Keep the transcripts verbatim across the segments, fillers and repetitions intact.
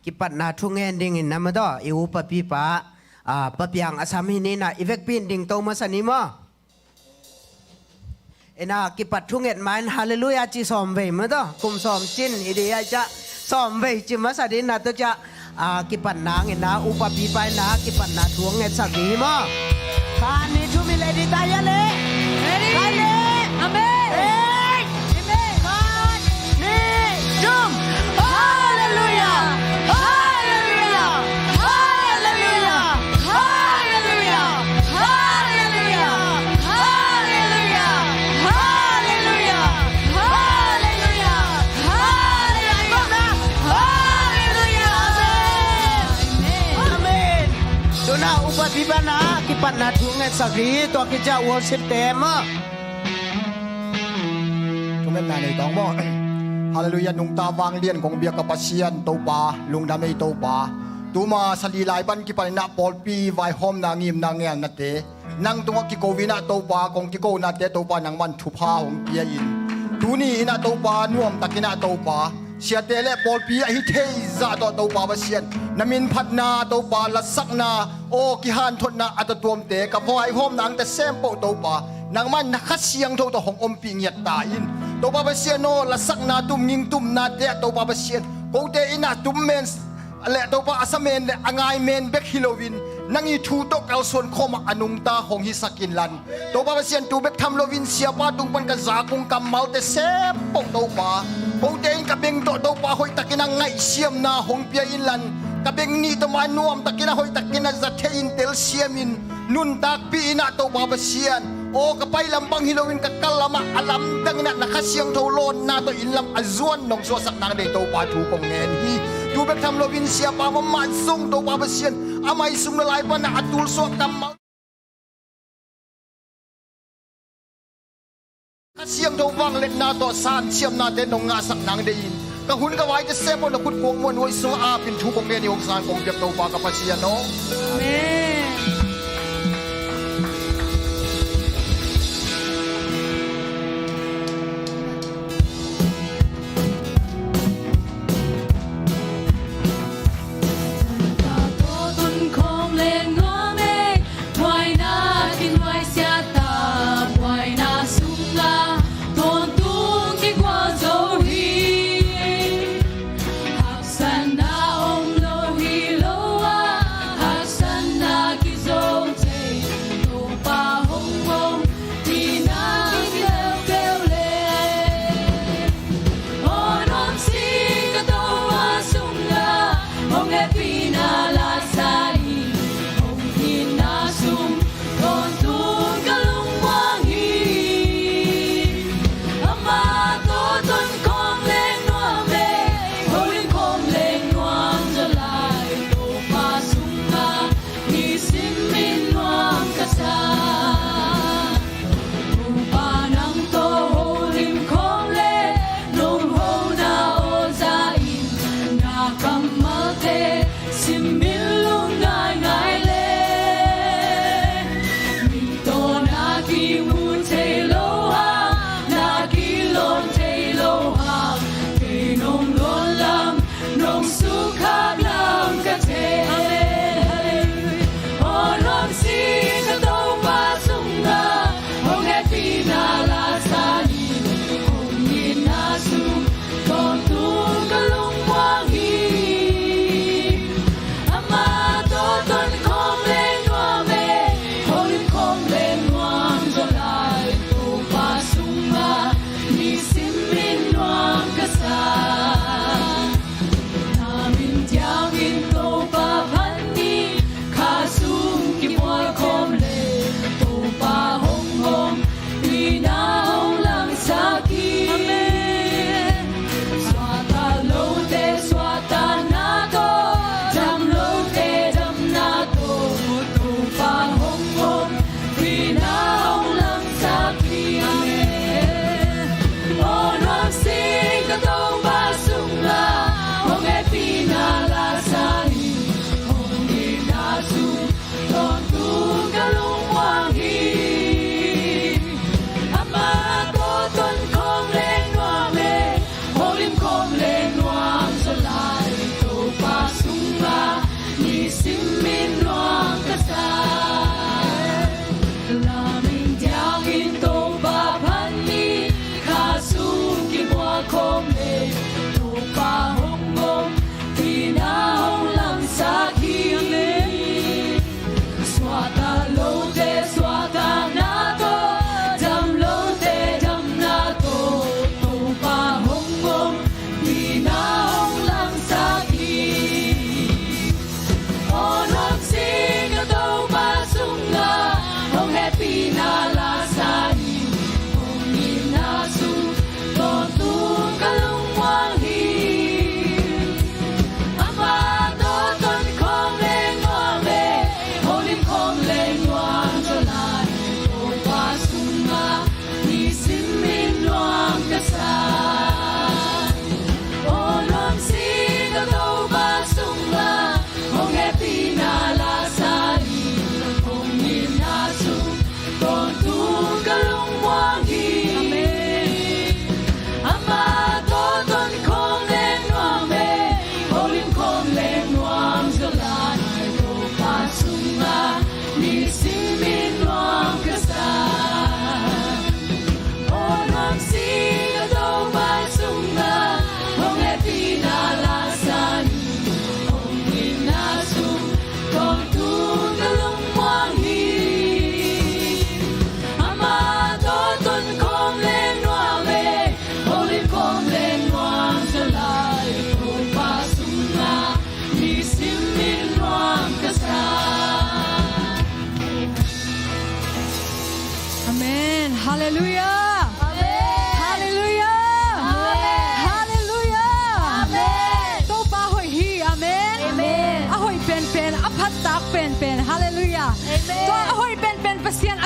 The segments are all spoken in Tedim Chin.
kipatna thu ngen dingin na maw taw, i upa pipa, a, Pa Piang a sam hi ni na, i vekpi in dingto masa ni maw. Ina kipat thunget ma in halleluia ci sawm vei maw taw, kum sawm cin i di ai ca sawm vei ci masa di na taw ca, a, kipatna ngena upa pipa ina kipatna thu ngetsak di hi maw. Khat ni thum i le di ta ya le. Ready? Ta le. Amen. Hey. Amen. Khat ni thum. Halleluia. Halleluia. Halleluia. Halleluia. Halleluia. Halleluia. Amen. Tuna upa pipa na kipatna thu ngetsak di, tua kicia worship te maw. Thungetna nei tawng maw. Halleluia, nungta vanglian kong biak ka Pasian Topa, lungdam ei Topa. Tuma sali lai pan kipanin ah pawlpi vaihawmna ngimna ngelnate nang tungah kiko in ah Topa, kong kikonate Topa nangman thupha hong pia in. Tuni in ah Topa nuamtakin ah Topa siate le pawlpi ahi thei zah tawh Topa Pasian, na min phatna Topa, lasakna, aw kihanthotna a tatuamte, ka vaihawmna angte sempoh Topa, nangman na Kha Siangtho tawh hong ompih ngiat ta in. Topa Pasian aw, lasakna tum, ngingtumnate ah Topa Pasian, kote in ah tum men le Topa a sa men le a ngai men bek hi loin, nang i thu tawh kalsuan khawmah a nungta hong hisak inlan. Topa Pasian, tu bek tham loin siapa tung pan ka zakung kammalte sempoh Topa, kote in ka beng tawh Topa hoihtakin a ngaihsiamna hong pia inlan. Ka beng nih tawh mah nuamtakin a hoihtakin a za thei in telsiam in, nuntakpih in ah Topa Pasian, aw ka pai lam bang hi loin ka kal lamah a lamdang in ah na Kha Siangtho lawnna tawh inn lam a zuan nong suahsak nang dei Topa thu kong ngen hi. Tu bek tham loin siapa mahmah zong Topa Pasian, a mai sung na lai pan ah a tulsuah kammal Kha Siangtho vangliatna tawh sanciamnate nong ngahsak nang dei in, ka hun ka vaite sempoh na khut kuang muan huai sung a apin thu kong ngen hi, hong sang kong piak Topa ka Pasian aw. Amen.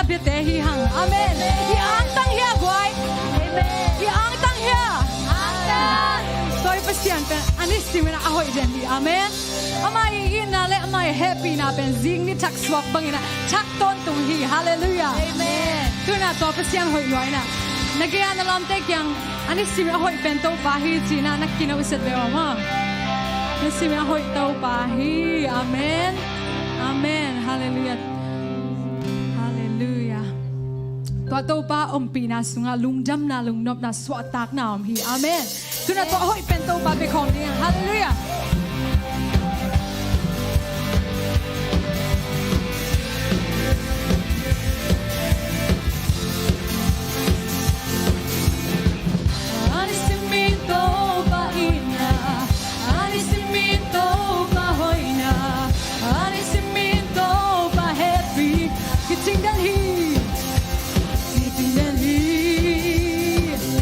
biate hi hang. Amen. I angtang hia guai? Amen. I angtang hia? Angtang. Tua i Pasian pen a nisimin a hoih den hi. Amen. Amah i itna le amah i hehpihna pen zing ni thak suak bangin a thak tawntung hi. Halleluiah. Amen. Tuna tua Pasian hoih lua in a, na gei a na lawmte kiang a nisimin a hoih pen Topa hi ci-in a na kino set ve uh maw. Nisimin a hoih Topa hi. Amen. Amen. Halleluiah. Halleluiah. Tua Topa ompihna sungah lungdamna, lungnopna, suahtakna om hi. Amen. Tuna tua hoih pen Topa bia khawm ding. Halleluiah. A nisimin Topa itna, a nisimin Topa hoihna, a nisimin Topa hehpih, kicing den hi. Kicing den hi.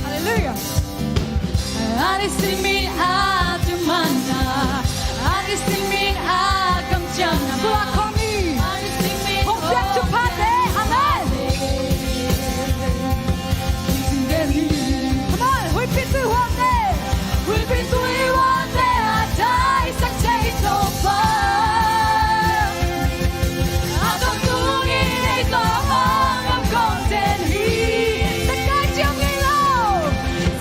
Halleluiah. A nisimin a thumanna, a nisimin a kamciamna. Bula khawm hi. Hong piak thuphate. Amen. Come on, huihpi tuihuate. Huihpi tuihuate a daisak thei Topa. A tawntung in ei tawh hong om kong den hi. Sakai ci om ngei lo.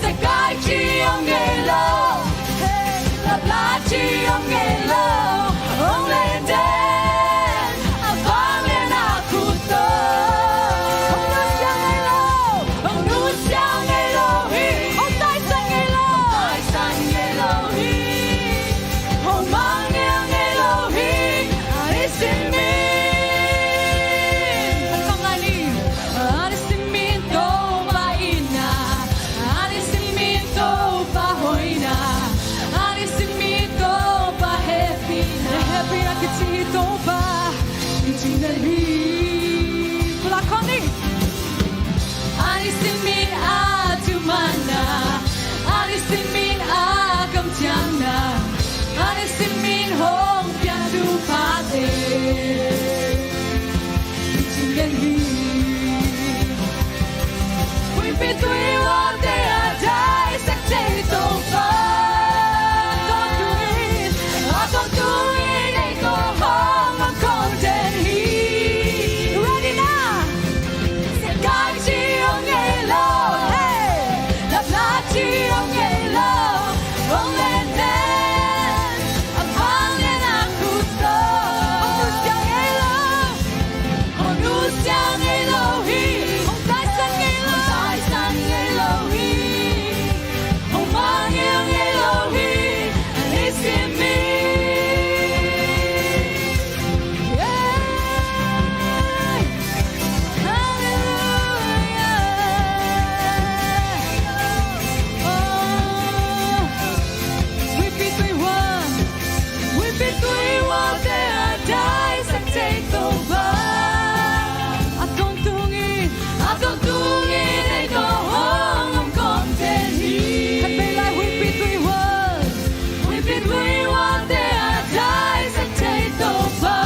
Sakai ci om ngei lo. Hey, lapla ci om ngei lo. Hong len den. A vanglian a khut tawh. Hong nusia ngei lo. Hong nusia ngei lo hi. Hong taisan ngei lo. Taisan ngei lo hi. Hong mangngilh ngei lo hi. A nisimin. A nisimin Topa itna, a nisimin Topa hoihna, a nisimin Topa hehpihna. Hehpihna kici hi Topa. Kicing den hi. Bula khawm hi. A nisimin a thumanna, a nisimin a kamciamna, a nisimin hong piak thuphate. Kicing den hi. Huihpi tuihuate a daisak thei Topa. A tawntung in, a tawntung in ei tawh hong om kong den hi. Ready na? Sakai ci om ngei lo. Hey! Lapla ci om ngei lo. Hong len den. A vanglian a khut tawh. Hong nusia ngei lo. Hong nusia ngei lo hi. Hong taisan ngei lo. Hong taisan ngei lo hi. Hong mangngilh ngei lo hi. A nisimin. Yeah. Halleluiah. Oh. Huihpi tuihuate, huihpi tuihuate a daisak thei Topa. A tawntung in, a tawntung in ei tawh hong om kong den hi. Khat vei lai huihpi tuihuate. Huihpi tuihuate a daisak thei Topa.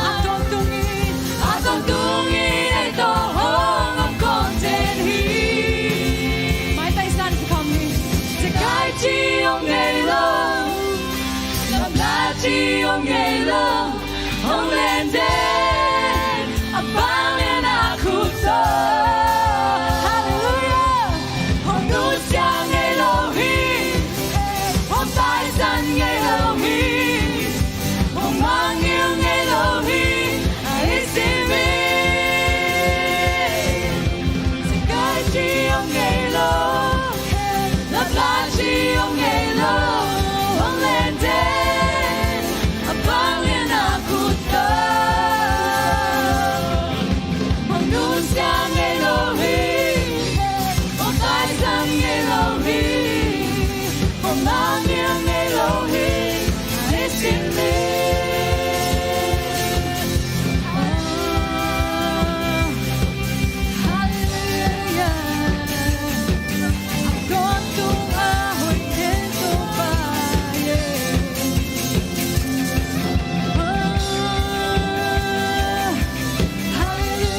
A tawntung in, a tawntung in ei tawh hong om kong den hi. Maitai san kikhawm ni. Sakai ci om ngei lo. Lapla ci om ngei lo. Hong len den. A vanglian a khut tawh. Halleluiah. Hong nusia ngei lo hi. Hong taisan ngei lo hi. Hong mangngilh ngei lo hi. A nisimin. Sakai ci om ngei lo. Lapla ci om ngei lo. Hong len den. A vanglian a khut tawh. Hong nusia ngei lo hi. Hong taisan ngei lo hi. Hong mangngilh ngei lo hi. A nisimin. Ah, halleluiah. A tawntung a hoih den Topa, yeah. Ah, halleluiah.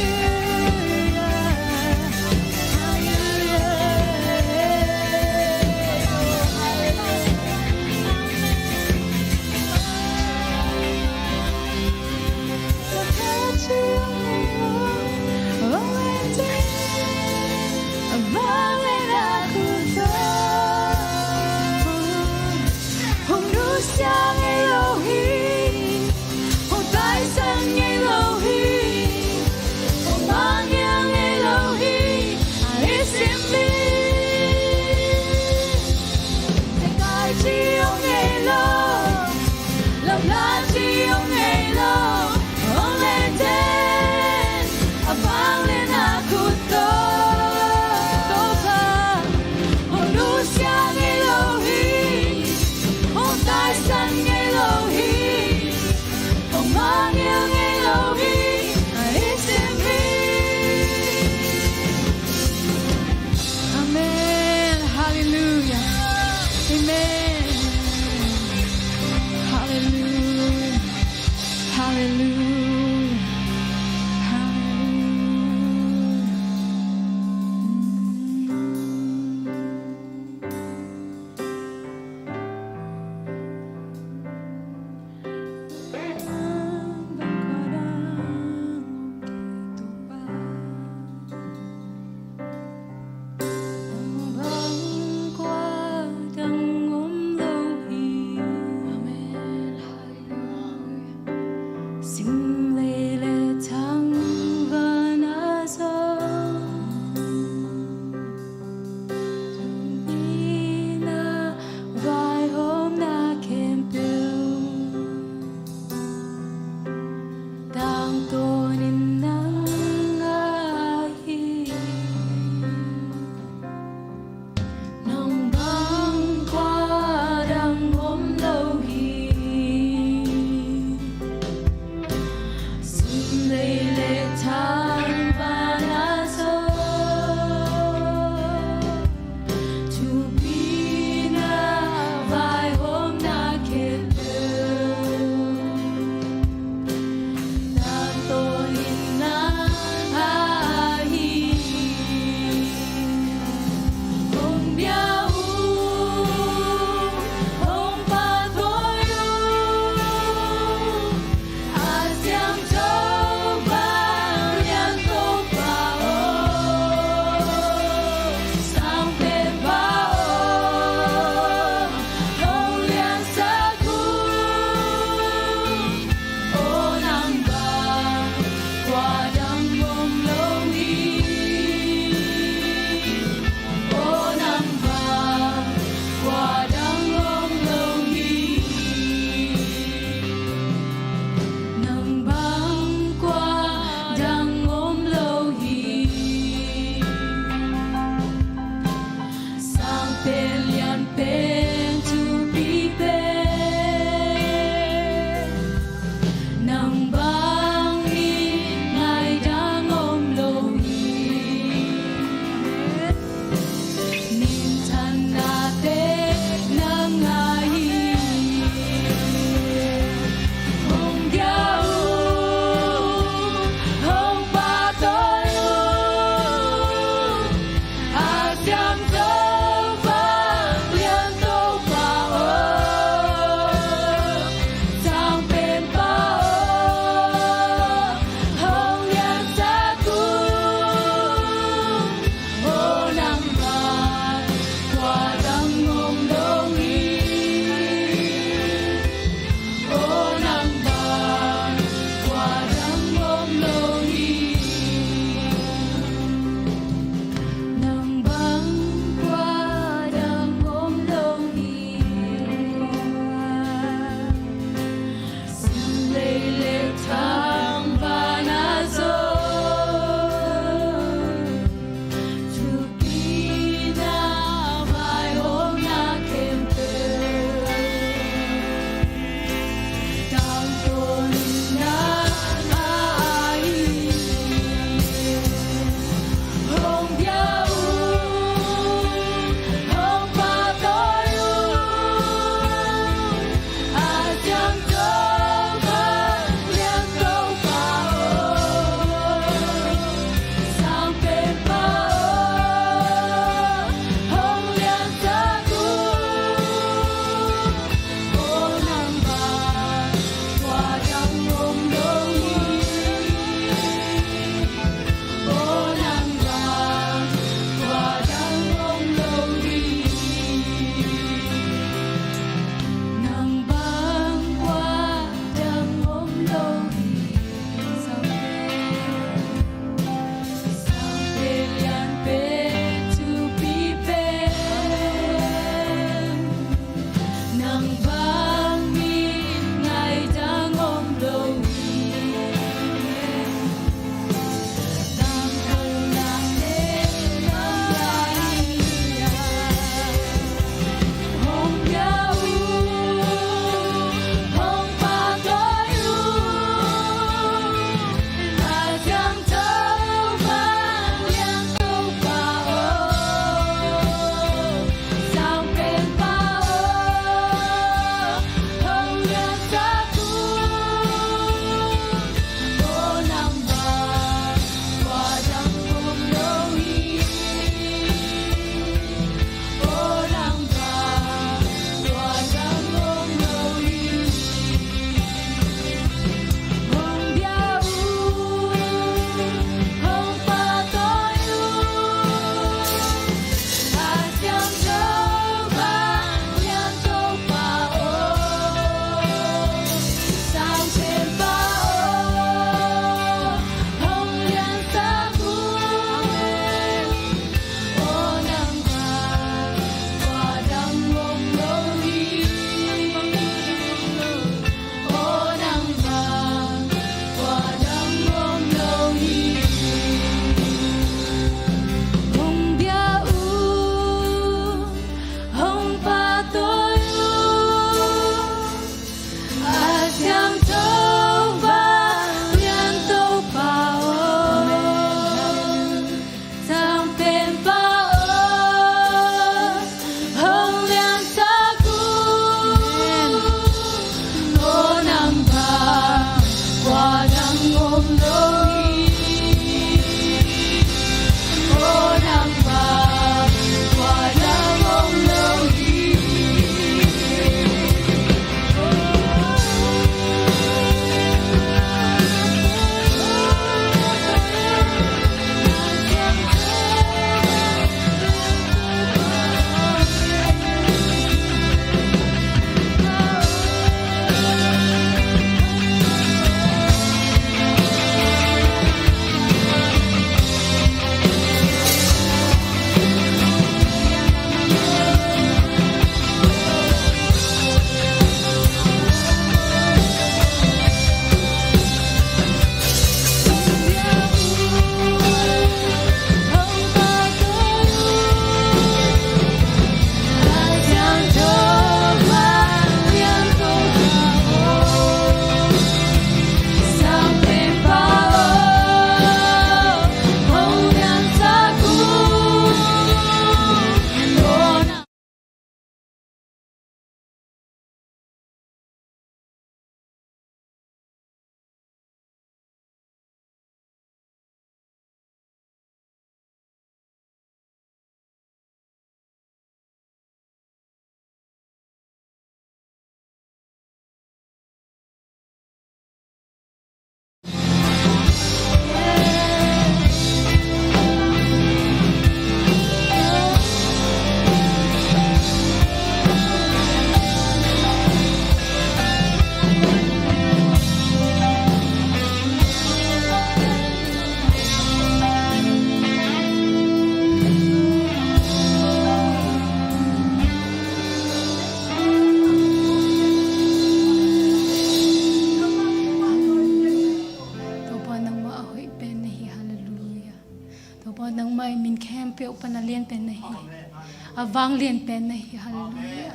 A vanglian pen na hi. Halleluia.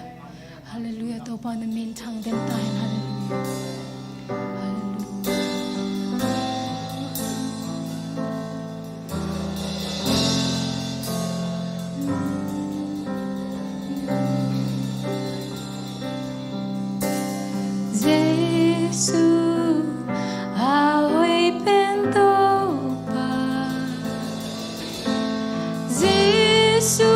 Halleluia. Topa na min thang den ta hen. Halleluia. Halleluia. Jesu a hoih pen Topa. Jesu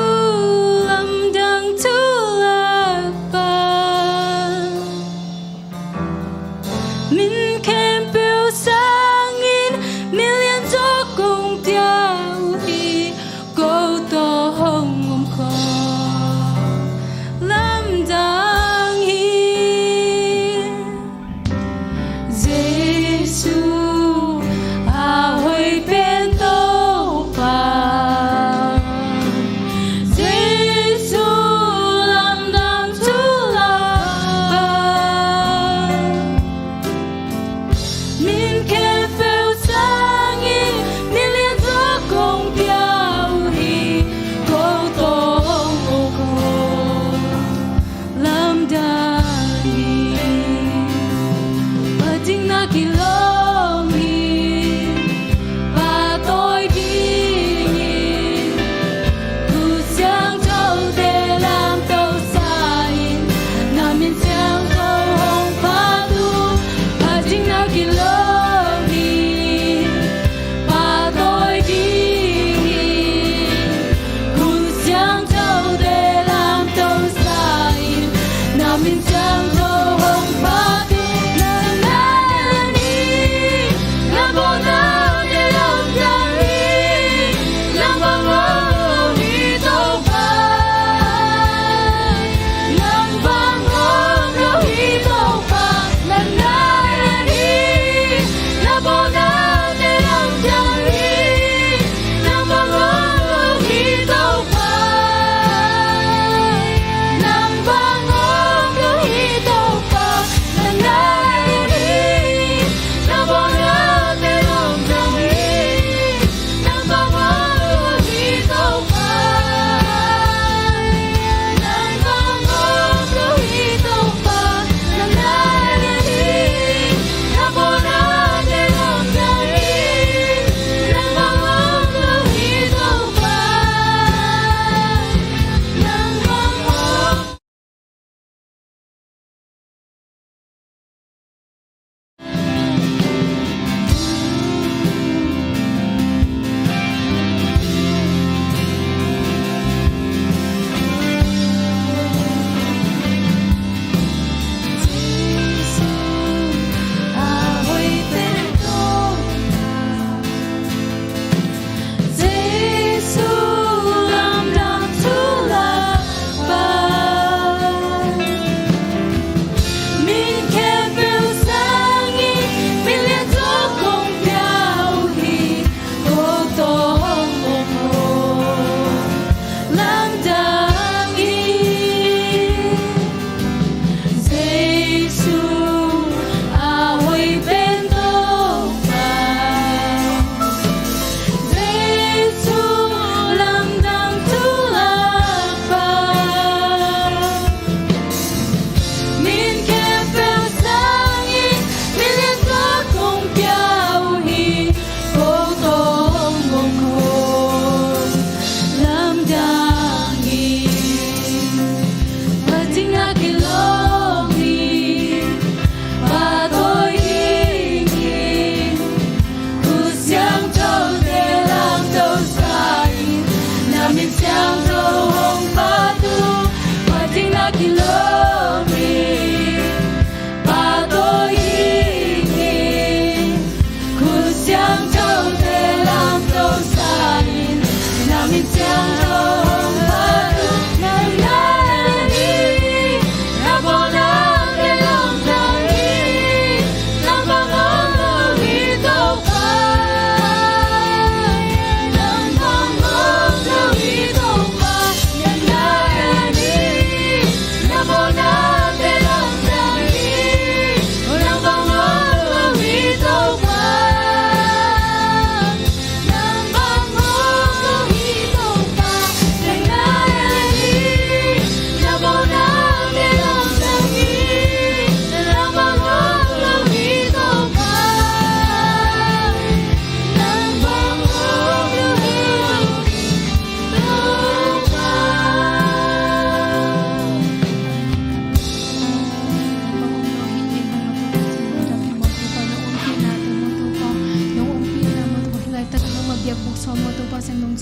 lamdang thu lak pan min khempeuh sangin milian tawh kong pia uh hi. Ko tawh hong om khawm lamdang hi.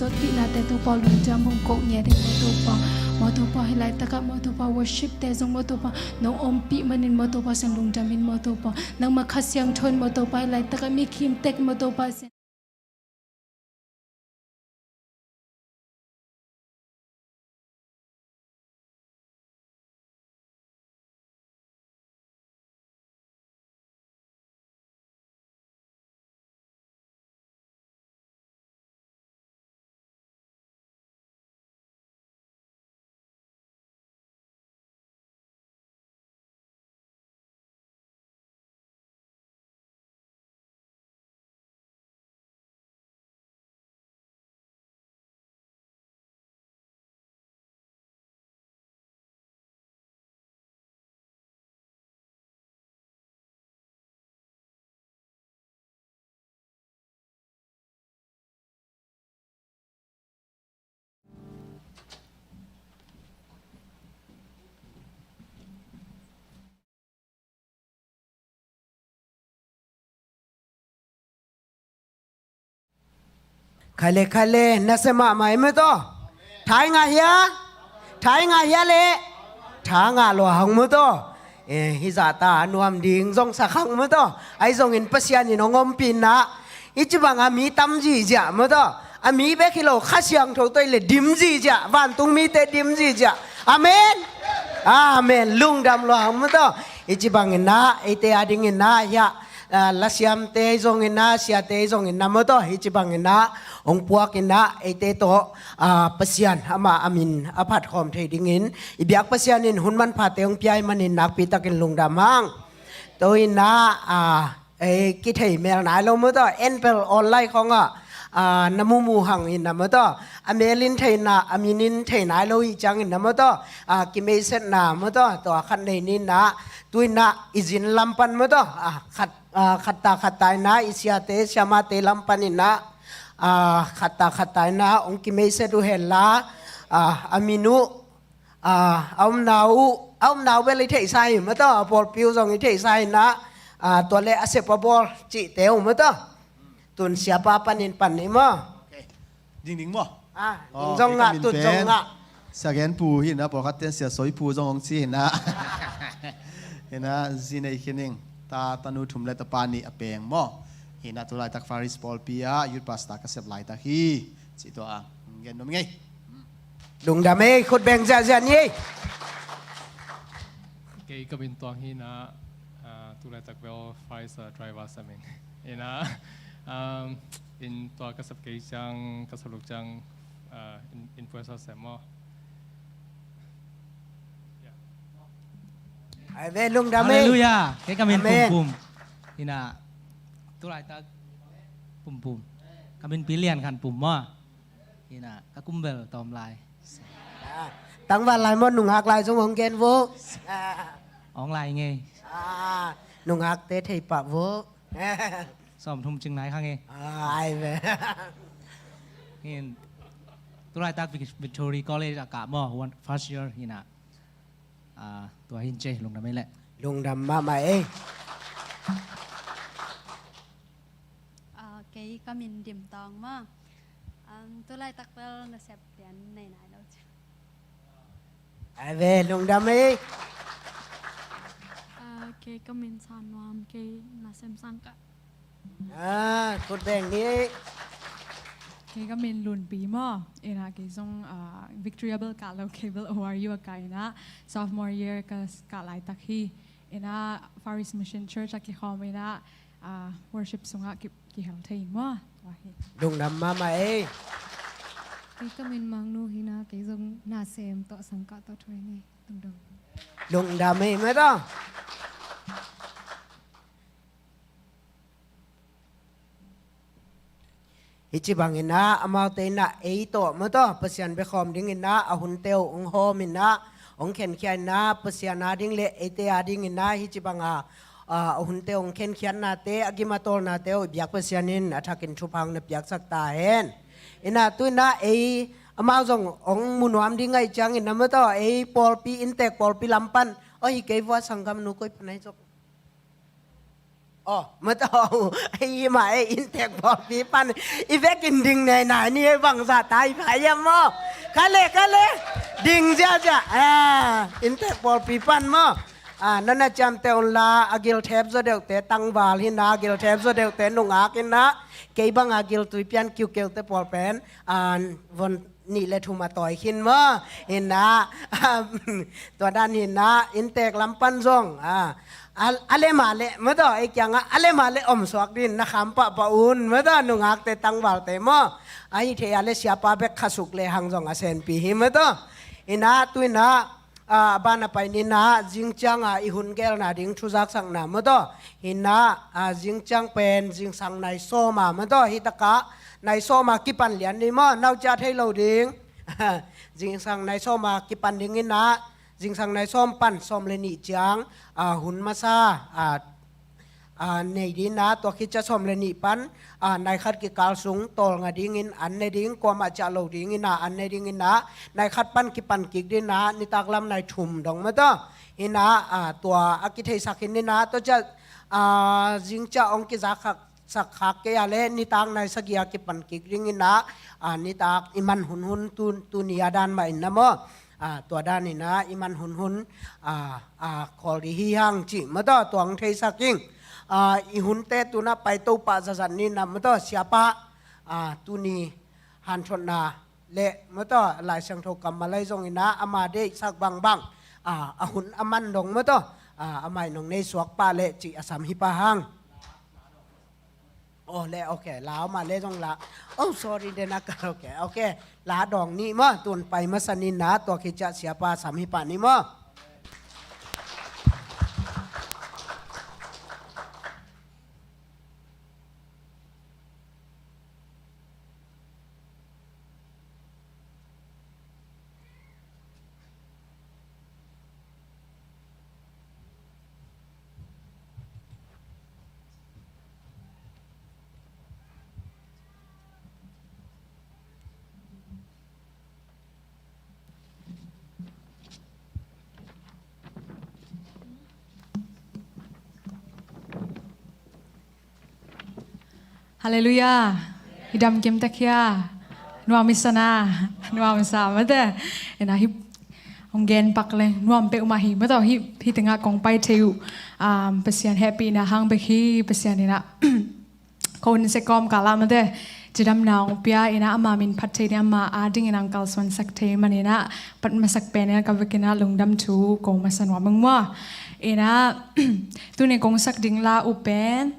Pihnate Topa lungdam hong ko ngiat in maw Topa. Maw Topa hih laitakah maw Topa worship te zong maw Topa nong ompih manin maw Topa Pasian lungdam in maw Topa. Nangmah Kha Siangtho in maw Topa hih laitakah mi khim tek maw Topa Pasian. Khai le, khai le, na sia mahmah e maw taw. Thai ngah hia? Thai ngah hia le? Tha ngah lua hang maw taw. Eh, hih zahta a nuam ding zong sa khang maw taw. Ahi zongin Pasian in hong ompih in ah, hih ci bang a mi tam zihziah maw taw. A mi bek hi lo, Kha Siangtho tawh hi le dim zihziah, vantung mite dim zihziah. Amen. Amen. Lungdam lua hang maw taw. Hih ci bangin ah eite a dingin ah hiah, ah, lasiamte zongin ah, siate zongin ah maw taw, hih ci bangin ah hong puakin ah eite tawh, ah, Pasian amah a min a phat khawm thei dingin i biak Pasian in hun manphate hong pia ahih manin nakpi takin lungdam hang. Tua in ah, ah, ei kithei mel nai lo maw taw, en pel online khawngah, ah, na mumu hang in ah maw taw. A mel in thei na, a min in thei nai lo hi ciangin ah maw taw. Ah, kimeisetna maw taw, tua khat nei ni in ah, tu in ah i zin lam pan maw taw. Ah, khat, ah, khatta khatta in ah i siate siamate lam pan in ah, ah, khatta khatta in ah hong kimeiset uh hen la, ah, a min uh, ah, a omna uh, a omna uh bel i theihsa hi maw taw, a pawlpi uh zong i theihsa hi in ah, ah, tua le a sep a bawl cihte uh maw taw. Tun siapa panin pan ni maw. Ok. Dingding maw? Ah, ding zong ngah, tun zong ngah. Sia Gen Pu hi in ah, pawlkhat ten Sia Soi Pu zong hong ci hi in ah. Hi in ah, zi nei khin ing, ta tanu thum le tapa nih a peng maw. Hi in ah, tu laitak Faris pawlpi ah youth pastor ka sep laitak hi. Ci tua a gen nuam ing ei. Lungdam ei, khut beng ziahziah ni ei. Kei ka min Tuang hi in ah, ah, tu laitak bel Faris ah driver sem ing. Hi in ah, um, in tua ka sep kei ciang, ka sep luk ciang, ah, in, in puasa sem maw. Ai ve, lungdam ei. Halleluiah. Kei ka min Pum Pum. Hi in ah, tu laitak Pum Pum. Ka min Pi Lian Khan Pum maw. Hi in ah, ka kum bel tawm lai. Ah, tangval lai maw, nungak lai zong hong gen vo. Ah. Hong lai ngei. Ah, nungakte thei pah vo. Sawmthum cing nai kha ngei. Ah, ai ve. Hi in, tu laitak Vic-, Victory College ah kah maw, one, first year hi in ah. Ah, tua hi in ci ei, lungdam ei leh. Lungdam mahmah ei. Ah, kei ka min Dim Tawng maw. Um, tu laitak bel nasep lian nei nai lo ci. Ai ve, lungdam ei. Ah, kei ka min San Nuam, kei nasem sang kah. Ah, khut beng ni ei. Kei ka min Lun Pi maw. Hi in ah kei zong, ah, Victory ah bel kah lo, kei bel O R U ah kah hi in ah, sophomore year ka s-, kah laitak hi. Hi in ah Faris Mission Church ah kikhawm hi in ah, ah, worship sungah ki, kihel thei ing maw. Tua hi. Lungdam mahmah ei. Kei ka min Mang Nu hi in ah, kei zong nasem tawh sangkah tawh thuai ngei. Lungdam. Lungdam ei maw taw. Hih ci bangin ah, amaute in ah ei tawh maw taw, Pasian bia khawm dingin ah a hunte uh hong hawm in ah, hong khenkhia in ah, Pasian a ding le eite a dingin ah hih ci banga, ah, a hunte uh hong khenkhiatnate, a gim a tawlnate uh i biak Pasian in a thakin thupha hong na piaksak ta hen. In ah tu in ah ei amau zong hong mu nuam ding ahih ciangin ah maw taw, ei pawlpi, inntek pawlpi lam pan, aw hi kei vua, sanggamnu koi pan ahi zong. Aw, mataw, ei, i mah ei, inntek pawlpi pan i vekin ding nei nai ni ei, bangzah ta i pha hiam maw? Kha le, kha le, ding ziahziah. Ah, inntek pawlpi pan maw? Ah, na na ciamteh unla, a gilthep zaw deuhte tangval hi na, a gilthep zaw deuhte nungak hi na, kei banga giltui pian kiukeute pawl pen, ah, von nih le thum a tawi khin maw? Hi na, tua dan hi na, inntek lam pan zong, ah, a, a lem a leh, mataw, ei kiangah, a lem a leh om suak ding na kham pahpah un, mataw, nungakte tangvalte maw? Ahi thei a leh siapa bek khasuk le hang zong a senpi hi, mataw. Hi na, tu hi na, ah, a ban a pai ni na, zingciang a i hun gelna ding thu zaksakna, mataw. Hi na, ah, zingciang pen, zingsang nai sawm a, mataw, hi takah, nai sawm a kipan lian ni maw, nau cia thei lo ding. Zingsang nai sawm a kipan ding hi na, zingsang nai sawm pan sawm le nih ciang, ah, hun masa, ah, ah, nei ding na, tua khit ciah sawm le nih pan, ah, nai khat kikal sung tawlnga dingin an ne ding, kuamah ciah lo ding hi na, an ne ding hi na, nai khat pan kipan kik ding na, nitak lam nai thum dong, mataw. Hi na, ah, tua a kitheisak hi ni na, tua ciah, ah, zingciah hong kizak khak sak khak kei a leh nitak nai sagih a kipan kik ding hi na, ah, nitak i man hunhun tu, tuni a dan mah in na maw? Ah, tua dan hi na i man hunhun, ah, ah, khawl ding hi hang cih, mataw, tua hong theisak ing. Ah, i hunte tu na paito pah zatzat ni na, mataw, siapa, ah, tuni hanthotna le, mataw, Lai Siangtho kammal ahi zongin na, ama deihsak bangbang, ah, a hun a man dong, mataw, ah, a mai nong nei suak pah leh cih a sam hi pah hang. Oh, le, ok, la om a leh zong la. Oh, sorry, den a kal, ok, ok. La dawng ni maw, tun pai masa ni na, tua khit ciah siapa sam hi pah ni maw. Halleluiah. Hi dam kim tek hia. Nuam i sa na. Nuam sa mate. Ina hi hong gen pak leng nuam peuhmah hi, mataw, hi, hi tengah kong pai thei uh. Um, Pasian hehpihna hang bek hi, Pasian ina ko hun se kawmkal ah mate, cidamna hong pia, ina ama min phat thei ding, ama adingin ang kalsuansak thei man ina, pat masak pen ina ka vekin ah lungdam thu ko masa nuam ing maw. Ina tuni kong sak ding la uh pen,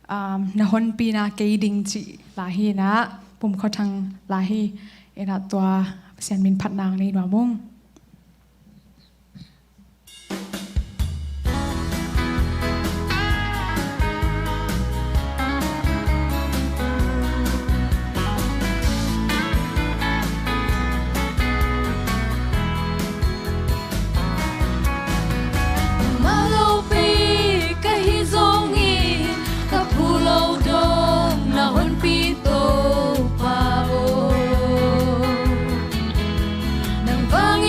um, Na honpina kei ding cih la hi ina, Pum Khua Thang la hi ina, tua Pasian min phat nang nei nuam ung. Malopi ka hi zongin ka phu lo dong na honpi Topa aw. Nang vang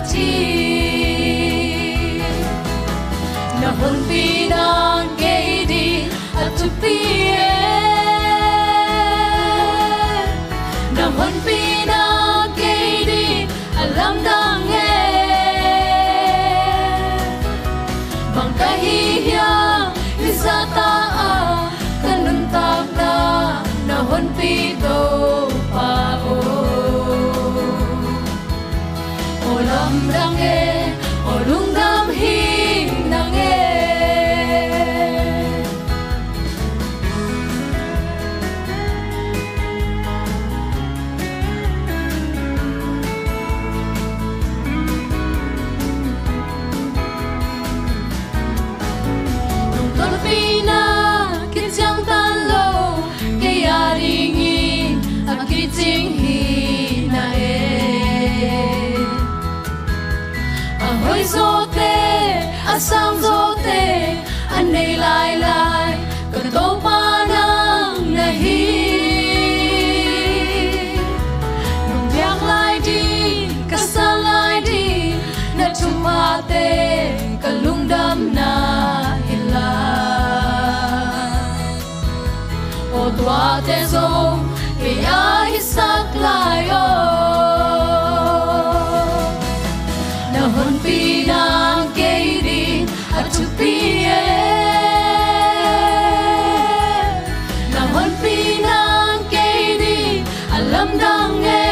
Thei, na honpina kei ding a thupi e. Na honpina kei ding a lamdang e. Bang ka hi hiam, hi zahtak a ka nuntakna na honpi, Topa aw. Aw lamdang e, aw lungdam hi nang e. Nong tonpihna kiciangtan lo, kei a dingin a kicing hi na e. A hoih zawte, a sang zawte a nei lailai, ka Topa nang na hi. Nong biak lai ding, ka san lai ding, na thuphate ka lungdamna hi lai. Aw tuate zong kei a hisak lai aw. Na honpina kei ding a thupi e. Na honpina kei ding a lamdang e.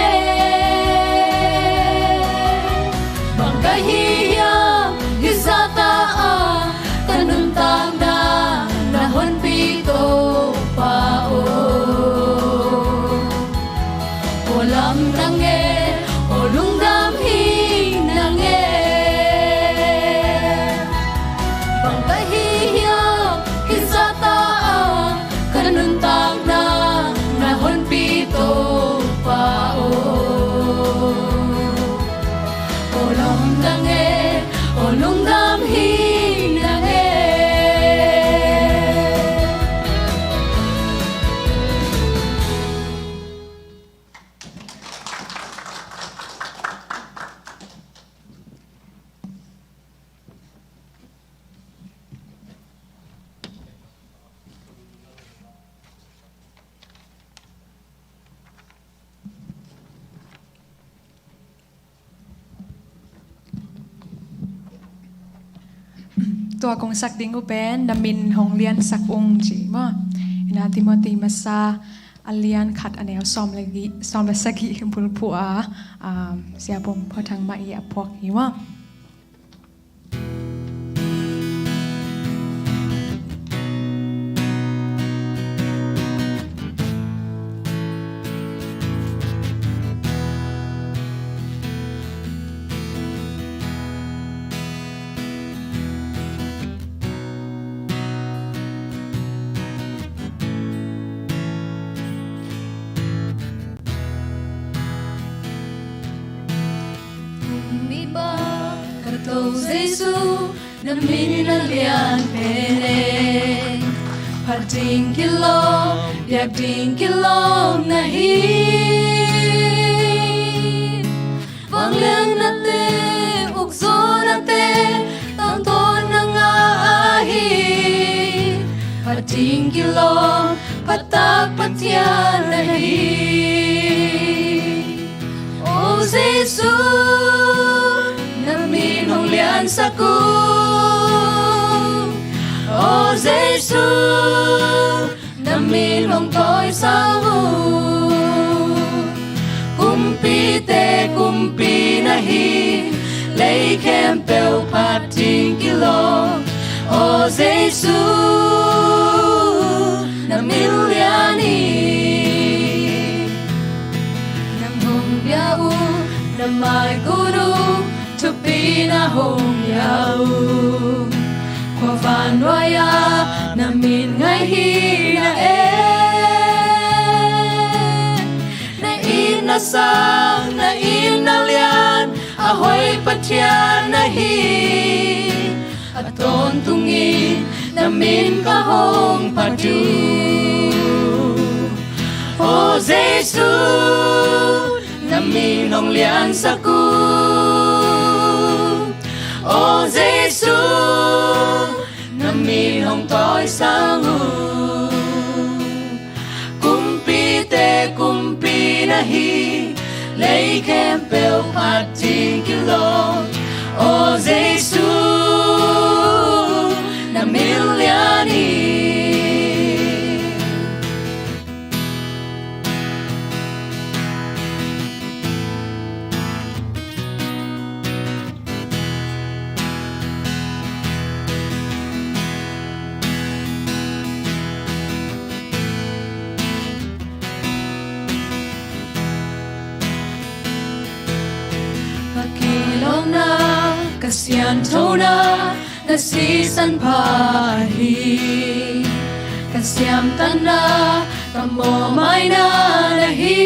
Bang ka hi hiam, hi zahtak a ka nuntakna na honpi, Topa aw. Aw lamdang e, aw lungdam hi nang e. Bang ka hi hiam, hi zahtak a ka nuntakna na honpi, Topa aw. Aw lamdang e, aw lungdam hi nang e. Tua kong sak ding uh pen, na min hong liansak ung ci maw. Ina Timothy masa a lian khat a neu sawm le gi-, sawm le sagih bulphuh a, um, Sia Pum Phuah Thang mah i a phuak hi maw. Kum i bang ka To Jesu, na min a lian pen e. Phat ding kilawm, biak ding kilawm na hi. Vangliatnate, ukzawhnate, tangtawn na ngah ahi. Phat ding kilawm, phattak Pathian na hi. O Jesu, na min hong liansak ung. O Jesu, na min hong tawisang ung. Kumpite kumpi na hi, lei khempeuh phat ding kilawm. O Jesu, na min lian hi. Nang hong bia uh, na mai kun uh, thupina hong pia uh. Khua vannuai ah na min ngaih hi na e. Na it na sang, na it na lian, a hoih Pathian na hi. A tawntungin na min ka hong phat uh. O Jesu, na min hong liansak uh. tawisang uh. Kumpite kumpi na hi, lei khempeuh phat ding kilawm. Aw Jesu, na min lian hi. Ka kilawmna, ka sianthona, na sisan pha hi. Ka siamtanna, ka mawhmaina na hi.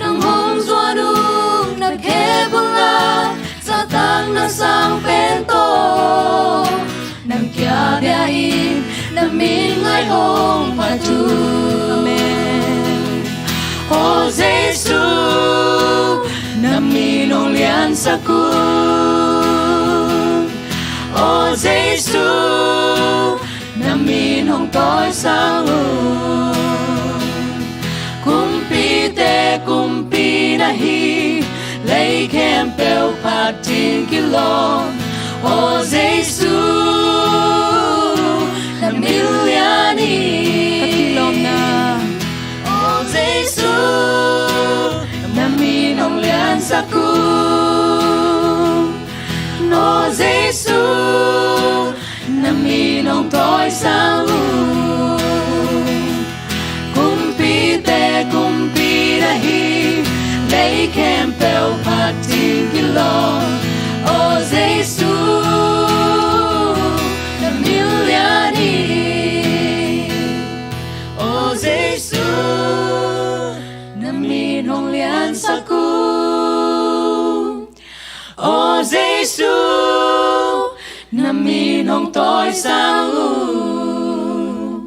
Nang hong zuan uh na khe bul ah, Satan na sang pen tawh, na kia bia in, na min ngaih hong phat uh. Amen. Aw Jesu, na min hong liansak uh. Aw Jesu, na min hong tawisang uh. Kumpite kumpi na hi, lei khempeuh phat ding kilawm. Aw Jesu, na min lian hi. Ka kilawmna. Aw Jesu, na min hong liansak uh. Aw Jesu, na min hong tawisang uh. Kumpite kumpi na hi, lei khempeuh phat ding kilawm. Aw Jesu, na min lian hi. Aw Jesu, na min hong liansak uh. Aw Jesu, na min hong tawisang uh.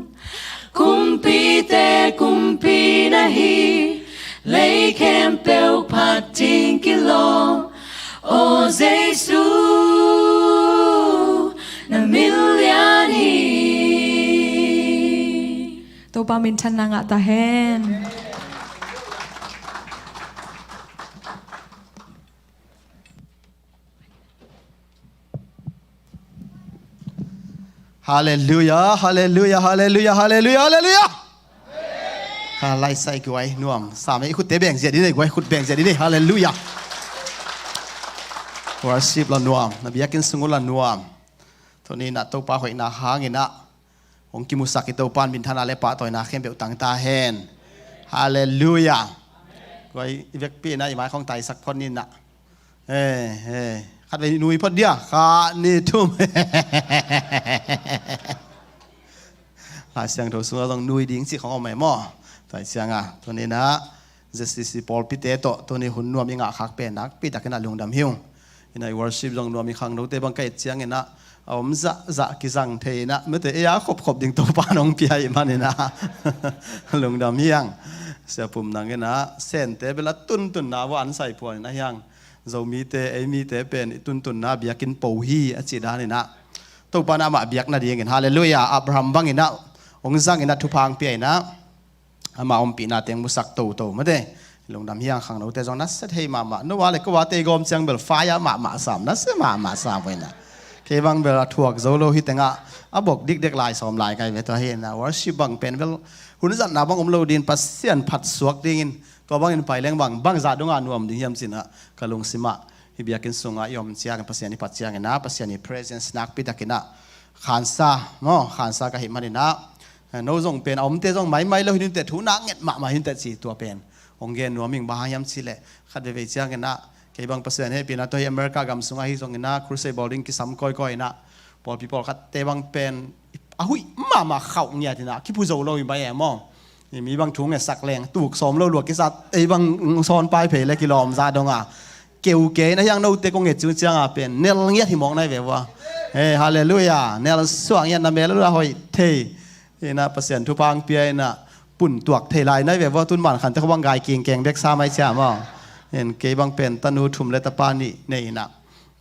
Kumpite kumpi na hi, lei khempeuh phat ding kilawm. Aw Jesu, na min lian hi. Topa minthanna ngah ta hen. Halleluia, halleluia, halleluia, halleluia, halleluia. Ha, laisai ki wai nuam. Same i khutte beng zia dine, wai khut beng zia dine. Halleluia. Worship la nuam. Na biakinn sung uh la nuam. Tuni na Topa hoihna hangin ah hong kimusak i Topa in minthanna le pahtawina khempeuh tang ta hen. Halleluia. Guai, i vekpi na i mai khong taisak phot ni na. He, he. Khat vei nui phot dia. Kha ni thum. Lai Siangtho sungah zong nui ding cih khong om mai maw? Tua hi ciangah tuni na Z C C pawlpite tawh tuni hun nuam i ngah khak pen nakpi takin a lungdam hi ung. Ina i worship zong nuam i khangnote bang ka et ciangin ah a om zahzah kizang thei ina mete ei a khopkhop ding Topa nong pia i man ina lungdam hiang. Sia Pum nang ina Sente bel a tuntunna vua an sai phuan ina hiang. Zomite ei mite pen i tuntunna biakinn po hi a ci dan ina Topa na amah biak nadingin halleluia Abraham bang ina hong zang ina thupha hong pia ina ama ompihna teng musak toto mate. Lungdam hiang khangnote zong nasia thei mahmah. Noah le koa tei gawm ciang bel fire mahmah sam, nasia mahmah sam hoina. Kei bang bel a thuak zo lo hi tengah a bok dikdek lai sawm lai kai ve tua hi na worship bang pen bel hun zatna bang om lo din Pasian phat suak dingin tua bangin pai leng bang bangza donga nuam ding hiam cinah ka lungsimah hi biakinn sungah i om ciangin Pasian i phat ciangin ah Pasian i presence nakpi takinah khansa maw khansa ka hih maninah no zong pen a omte zong maimai lo hi ninte thu nak nget mahmah hi ninte ci tua pen hong gen nuam ing bang hang hiam cihleh khat veivei cianginah kei bang Pasian hehpihna tawh hi America gam sungah hi zonginah crusade bawl ding kisam kawikawi inah pawlpi pawlkhatte bang pen a huih mahmah khauh ngiat inah kiphu zo lo hi mai e maw? Hi mi bang thu ngetsak leng tuk sawm lo lua kisat ei bang sawn pai phei le kilawm za donga keu ke na hiang note kong nget ciu cianga pen nel ngiat hi mawk nai ve vua. He halleluia nel suah ngiat na mel lua hoih thei. Ina Pasian thupha ang pia ina pun tuak thei lai nai ve vua tun man khante kho bang gai king keng bek sa mai cia maw? En kei bang pen tanu thum le tapa nih nei ina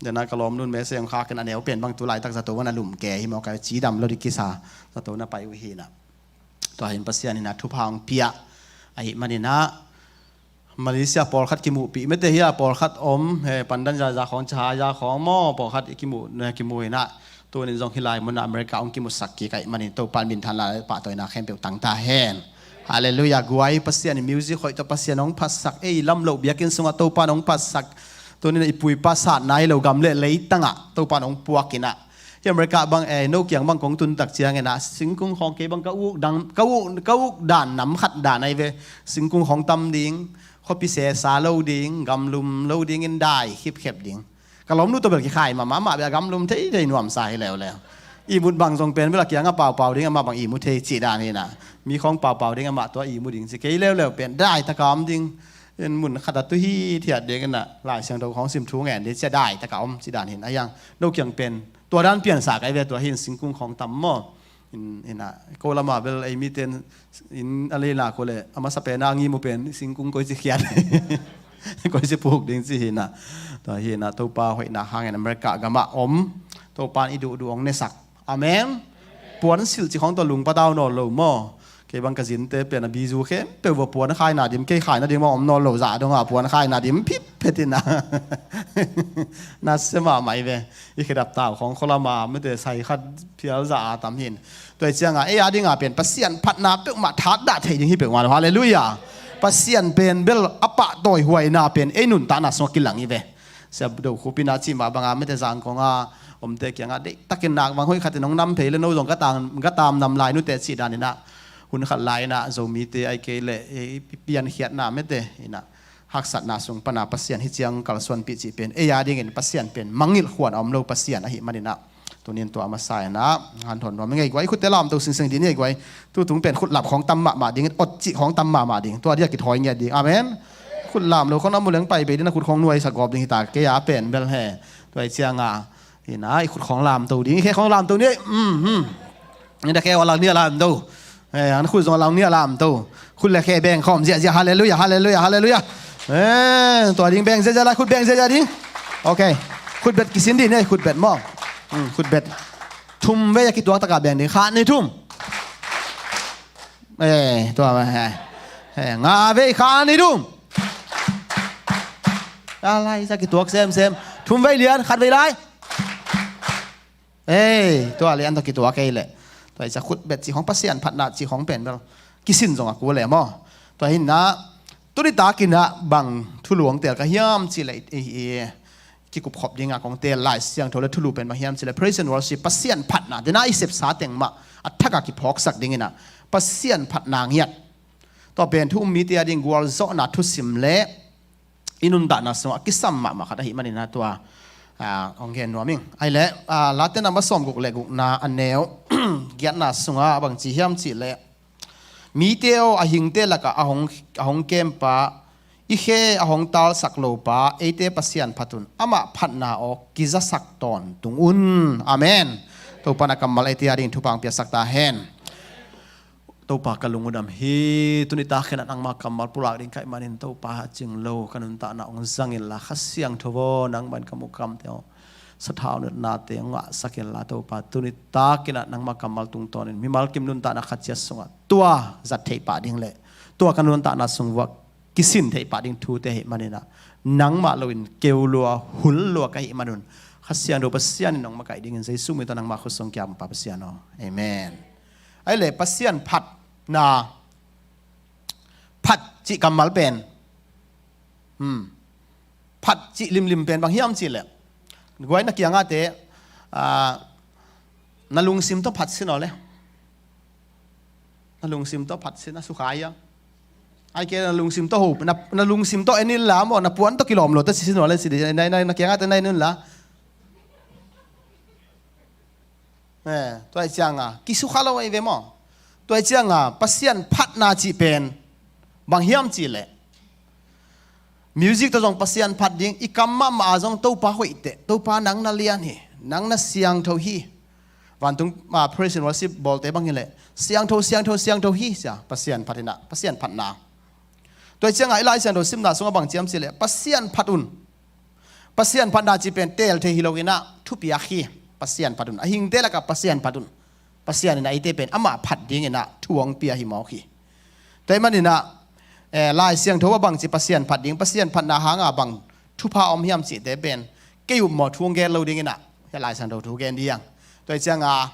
Dena ka lawmnun message hong khak in a neu pen bang tu laitak zato bang a lum ke hi maw, ka cidam lo ding kisa, zato na pai uh hi na. Tua hin Pasian in a thupha hong pia ahih manin a, Malaysia pawlkhat kimuhpih mete hi a, pawlkhat om, he, pandan zaza khawng, caha za khawng maw, pawlkhat i kimuh, na kimuh in a, tunin zong hi lai mun a America hong kimuhsak kik ahih manin Topa in minthan la pahtawina khempeuh tang ta hen. Halleluiah. Guai, Pasian in music hoih tawh Pasian hong phatsak, ei lam loh biakinn sungah Topa in hong phatsak, tunin i puipa satna hi lo gam le leitangah Topa in hong puak in a, hi America bang, eh, no kiang bang kong tun tak ciangin a, singkung khawng kei bang ka uk dan, ka uk, ka uk dan nam khat dan ahi ve. Singkung khawng tam ding, khuapi sesa lo ding, gamlum lo ding in dai khipkhep ding. Ka lawmnu tawh bel kikhai mahmah, amah bel a gamlum theithei nuamsa hi leuleu. Ihmut bang zong pen bel a kiangah paupau ding, amah bang ihmu thei cih dan hi na. Mi khawng paupau ding, amah tua ihmu ding ci kei leuleu pen dai taka om ding. In mun khat a tu hithiat ding in a, Lai Siangtho khawng sim thu ngen ding ci a dai taka om cih dan hi na. A hiang no kiang pen tua dan piansa ka hi ve, tua hin singkung khawng tam maw. In, in a, ko lama bel ei miten in a leina ko le, a masa pen a ngimu pen singkung koi ci khiat, koi ci puk ding ci hi na. Tua hi na, Topa hoihna hangin America gamah om, Topa in i duhduh hong nesak. Amen. Puan silh ci khawng tawh lungpa tau nawn lo maw. Kei bang ka zinte pen a bizu khempeuh va puan khaina dim, kei khaina dim a om nawn lo zah dong a puan khaina dim phiphet in a. Nasia mahmah hi ve. I khedap tau khawng khualama mete sai khat phial zah a tam hin. Tua hi cianga ei a dinga pen Pasian phatna peuhmah thakdah theih ding hi peuhmah lo. Halleluiah. Pasian pen bel a pahtawi huaina pen ei nuntakna sungah kilang hi ve. Sia do khupina cih mah banga mete Zangkong a omte kianga deihtakin nak bang hoih khatin hong nam phei le no zong ka tam, ka tam nam lai nute cih dan in a, hun khat lai in a Zomite ai kei le, eh, piankhiatna mete in a, haksatna sung pana Pasian hi ciang kalsuanpih cih pen ei a dingin Pasian pen mangngilh khuan a om lo Pasian ahih manin a, tunin tua masa in a hanthawn nuam i ngei guai, khutte lamto singseng ding i ngei guai. Tutung pen khutlap khawng tam mahmah ding, ot cih khawng tam mahmah ding, tua dia kithawi ngiat ding. Amen. Khutlam lo khawng na mu leng pai bei ding, na khut khawng nuaisak gawp ding hita, kei a pen bel he. Tua hi cianga hi na, i khut khawng lamto ding, i khe khawng lamto ni. Mm, mm. Ni da khe wa lang ni a lamto. Eh, an khut zong a lang ni a lamto. Khut le khe beng khawm ziahziah. Halleluiah, halleluiah, halleluiah. Eh, tua ding beng ziahziah lai, khut beng ziahziah ding. Ok. Khut bet kisin ding ni, khut bet maw. Mm, khut bet. Thum vei a kituak taka beng ding. Khat, nih, thum. Eh, tua, eh, eh, nga vei, khat, nih, thum. A lai sa kituak semsem. Thum vei lian, khat vei lai. Eh, tua lian tua kituak kei leh. Tua i sa khut bet cih khawng Pasian phatna cih khawng pen bel kisin zong a kul leh maw. Tua hi na, tuni takin a bang thulu hong tel ka hiam cih leh, eh, eh, kikupkhop dingah kong tel Lai Siangtho le thulu pen bang hiam cih leh praise and worship, Pasian phatna, dena i sepsa teng mah a thakah kiphawksak dingin a Pasian phatna ngiat. Tua pen thu um mite a ding gualzawhna thusim le i nuntakna sungah a kisam mahmah khat ahih manin a tua, ah, hong gen nuam ing. Ahih leh, ah, Late number sawmguk le gukna a neu giatna sungah a bang ci hiam cih leh, mite aw, a hingte lakah a hong, a hong kempa, i khe a hong talsak lopa, eite Pasian phat un, amah phatna aw kizasak tawntung un. Amen. Topa na kammal eite a ding thupha hong piaksak ta hen. Topa ka lung uh dam hi, tuni takin a nangma kammal pulak ding ka hih manin Topa a cing lo ka nuntakna hong zang inla, Kha Siangtho aw, nangmah in ka mukamte aw, sathau natnate hong ngahsak inla Topa, tuni takin a nangma kammal tungtawnin mimal kim nuntakna khat ciat sungah tua zat theih pah ding le tua ka nuntakna sung vuah kisin theih pah ding thute ahih manin a, nangmah loin keu lua, hun lua ka hih manun, Kha Siangtho Pasian in hong makaih dingin Jesu min tawh nangmah khut sung kiam Pa Pasian aw. Amen. Ahih leh Pasian phatna, phat cih kammal pen, hmm, phat cih limlim pen bang hiam cih leh, guai na kiangahte, ah, na lungsim tawh phat sin aw le. Na lungsim tawh phat sin a, sukha ia. Ai ke na lungsim tawh ho, na, na lungsim tawh en inla maw, na puan tawh kilawm lo tawh si sin aw le, si ding, na, na, na kiangahte na en inla. Eh, tua hi cianga kisukha lo ahi ve maw. Tua hi cianga Pasian phatna cih pen bang hiam cih leh, music tawh zong Pasian phat ding, i kam mahmah ah zong Topa hoihteh, Topa nang na lian hi, nang na siangtho hi. Vantung, ah, praise and worship bawlte bang hi leh, siangtho, siangtho, siangtho hi sia, Pasian phat hi na, Pasian phatna. Tua hi cianga i Lai Siangtho simna sungah bang ci hiam cih leh, Pasian phat un. Pasian phatna cih pen teel thei hi lo inah thupiak hi. Pasian phat un. A hingte lakah Pasian phat un. Pasian inah eite pen amah phat ding inah thu hong pia hi mawk hi. Tua ahih man inah, eh, Lai Siangtho ah bangci Pasian phat ding, Pasian phatna hanga bang thupha om hiam cihte pen kei upmawh thu hong gen lo ding inah, hia Lai Siangtho thu gen ding hi hang. Tua ahih cianga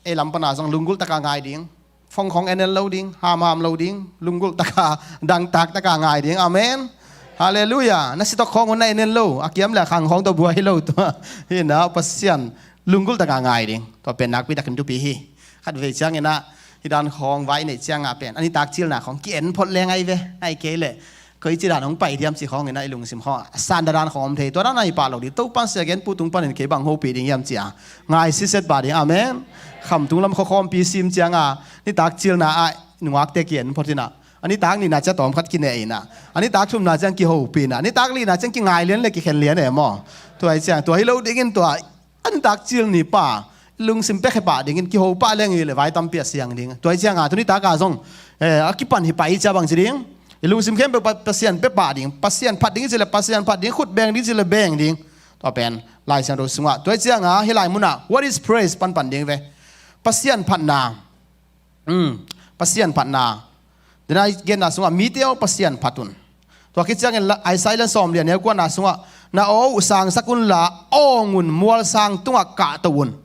ei lam pana zong lunggulh taka ngai ding, phone khawng en en lo ding, hamham lo ding, lunggulh taka, dangtak taka ngai ding. Amen. Halleluiah. Na sitok khawng un na en en lo, a kiam le a khang khawng tawh buai lo tua. Hi inah Pasian lunggulh taka ngai ding. Tua pen nakpi takin thupi hi. Khatvei ciang inah hih dan khawng vai i neih cianga pen a nitak cilna khawng ki-en phot leng ahi ve. Ahih kei leh koici dan hong pai diam cih khawng inah i lungsim khawng a san dadan khawng om thei. Tua dan ahi pah lo ding. Topa in sia gen pu tung panin kei bang hopih ding hiam ci-a ngai sitset pah ding. Amen. Khamtung lam khuakhawmpi sim cianga nitak cilna ah nungakte ki-en phot inah, a nitak nihna ciang tawmkhat kineh inah, a nitak thumna ciang kihopih inah, a nitak lina ciang kingai lian le kikhen lian e maw. Tua ahih ciang tua hi lo dingin tua a nitak cil ni pa lungsim pekhe pah dingin kiho pah leng hi le vai tampi a siang ding. Tua ahih cianga tu nitaka zong, eh, a kipan hi pah i cia bangci ding, i lungsim khempeuh Pa-, Pasian pia pah ding, Pasian phat ding i ci le Pasian phat ding, khut beng ding i ci le beng ding. Tua pen Lai Siangtho sungah. Tua ahih cianga hih lai munah what is praise panpan ding ve. Pasian phatna. Um, Pasian phatna. Dena i genna sungah mite aw Pasian phat un. Tua khit ciangin la-, Isaiah lian sawmli a neu kuana sungah na aw uh sangsak unla awng un, mualsang tungah kahto un.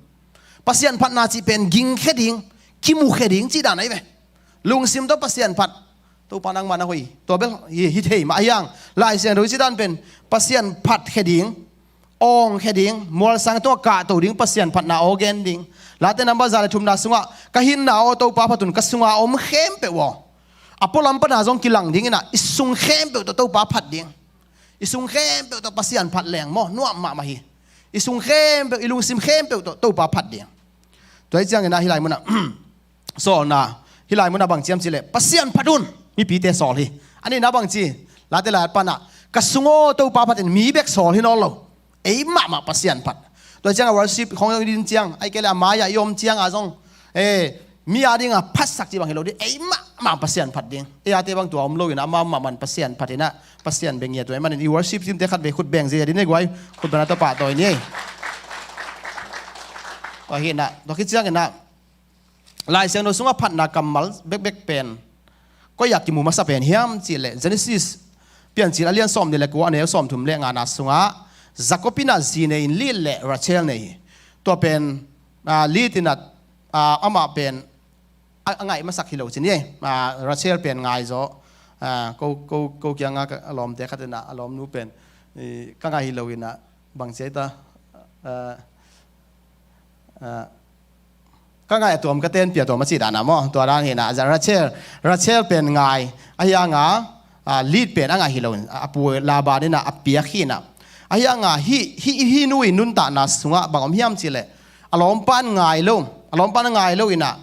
Pasian phatna cih pen gingkhia ding, kimukhia ding cih dan ahi ve. Lungsim tawh Pasian phat. Topa nangmah na hoih. Tua bel hi, hi thei mah a hiang. Lai Siangtho i cih dan pen Pasian phatkhia ding, awngkhia ding, mualsang tungah kahto ding, Pasian phatna aw gen ding. Late number za le thumna sungah ka hinna aw Topa phat un, ka sunga om khempeuh aw. A pualam pana zong kilang ding inah i sung khempeuh tawh Topa phat ding. I sung khempeuh tawh Pasian phat leng maw, nuam mahmah hi. I sung khempeuh, i lungsim khempeuh tawh Topa phat ding. Tua ahih ciangin ah hih lai munah sawlna, hih lai munah bang ci hiam cih leh Pasian phat un, mipite sawl hi. A nihna bang ci, Late lai-at panah ka sung aw Topa phat in, mi bek sawl hi nawn lo. Ei mahmah Pasian phat. Tua ciangah worship khawng i din ciang, ahih kei leh a mai-ah i om ciangah zong, eh, mi a dingah phatsak cih bang hi lo ding, ei mahmah Pasian phat ding. Ei ate bang tua om lo inah, amah mahmah in Pasian phat inah, Pasian beng hi a. Tua ahih manin i worship team te khatvei khut beng ziahziah ding e guai, khut beng a tawh pahtawi ni ei. Tua hi inah, tua khit ciang inah, Lai Siangtho sungah phatna kammal bekbek pen koi ah kimu masa pen hiam cih leh Genesis Piancil a lian sawmnih le kua, a neu sawmthum le ngana sungah Jacob inah zi nei in Leah le Rachel nei hi. Tua pen, ah, Leah inah, ah, amah pen a, a ngaih masak hi lo ci ni ei. Ah, Rachel pen ngai zaw. Ah, ko, ko, ko kiangah ka, a lawmte khat inah, a lawmnu pen, i, ka ngaih hi lo inah bang ci ai ta, ah, ah, ka ngaih a tuam ka tenpih a tuam a cih dan ah maw. Tua dan hi inah, Rachel, Rachel pen ngai, a hiangah, ah, Leah pen a ngaih hi lo in, a pu Laban inah a piak hi inah. A hiangah hih, hih, hih nu i nuntakna sungah bang om hiam cih leh, a lawmpa in ngai lo, a lawmpa in a ngai lo inah,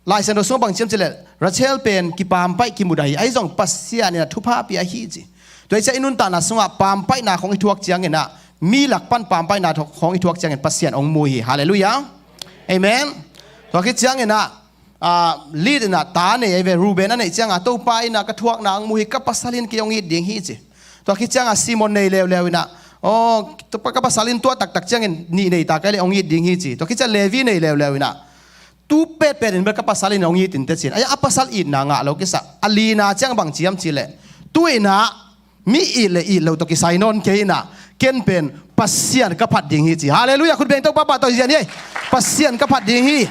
Lai Siangtho sungah bang ci hiam cih leh, Rachel pen kipampaih kimudah hi, ahi zong Pasian inah thupha pia hi ci. Tua ahih ciang i nuntakna sungah pampaihna khawng i thuak ciang inah, mi lak pan pampaihna thu-, khawng i thuak ciangin Pasian hong mu hi. Halleluiah. Amen. Tua khit ciang inah, ah, Leah inah ta nei ahi ve, Reuben a neih ciangah, Topa inah ka thuakna hong mu hi, ka pasal in kei hong it ding hi ci. Tua khit ciangah Simeon nei leuleu inah, aw, Topa, ka pasal in tua taktak ciangin nih nei ta kei leh hong it ding hi ci. Tua khit ciang Levi nei leuleu inah, tu petpet in bel ka pasal in hong it in teh ci-in. Ahi a, a pasal itna ngah lo kisa. A lina ciang bang ci hiam cih leh, tu inah mi it le it lo tawh kisai nawn kei inah, ken pen Pasian ka phat ding hi ci. Halleluiah. Khut beng, Topa pahtawi ziahziah ni ei. Pasian ka phat ding hi.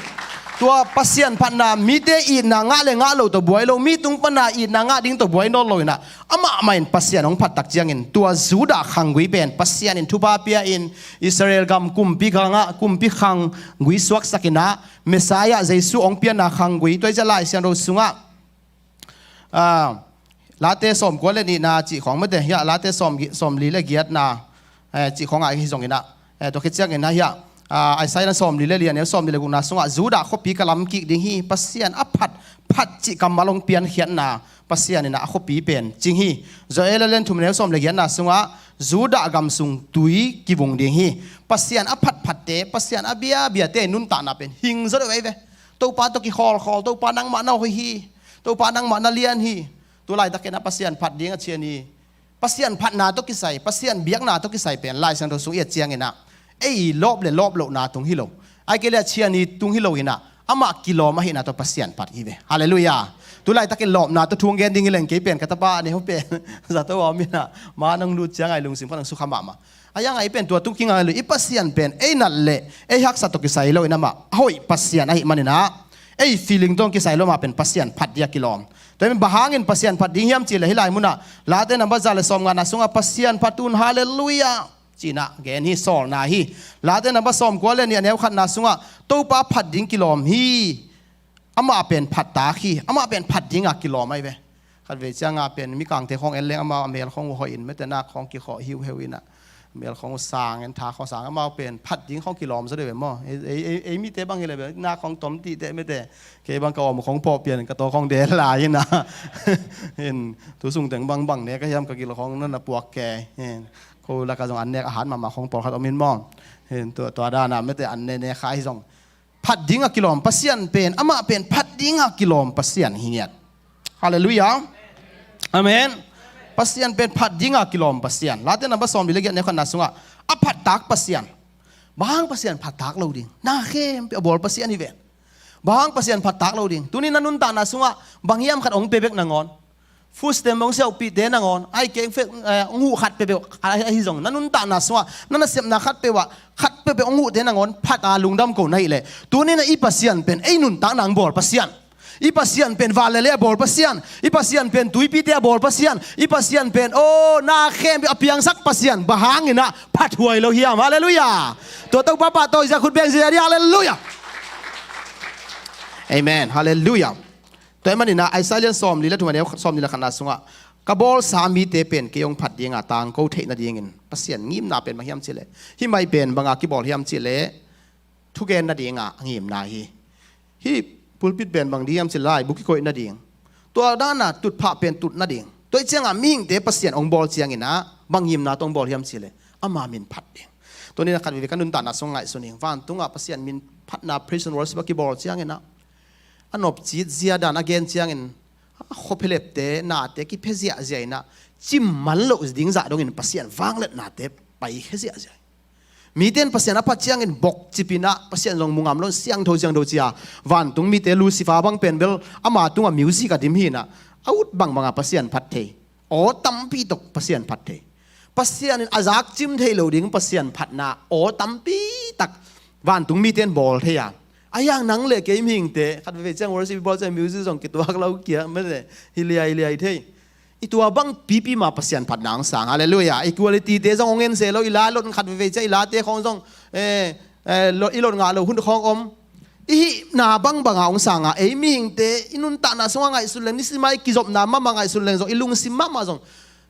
Tua Pasian phatna mite itna ngah le ngah lo tawh buai lo, mi tung pana itna ngah ding tawh buai nawn lo inah, amah mah in Pasian hong phat tak ciangin tua Judah khanggui pen Pasian in thupha pia in Israel gam kumpi khangah, kumpi khanggui suaksak inah, Messiah Jesu hong pianna khanggui. Tua ahih ciang Lai Siangtho sungah, ah, Late sawmkua le nihna cih khawng mate, hiah Late sawm, sawmli le giatna, eh, cih khawngah hi zong inah, eh, tua khit ciang inah hiah, ah, Isaiah sawmli le li a neu sawmli le gukna sungah Judah khuapi ka lamkik ding hi, Pasian a phat, phat cih kammal hong piankhiatna, Pasian inah a khuapi pen cing hi. Joel a lian thum a neu sawm le giatna sungah Judah gam sung tui kivung ding hi. Pasian a phatphatte, Pasian a biabiate nuntakna pen hing zaw deuh ahi ve. Topa tawh kikhawlkhawl, Topa nangmah na hoih hi, Topa nangmah na lian hi. Tu laitak inah Pasian phat ding a cian hi. Pasian phatna tawh kisai, Pasian biakna tawh kisai pen Lai Siangtho sung i et ciangin ah, ei lawp le lawp lohna tung hi lo, ahih kei leh a ciani tung hi lo in ah, amah kilawm ahihna tawh Pasian phat hi ve. Halleluiah. Tulaitakin lawpna tawh thu hong gen ding hi leng, kei pen ka tapa a neu pen zato a om in ah, ma nong lut ciangah i lungsim khat hong sukha mahmah. A hiangah ei pen tua tung kinga lo, i Pasian pen ei nat le ei haksa tawh kisai lo in, amah a hoih Pasian ahih manin ah, ei feeling tawh kisai lo, amah pen Pasian phat ding a kilawm. Tua hi bang hangin Pasian phat ding hiam cih leh, hih lai munah Late number za le sawmngana sungah Pasian phat un, halleluiah, ci-in ah gen hi, sawlna hi. Late number sawmkua le nih a neu khatna sungah Topa phat ding kilawm hi. Amah pen phat tak hi, amah pen phat ding a kilawm ahi ve. Khatvei ciangah pen mikangte khawng en leng amau a mel khawng uh hoih in, mete nak khawng kikhawh hiuheu in ah, mel khawng uh sang in, tha khawng sang, amau pen phat ding khawng kilawm zaw deuh ve maw. Ei, ei, ei, ei mite bang hi leh bel nak khawng tom tih teh, mete kei bang ka om khawng pawh pian, ka taw khawng del lai in ah. Hin, thu sung teng bangbang ne ka hiam, ka gil khawng na na puak ke. Hin, ko lakah zong an nek a hat mahmah khawng pawlkhat om in maw. Hin, tua, tua dan ah mete an ne ne kha hi zong, phat ding a kilawm Pasian pen, amah pen phat ding a kilawm Pasian hi ngiat. Halleluiah. Amen. Pasian pen phat ding a kilawm Pasian. Late number sawmli le giat neu khatna sungah a phat tak Pasian. Bang hang Pasian phat tak lo ding? Na khempeuh a bawl Pasian hi ve. Bang hang Pasian phat tak lo ding? Tuni na nuntakna sungah bang hiam khat hong pia bek nangawn, food stamp hong siauhpihte nangawn, ahih kei, eh, hong huh khat peuhpeuh ahi zong, na nuntakna sungah na nasepna khat peuh ah khat peuhpeuh hong huhte nangawn phat a lungdam ko na hih leh, tuni na i Pasian pen ei nuntakna hong bawl Pasian. I Pasian pen van le lei a bawl Pasian. I Pasian pen tuipite a bawl Pasian. I Pasian pen, aw, na khempeuh a piangsak Pasian. Bang hangin ah phathuai lo hiam? Halleluiah. Tua Topa pahtawi zia, khut beng zia dih, halleluiah. Amen. Halleluiah. Tua ahih manin ah Isaiah lian sawmli le thum a neu sawmli le khatna sungah, ka bawlsa mite pen kei hong phat ding a tangko theih nadingin Pasian ngimna pen bang hiam cih leh, hih mic pen bang a kibawl hiam cih leh, thugen nading a ngimna hi. Hih pulpit pen bang ding hiam cih leh, laibu kikoih nading. Tua dan a tutphah pen tut nading. Tua ahih ciangah mihingte Pasian hong bawl ciangin ah bang ngimna tawh hong bawl hiam cih leh, ama min phat ding. Tuni na khat veve ka nuntakna sung ngaihsun ing. Vantungah Pasian min phatna praise and worship a kibawl ciangin ah, a nopcit zia dan a gen ciangin, a khuaphialepte, nate kiphia ziahziah in ah, cim man loh ding zah dongin Pasian vangliatnate paikhia ziahziah. Mite in Pasian a phat ciangin bokcip in ah, Pasian zong mu ngam lo in siangtho, siangtho ci a, vantung mite Lucifer bang pen bel ama tungah music a dim hi in ah, a ut bangbang a Pasian phat thei. Aw tampi tawh Pasian phat thei. Pasian in a zakcim thei lo ding Pasian phatna aw tampi tak vantung mite in bawl thei a. A hiang nang le kei mihingte, khat veve ciang worship bawl ciang music zong kituak lo kia, mete hi liailiai thei. I tua bang pipi mah Pasian phatna hong sang. Halleluiah. I quality te zong hong en se lo, i la lot khat veve ciang i late khawng zong, eh, eh, lo, i lot ngah lo hun khawng om. I hihna bangbang a hong sang a, ei mihingte i nuntakna sungah ngaihsun leng, nisim a i kizopna mahmah ngaihsun leng zong, i lungsim mahmah zong,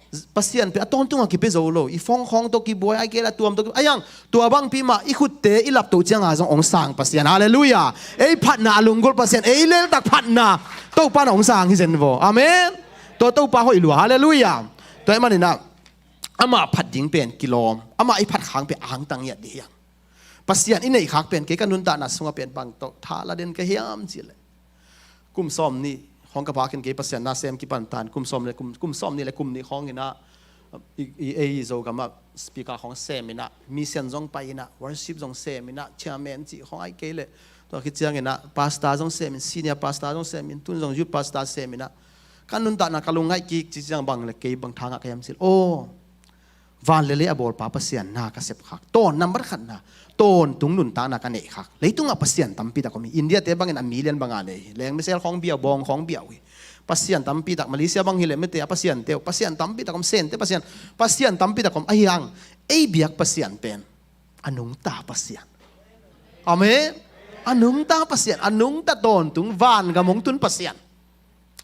Pasian pen a tawntung a kipia zo lo. I phone khawng tawh kibuai, ahih kei leh a tuam tawh kibuai. A hiang, tua bangpi mah i khutte i laptoh ciang a zong hong sang Pasian. Halleluiah. Ei phatna a lunggulh Pasian, ei leltak phatna Topa in hong sang hi zen vaw. Amen. Tua Topa hoih lua. Halleluiah. Tua ahih manin ah, amah phat ding pen kilawm, amah i phat khak pen angtang ngiat ding hi hang. Pasian i neih khak pen, kei ka nuntakna sungah pen bang tawh tha la den ka hiam cih leh, kum sawmnih khawng ka phak in kei Pasian na sem kipan tan, kum sawm le kum, kum sawmnih le kum nih khawng in ah, i, i, ei Zogam ah speaker khawng sem in ah, mission zong pai in ah, worship zong sem in ah, chairman cih khawng, ahih kei leh tua khit ciang in ah pastor zong sem in, senior pastor zong sem in, tun zong youth pastor sem in ah, ka nuntakna ka lungngaih kik cih ciang bang leh kei bang tha ngah ka hiam cih leh, aw, van le lei a bawlpa Pasian na ka sep khak. Tawn number khatna, tawntung nuntakna ka neih khak. Leitungah Pasian tampi tak om hi. India te bangin a million bang a nei hi. Leng misel khawng biau, bawng khawng biau hi. Pasian tampi tak, Malaysia bang hi leh mete a pasiante uh, Pasian tampi tak om, Sente Pasian, Pasian tampi tak om. A hiang, ei biak Pasian pen a nungta Pasian. Amen. A nungta Pasian, a nungta tawntung, vangam hong tun Pasian.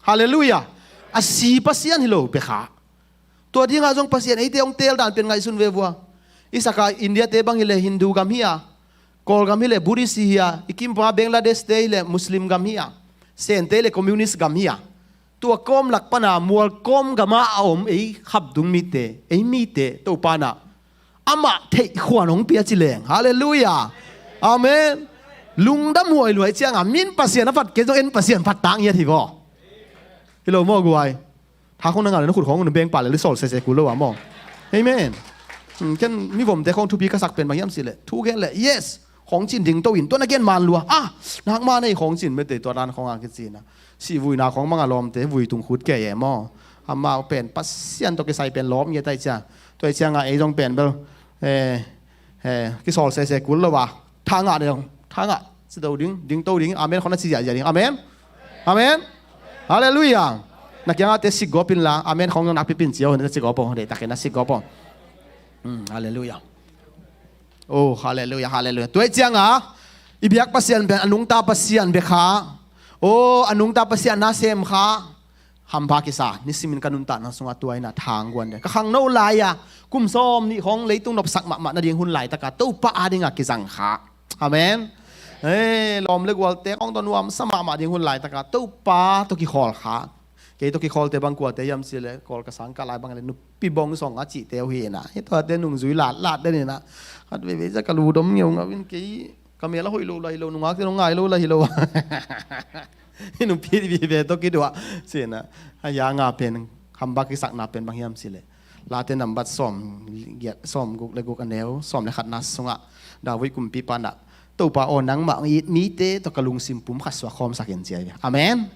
Halleluiah. A si Pasian hi lo bek a. Tua dingah zong Pasian eite hong teel dan pen ngaihsun ve vua. I saka India te bang hi leh Hindu gam hi a, Kawlgam hi leh Buddhist hi a, i kimpa Bangladesh te hi leh Muslim gam hi a, Sente hi leh Communist gam hi a. Tua kawm lak pan a mual kawm gam ah a om ei khapdung mite, ei mite Topa in ah amah theih khuan hong pia ci leng. Halleluiah. Amen. Lungdam huai lua hi ciang a, min Pasian a phat kei zong en Pasian phat tak ngiat hi vaw. Hi lo maw guai. Tha khong na ngah le na khut khong na beng pah le li sawl sese kul lo a maw. Amen. Hmm, ken mi vomte khong thupi ka sak pen bang hiam cih leh, thu gen leh yes, khong cin ding to in, tua na gen man lua. Ah, nak man ei khong cin mete tua dan khong a kici na. Sih vuina khong mang a lawmte vui tung khut kei e maw. Amau pen Pasian tawh kisai pen lawm ngiat ai cia. Tua ai ciang a ei zong pen bel, eh, eh, kisawl sese kul lo a. Tha ngah ding, tha ngah, si do ding, ding to ding. Amen khong na ci ziahziah ding. Amen. Amen. Halleluiah. Na kiangah te sik gawp inla, amen khong nakpi pin cia uh, na sik gawp aw, deihtakin na sik gawp aw. Hmm, halleluiah. Oh, halleluiah, halleluiah. Tua ai ciang a i biak Pasian pen a nungta Pasian bia kha. Oh, a nungta Pasian na sem kha. Hampha kisa, nisimin ka nuntakna sungah tua in a thang guan de. Ka khangno lai-a kum sawm nih khong leitung nopsak mahmah nading hun laitaka Topa adinga kizang kha. Amen. Eh, lawm le gualte khong tawh nuamsa mahmah ding hun laitaka Topa tawh kikhawl kha. Kei tawh kikhawlte bang kuate hiam cih leh, Kawl ka sang kah lai bang le nupi bong song a cihte uh hi na. Hih tuate nungzui latlat den hi na. Khat veivei zah ka lu dom ngeungau in kei ka mel a hoih lo la hi lo, nungakte nong ngai lo la hi lo. Hih nupi vive tawh kiduah. Cih na. A yanga pen hambak kisakna pen bang hiam cih leh, Late nambat sawm giat, sawm guk le guk a neu sawm le khatna sungah David kumpipa in ah, Topa aw, nangmah hong it mite tawh ka lungsim pum khat suak khawmsak in, ci ahi ve. Amen.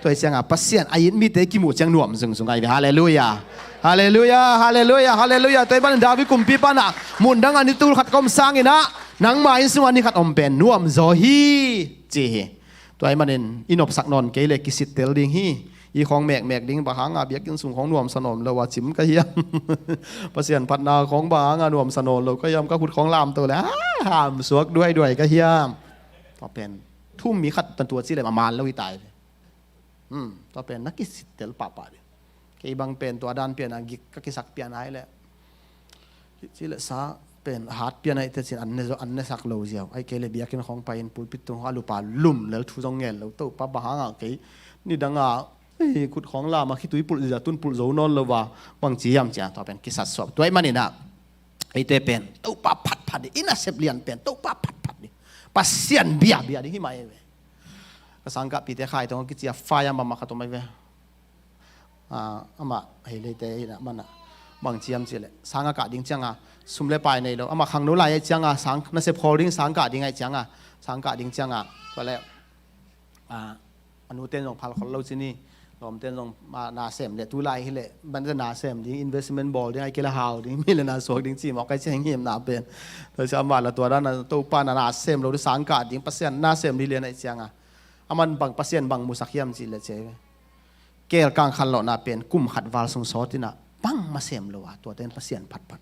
Tua hi ciangah Pasian a it mite kimuh ciang nuam zungzung ahi ve. Halleluiah. Halleluiah, halleluiah, halleluiah. Tua hi manin David kumpipa in ah, mundang a ni tul khat ka om sangin ah, nangma inn sungah ni khat om pen nuam zaw hi, ci hi. Tua hi manin i nopsak nawn kei leh kisittel ding hi. I khawng mekmek ding, bang hanga biakinn sung khawng nuamsa nawn lo a cim ka hiam? Pasian phatna khawng bang hanga nuamsa nawn lo ka hiam? Ka khut khawng lamto leh, ah, hamsuak duaiduai ka hiam? Tua pen thu mi khat tan tua ci leh a man lo hi ta hi ve. Hmm, tua pen na kisittel pahpah ding. Kei bang pen tua dan pian a gik ka kisak pian ahi leh, ci leh sa pen a hat pian ahi teh cin an ne zo, an ne sak lo ziau. Ahi kei leh biakinn khawng pai in pulpit tung khawng a lupa lum lel thu zong ngen lo. Topa, bang hanga kei nidanga, ei, khut khawng lam a khitui pulh zia tun pulh zo nawn lo va, bang ci hiam, ci a tua pen kisat suak. Tua hi manin ah eite pen Topa phatphat ding, i nasep lian pen Topa phatphat ding, Pasian biabia ding hi mah hi ve. Ka sangkahpite khai tawng a kici a fai a mahmah khat om ahi ve. Ah, amah hei leite hi na, amah na bang ci hiam cih leh, sang a kah ding cianga sum le pai nei lo. Amah khangno lai ahi cianga sang, nasep khawl ding, sang kah ding ahi cianga, sang kah ding cianga, tua leh, ah, a nute in zong phal khol lo ci ni. Lawmte in zong, ah, na sem leh, tu lai hi leh bang na sem ding, investment bawl ding, ahi kei leh hau ding, mi leh na suak ding ci mawk ahi ciang himna pen. Tua ciang amah lah tua dan a Topa na na sem lo ding, sang kah ding, Pasian na sem ding lian ahi cianga, aman bang, Pasian bang musak hiam cih leh, ci ahi ve. Kelkang khanlawhna pen kum khat val sung sawt in ah bangmah sem lo a, tuate in Pasian phatphat.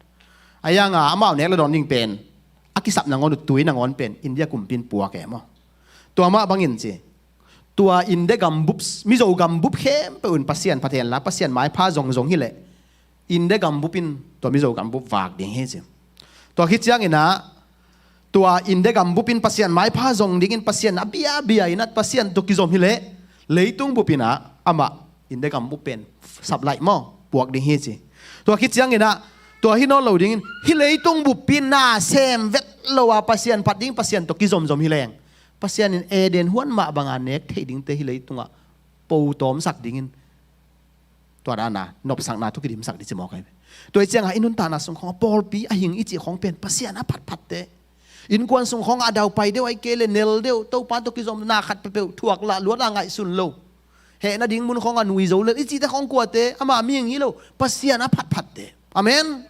A yanga amau nek le dawn ding pen, a kisap nangawn uh tui nangawn pen India kumpi in puak e maw. Tua mah bangin ci, tua India gambup, Mizo gambup khempeuh in Pasian phat hen la, Pasian maipha zongzong hi leh, India gambup in tua Mizo gambup vak ding hi ci. Tua khit ciangin ah, tua India gambup in Pasian maipha zong dingin Pasian a biabia in ah Pasian tawh kizom hi leh, leitung bup in ah amah India gambup pen sap laih maw, puak ding hi ci. Tua khit ciangin ah, tua hi nawn lo dingin, hih leitung bup in na sem vet lo a Pasian phat ding, Pasian tawh kizomzom hi leng, Pasian in Eden huan mah banga nek theih dingte hih leitungah po tawmsak dingin, tua dana nopsakna thu kidimsak ding ci mawk ahi ve. Tua hi cianga i nuntakna sung khawng a pawlpi a hing i cih khawng pen Pasian a phatphatte. Innkuan sung khawng a daupai deuh ahi kei leh nel deuh, Topa tawh kizomna khat peuhpeuh thuak lah luat a ngaihsun lo. Heh nading mun khawng a nui zo lel i cihte khawng kuate, amah mihing hi lo, Pasian a phatphatte. Amen.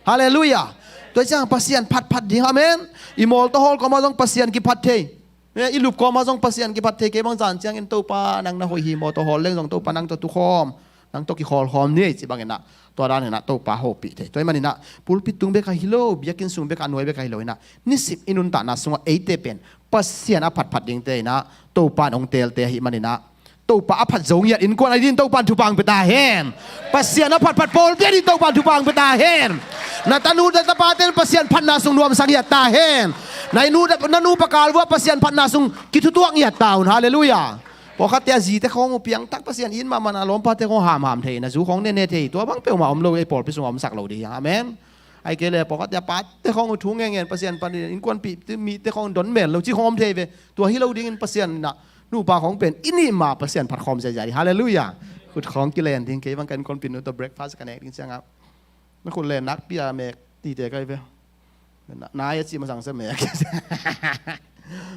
Halleluiah. Tua hi ciang Pasian phatphat ding. Amen. I mawtaw hawl kawmah zong Pasian kiphat thei. Eh, i lup kawmah zong Pasian kiphat thei. Kei bang zan ciangin Topa nang na hoih hi, mawtaw hawl leng zong Topa nang tawh tukhawm, nang tawh kikhawlkhawm ni ci bangin ah, tua danin ah Topa hopih thei. Tua hi manin ah pulpit tung bek ahi lo, biakinn sung bek a nuai bek ahi lo in ah, nisim i nuntakna sungah eite pen Pasian a phatphat dingte in ah Topa in hong teelte ahi manin ah, Topa a phat zo ngiat innkuan a dingin Topa in thupha hong pia ta hen. Pasian a phatphat pawlpi a dingin Topa in thupha hong pia ta hen. Na tanu na tapate in Pasian phatna sung nuamsa ngiat ta hen. Na nu, na nupa kal vua Pasian phatna sung kithutuak ngiat ta un. Halleluiah. Pawlkhatte a zite khawng uh piangthak, Pasian it mahmah a lawmpate khawng hamham thei, na zu khawng nene thei, tua bang peuhmah om lo, ei pawlpi sungah omsak lo ding hi hang. Amen. Ahi kei leh pawlkhatte a pate khawng uh thu ngengen, Pasian pan innkuanpih mite khawng don mel lo ci khawng om thei ve. Tua hi lo dingin Pasian in ah nupa khawng pen i nih ma Pasian phat khawm ziahziah hi. Halleluiah. Khut khawng kilen ding, kei bang ka innkuanpihnu tawh breakfast ka nek ding ciangah, na khut len nakpi a mek tite ka hi ve. Na, nai a cih masang sa mek.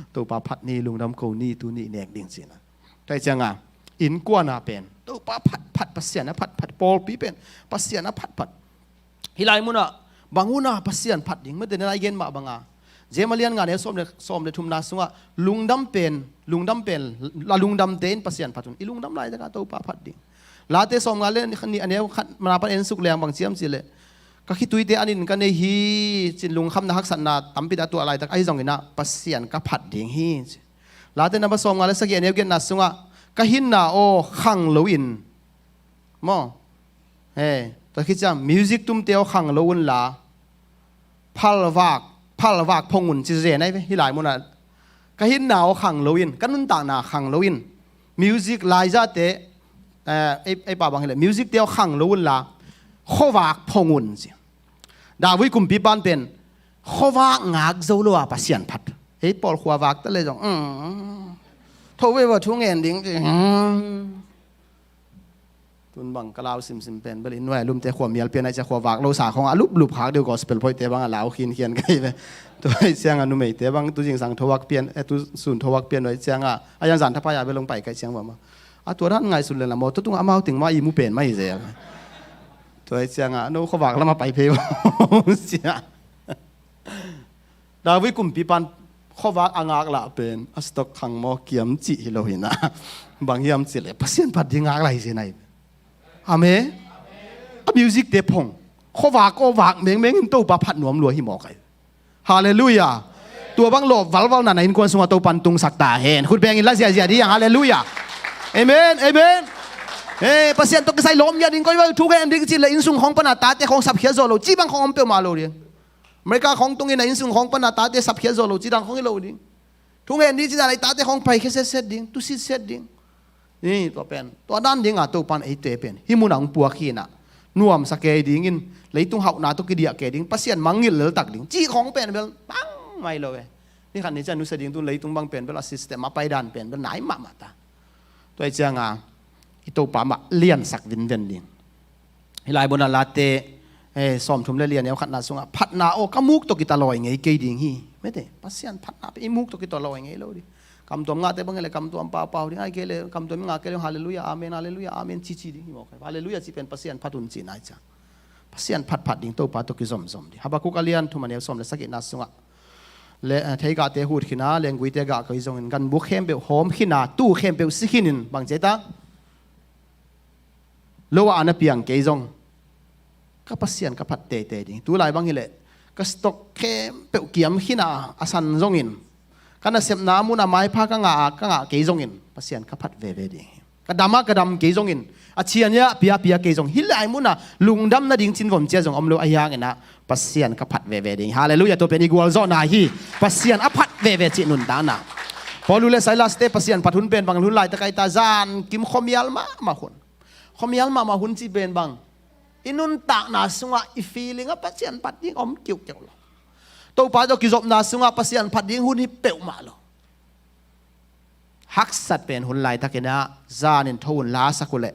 Topa phat ni, lungdam ko ni, tuni nek ding cihna. Tua hi ciangah innkuan a pen Topa phat phat, Pasian a phat phat, pawlpi pen Pasian a phat phat. Hih lai munah bang hun a Pasian phat ding, mate, na i gen mah banga, Jeremiah a lian nga, neu sawm le, sawm le thumna sungah lungdam pen, lungdam pen, la lungdamte in Pasian phat un. I lungdam laitakah Topa phat ding. Late sawmnga le nih, a neu khatna pan en suk leng bang ci hiam cih leh, ka khituite an in ka nei hi, ci-in lungkhamna haksatna tampi tak a tuah laitak ahi zongin ah Pasian ka phat ding hi, ci. Late namba sawmnga le sagih, a neu giatna sungah, ka hinna aw khang loin, maw, he, tua khit ciang music tumte aw khang lo unla, phalvak, phalvak phong un, ci zen ahi ve. Hih lai munah ka hinna aw khang loin, ka nuntakna khang loin, music laizate, eh, ei, ei pau bang hi leh, music te aw khang lo unla, khuavak phong un, ci. David kumpipa in pen khuavak ngak zo lo a Pasian phat. Ei pawl khuavak ta le zong, um, tho ve va, thu ngen ding, ci. Um. Tun bang ka lau simsim pen bel, inn nuai a lumte khuamial pian ahih ciang khuavak lo sa khawng a luplup khak deuh, gospel phoihte bang a lau khinkhian ka hi ve. Tua ahih ciangah numeite bang tu zingsang thovak pian, eh, tu sun thovak pian uh ahih ciangah, a yang zan thapai a bel hong pai ka hih ciang bang, a tua dan ngaihsun leng la mawtaw tungah amau teng mah i mu pen mah hi zel. Tua ahih ciangah no khuavak lamah pai phei uh, sia. David kumpipa in khuavak a ngak lah pen a stock khang maw kiam cih hi lo hi na. Bang hiam cih leh Pasian phat ding ngak lai zen ahi. Amen. A music te phong, khuavak aw vak mengmeng in Topa phat nuam lua hi mawk ahi. Halleluiah. Tua bang lawp valval na na innkuan sungah Topa in tungsak ta hen. Khut beng in la ziahziah dih hang. Halleluiah. Amen. Amen. Eh, Pasian tawh kisai lawm ngiat ding, koi val thu ngen ding cih leh inn sung khawng pan a tate khawng sapkhiat zawh lo, cih bang khawng om peuhmah lo ding. America khawng tungin a inn sung khawng pan a tate sapkhiat zawh lo, cih dan khawng hi lo ding. Thu ngen ding cih dan a i tate khawng paikhe setset ding, tusit set ding. Ni, tua pen, tua dan ding a Topa in eite pen hih mun a hong puak hi na, nuamsa kei dingin, leitung hauhna tawh kidiah kei ding, Pasian mangngilh leltak ding, cih khawng pen bel bangmah hi lo e. Ni khat ni ciang nusia ding, tun leitung bang pen bel a system a pai dan pen bel nai mahmah ta. Tua ahih ciangah i Topa mah liansak vinven ding. Hih lai munah Late, eh, sawmthum le li, a neu khatna sungah, phatna aw ka muk tawh kitawlawh ngei kei ding hi. Mate, Pasian phatna pen i muk tawh kitawlawh ngei lo ding. Kamtuam ngahte bang hi leh kamtuam paupau ding, ahih kei leh kamtuam i ngah kei leh halleluiah, amen, halleluiah, amen, cici ding hi mawk ahi. Halleluiah cih pen Pasian phat un cihna ahi ciang, Pasian phatphat ding, Topa tawh kizomzom ding. Habakkuk a lian thum, a neu sawm le sagihna sungah, le, eh, theigahte hut khin a, lengguite gah kei zongin, ganbuk khempeuh hawm khin a, tuu khempeuh si khinin, bang ci ta? Lo ah a na piang kei zong, ka Pasian ka phat teitei ding. Tulai bang hi leh ka stock khempeuh kiam khin a, a san zongin, ka nasepna mun a maipha ka ngah a, ka ngah kei zongin, Pasian ka phat veve ding hi. Ka dam a ka dam kei zongin, a cian a pia pia kei zong, hih lai munah lungdam nading cin vom cia zong om lo, ahi hangin ah Pasian ka phat veve ding. Halleluiah. Tua pen i gualzawhna hi. Pasian a phat veve cih nuntakna. Paul le Silas te Pasian phat hun pen bang hun laitak ahi ta? Zan kim khuamial mahmah hun. Khuamial mahmah hun cih pen bang, i nuntakna sungah i feeling ah Pasian phat ding om kiukiu lo. Topa tawh kizopna sungah Pasian phat ding hun hi peuhmah lo. Haksat pen hun laitakin ah, zanin tho un la sak uh leh,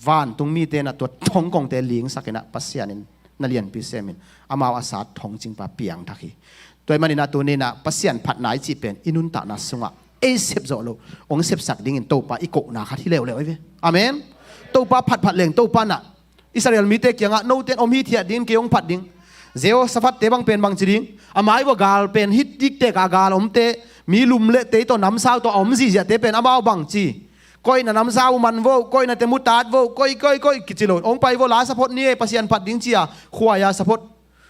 vantung mite in ah tua thong kongte lingsakin ah, Pasian in na lianpi semin amau a sat thongcingpa piangthak hi. Tua ahih manin ah tuni in ah Pasian phatna i cih pen i nuntakna sungah ei sep zawh loh, hong sepsak dingin Topa i kohna khat hi leuleu ahi ve. Amen. Topa phatphat leng Topa in ah Israel mite kiangah, note in om hithiat dingin kei hong phat ding. Jehoshaphat te bang pen bang ci ding? A mai uah gal pen hih diktek a gal omte, mi lum le tei tawh namsau tawh a om zihziahte pen amau bang ci? Koi na namsau uh man vo, koi na te mu tat vo, koi, koi, koi kici lo. Hong pai vo, la saphot ni e, Pasian phat ding ci a, khuai a saphot.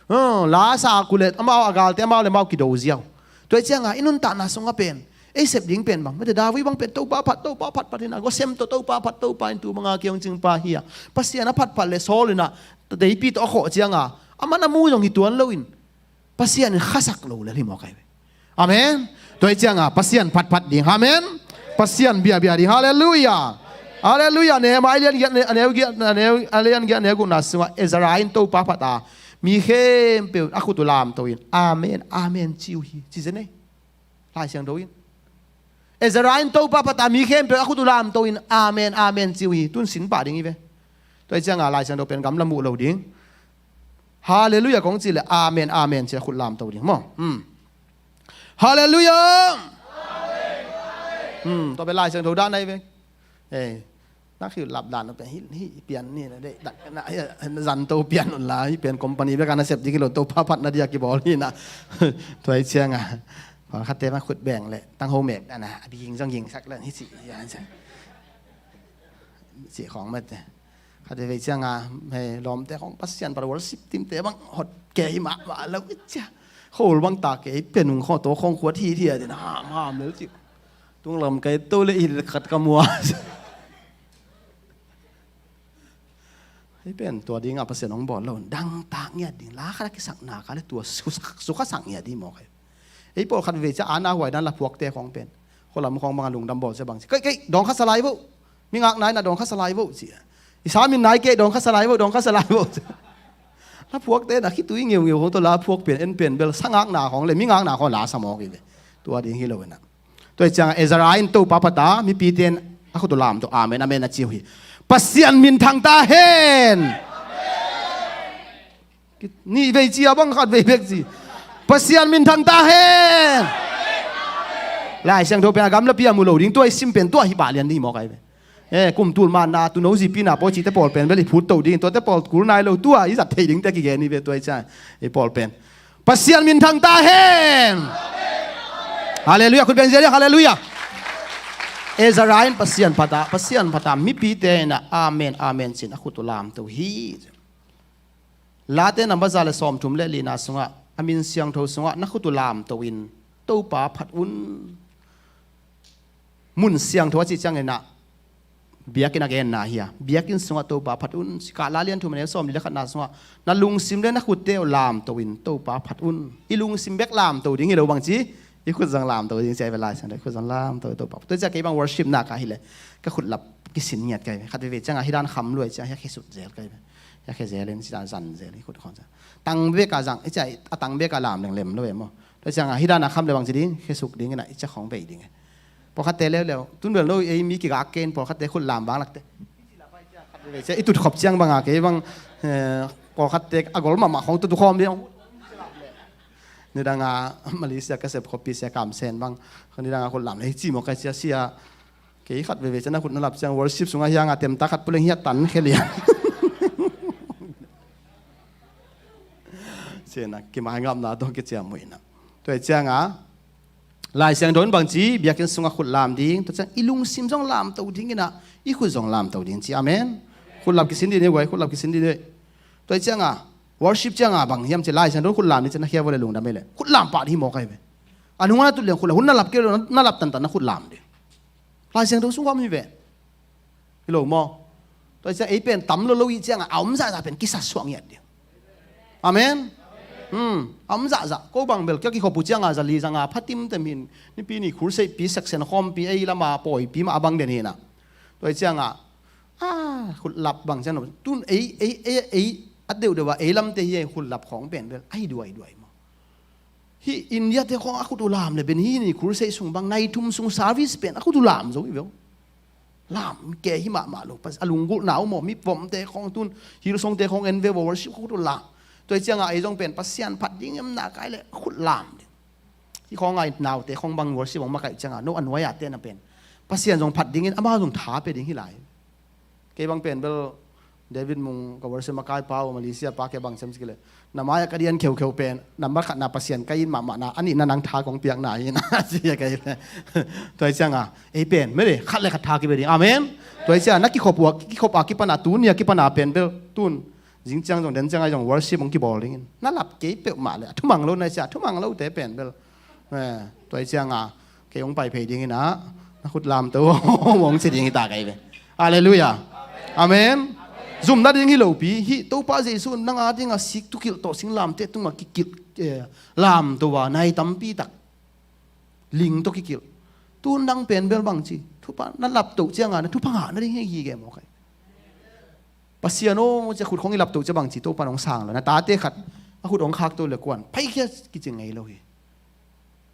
Huh, la sa kulet, amau a galte, amau le amau kido ziau. Tua hi ciangah i nuntakna sungah pen ei sep ding pen bang, mate, David bang pen Topa phat, Topa phat, phat in ah, gosem tawh Topa phat, Topa in tu banga kei hong cingpa hi a. Pasian a phatphat le Saul in ah teipi tawh a khawh ciangah, aman a mu zong hi tuan loin, Pasian in khasak lo lel hi mawk ahi ve. Amen. Tua hi ciangah Pasian phatphat ding. Amen. Pasian biabia ding. Halleluiah. Halleluiah. Nehemiah a lian giat, a neu giat, a neu, a lian giat, a neu gukna sungah Ezra in Topa phat a, mi khempeuh a khut uh lamto in, amen, amen ci uh hi, ci zen ei. Lai Siangtho in, Ezra in Topa phat a mi khempeuh a khut uh lamto in, "Amen, amen," ci uh hi. Tun sin pah ding hi ve. Tua hi cianga Lai Siangtho pen gamla muh lo ding. Halleluiah kong cih leh amen, amen ci a khut lamto ding maw? Hmm. Halleluiah. Hmm, tua pen Lai Siangtho dan ahi ve. Eh, na khut lap dan uh pen hi, hi pian ni na dei, dak na, hi, zanto pian un la, hi pen company bek a na sep ding hi lo, Topa phat na dia kibawl hi na. Tua hi cianga pawlkhatte mah khut beng leh tangho mek dan a, a ding zong ging sak leh hi ci, hi a ci. Ci khawng mate. Khat veve cianga, hei, lawmte khawng Pasian phat worship team te bang hot kei mahmah lo i cia. Khol bang ta kei pen ung khaw to khawng khuat hi hi a din ham ham lel ci. Tung lam kai to le i khat ka mua. Hei pen tua dinga Pasian hong bawl lo. Dang tak ngiat ding. La khat a kisakna ka le tua sukha, sukha sak ngiat ding maw kai. Ei pawlkhat veve cia ana huai dan la phuakte khawng pen. Khualam khawng bang a lungdam bawl cia bang ci. Kei, kei, dawng kha salai vo. Mi ngakna in a dawng kha salai vo ci. I sa min nai kei dawng kha salai vo, dawng kha salai vo ci. La phuakte na khitui ngeungeu khawng tawh la phuak pen, en pen bel sa ngakna khawng le mi ngakna khawng la sa mawk hi ve. Tua ding hi lo ina. Tua hi cianga Ezra in Topa phat a mipite in a khut uh lamto, amen, amen a ci uh hi. Pasian minthang ta hen. Nih vei ci a bang khat vei bek ci. Pasian minthang ta hen. Lai Siangtho pen a gamlapi a mu lo ding, tua i sim pen tua hi pah lian ding hi mawk ahi ve. Eh, kum tul manna, tuuno zipi na pawi cihte pawl pen bel i phut to ding, tuate pawl kul nai lo tua i zat thei dingte kigen hi ve tua i cia, i pawl pen. Pasian minthang ta hen. Halleluiah, khut beng zia ding, halleluiah. Ezra in Pasian phat a, Pasian phat a mipite in a amen, amen ci-in a khut uh lamto hi. Late number za le sawmthum le lina sungah, a min siangtho sungah na khut uh lamto in Topa phat un. Mun siangtho a cih ciangin ah biakinn a genna hi a, biakinn sungah Topa phat un. Sikah la lian thum a neu sawmli le khatna sungah, na lungsim le na khutte uh lamto in Topa phat un. I lungsim bek lamto ding hi lo bang ci, i khut zong lamto ding ci a hi ve Lai Siangtho, i khut zong lamto Topa. Tua ciah kei bang worship na ka hi le ka khut lap kisin ngiat ka hi ve. Khat veve ciangah hi dan kham luai ciah hi a khe sut zel ka hi ve. Hi a khe zel in ci dan zan zel i khut khawng ciah. Tang bek a zang, i ciah a tang bek a lam leng lem lo e maw. Tua ciangah hi dan a kham le bang ci ding, khe suk ding in a i ciah khawng bei ding e. Pawlkhatte leuleu tun bel no ei mi kigak kei in pawlkhatte khut lam vang lakte. I tut khop ciang banga kei bang, eh, pawlkhatte a gol mahmah khawng tut khawm ding. Nidanga Malaysia ka sep khoppi sia kam sen bang. Nidanga khut lam le hi ci maw ka sia sia. Kei khat veve ciang a khut na lap ciang worship sungah hianga temta khat puleng hiah tan khe lian. Ciana kimai ngamna tawh kiciam muihna. Tua hi cianga Lai Siangtho in bang ci, biakinn sungah khut lam ding, tua ciang i lungsim zong lamto ding in a, i khut zong lamto ding ci. Amen. Khut lap kisin ding ni guai, khut lap kisin ding ni. Tua hi cianga worship cianga bang hiam ci Lai Siangtho in khut lam ding ci na khia vua le lungdam ei le. Khut lam pah ding hi maw ka hi ve. A nungah na tut leng khut lam, hun na lap kei lo, na lap tantan na khut lam ding. Lai Siangtho sung khawm hi ve. Hi lo maw? Tua hi ciang ei pen tam lo lo i cianga a om zahzah pen kisa suak ngiat ding. Amen. Hmm. A om zahzah ko bang bel kia kikhop uh cianga zali zanga phatim tem hin nipi ni khurseihpi seksen khawmpi ei lama pawipi mah a bang den hina. Tua hi cianga a khut lap bang ciang lo tun ei ei ei ei a deuhdeuh a ei lamte hi ei khut lap khawng pen bel ahi duai duai maw? Hih India te khawng a khut uh lam le ben hi ni, crusade sung bang nai thum sung service pen a khut uh lam zo hi veu. Lam ke hi mahmah lo, a lunggulhna uh maw, mi vomte khawng tun, Hillsong te khawng en ve vo worship khut uh lam. Tua hi cianga ei zong pen Pasian phat ding em na kai le khut lam ding. Hih khawng ai naute khawng bang worship hong makaih cianga no a nuai-ah te na pen Pasian zong phat dingin amau zong tha pe ding hi lai. Kei bang pen bel David Mung ka worship makai pa uh Malaysia pa kei bang sem sikile. Na mai-ah ka dian kheukheu pen number khatna Pasian ka it mahmahna, a nihna nang tha kong piakna hi na ci a kei le. Tua hi cianga ei pen mede khat le khat tha kibe ding. Amen. Tua hi cianga na kikhop uh a, kikhop a kipana, tuni a kipana pen bel tun zing ciang zong den ciang ai zong worship hong kibawl dingin na lap kei peuhmah le a thumang lo na hi cia, a thumang lote pen bel. Eh, tua hi cianga kei hong pai phei dingin ah na khut lamto hong ci ding hi ta kei ve. Halleluiah. Amen. Zumna ding hi lopi hih Topa Jesu nanga dinga sik tukilh tawh singlamteh tungah kikilh, eh, lamto a nai tampi tak ling tawh kikilh. Tun nang pen bel bang ci thupha na laptoh cianga na thupha ngah nading hi hi ke maw kai. Pasian aw cia khut khong i laptoh cia bang ci Topa nong sang lo na tate khat a khut hong khakto le kuan phaikhia kici ngei lo hi.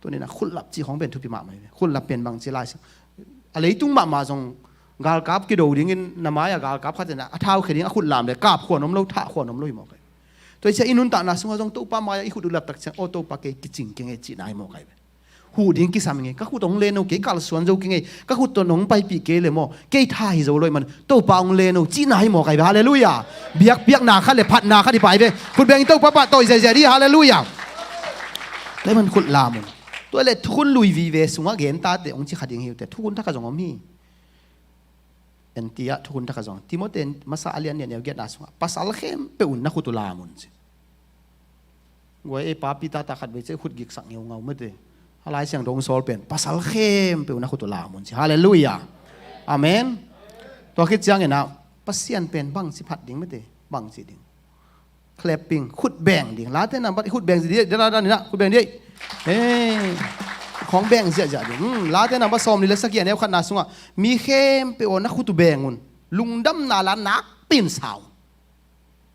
Tuninah khutlap cih khawng pen thupi mahmah hi ve. Khutlap pen bangci lai siang, a leitung mahmah zong galkap kido dingin na mai-ah galkap khat inah a thau khia ding a khutlam le kap khuan om lo, thah khuan om lo hi mawk ai. Tua hi ciah i nuntakna sungah zong Topa mai-ah i khut uh laptak ciang, aw Topa, kei kicing kei ngei cihna hi mawk ai ve. Huh ding kisam ngei, ka khut hong len uh, kei kalsuan zo kei ngei, ka khut tawh nong paipih kei le maw, kei tha hi zo lo ih man, Topa hong len uh cihna hi mawk ai ve. Halleluiah. Biakpiakna khat le phatna khat hi pai ve. Khut beng in Topa pahtawi ziahziah dih. Halleluiah. Tua ih man khutlam un. Tua le thukhun lui vive sungah gen tate hong ci kha ding hi uh teh, thukhun thak a zong om hi. En ti ah thukhun thak a zong, Timoti masa a lian nih a neu giatna sungah, pasal khempeuh un na khut uh lam un ci. Guai ei papi tata khat vei ciah khut giksak ngeungau mate. A Lai Siangtho hong sawl pen pasal khempeuh na khut uh lam un ci. Halleluiah. Amen. Tua khit cianginah Pasian pen bangci phat ding mate, bangci ding. Clapping, khut beng ding. Late nambat khut beng dih, dih, dih, dih, dih, khut beng dih. Hey. Khawng beng ziahziah ding. Hmm, Late nambat sawm nih le sagih a neu khatna sungah, mi khempeuh aw na khut uh beng un. Lungdamna la nakpi in sa un.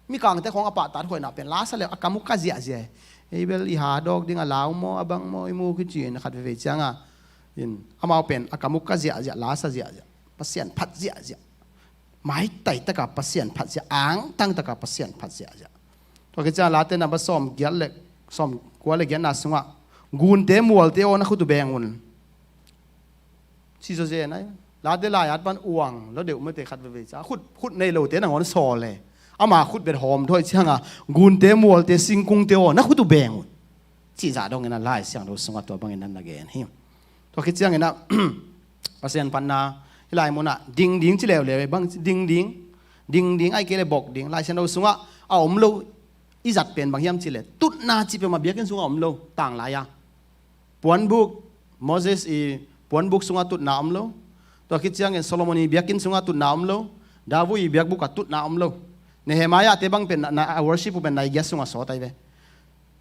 Mikangte khawng a pahtak huaina pen lasa le a kam uh ka ziahziah. Ei bel i ha dawk ding a lau maw, a bang maw, i muk hi ci-in khat veivei cianga, in amau pen a kam uh ka ziahziah, lasa ziahziah. Pasian phat ziahziah. Maitai taka Pasian phat ziah, angtang taka Pasian phat ziahziah. Tua khit ciang Late nambat sawm giat le, sawm kua le giatna sungah, gunte mualte aw na khut uh beng un. Ci zawzen ai. Late lai-at pan uang lo deuh mate khat veivei ca. Khut, khut nei lote nangawn sawl le. Ama khut bet hawm thuai cianga, gunte mualte singkungte aw na khut uh beng un. Cih zah dongin a Lai Siangtho sungah tua bangin nan na gen hi. Tua khit cianginah Pasian phatna, hih lai munah ding ding ci leuleu, bang ding ding, ding ding ai kei le bok ding. Lai Siangtho sungah a om lo, i zat pen bang hiam ci le, tutna cih peuhmah biakinn sungah om lo, tanglai-a. Puanbuk, Moses i puanbuk sungah tutna om lo. Tua khit ciangin Solomon i biakinn sungah tutna om lo. David i biakbuk ah tutna om lo. Nehemiah te bang pen na, na, a worship uh pen nai giat sungah sawt ai ve.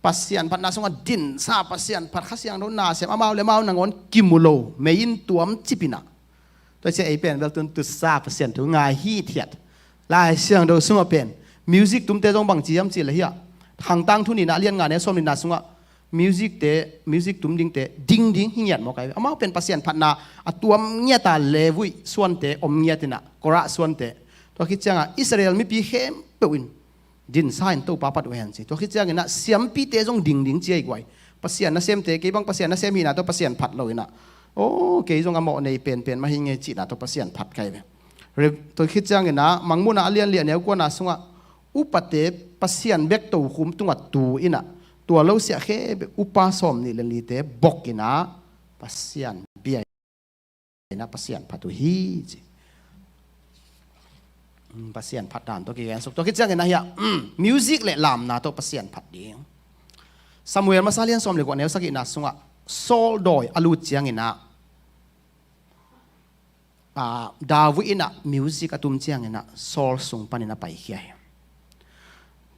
Pasian phatna sungah dinsa, Pasian phat, Kha Siangtho nasem, amau le amau nangawn kimu lo, mei in tuam cipinah. Tua cia ei pen bel tun tutsa Pasian thu ngai hithiat. Lai Siangtho sungah pen music tumte zong bang ci hiam ci le hiah, Khangtang thu nihna a lian nga neu sawm nihna sungah music te, music tum dingte ding ding hi ngiat mawk ai. Amau pen Pasian phatna a tuam ngiata levuih suante om ngiatinah, Korah suante. Tua khit cianga Israel mipi khempeuh in dinsa in Topa phat uh hen ci. Tua khit cianginah siampite zong ding ding ci ai guai. Pasian nasemte, kei bang Pasian nasem hihna tawh Pasian phat lo inah, aw kei zong a mawh nei penpen mah hi ngei cihna tawh Pasian phat kai ve. Tua khit cianginah Mangmuhna a lian li a neu kuana sungah upate Pasian bek tokhum tungah tu inah, tua lo siah khe upa sawm nih le nite bok inah Pasian bia inah Pasian phat uh hi ci. Pasian phat dan tawh kigen suk tua khit ciangin ahi ah, music le lamna tawh Pasian phat ding. Samuel masa lian sawm le kua neu sagihna sungah Saul dawi a lut cianginah, ah, David inah music a tum cianginah Saul sung panin a paikhia hi.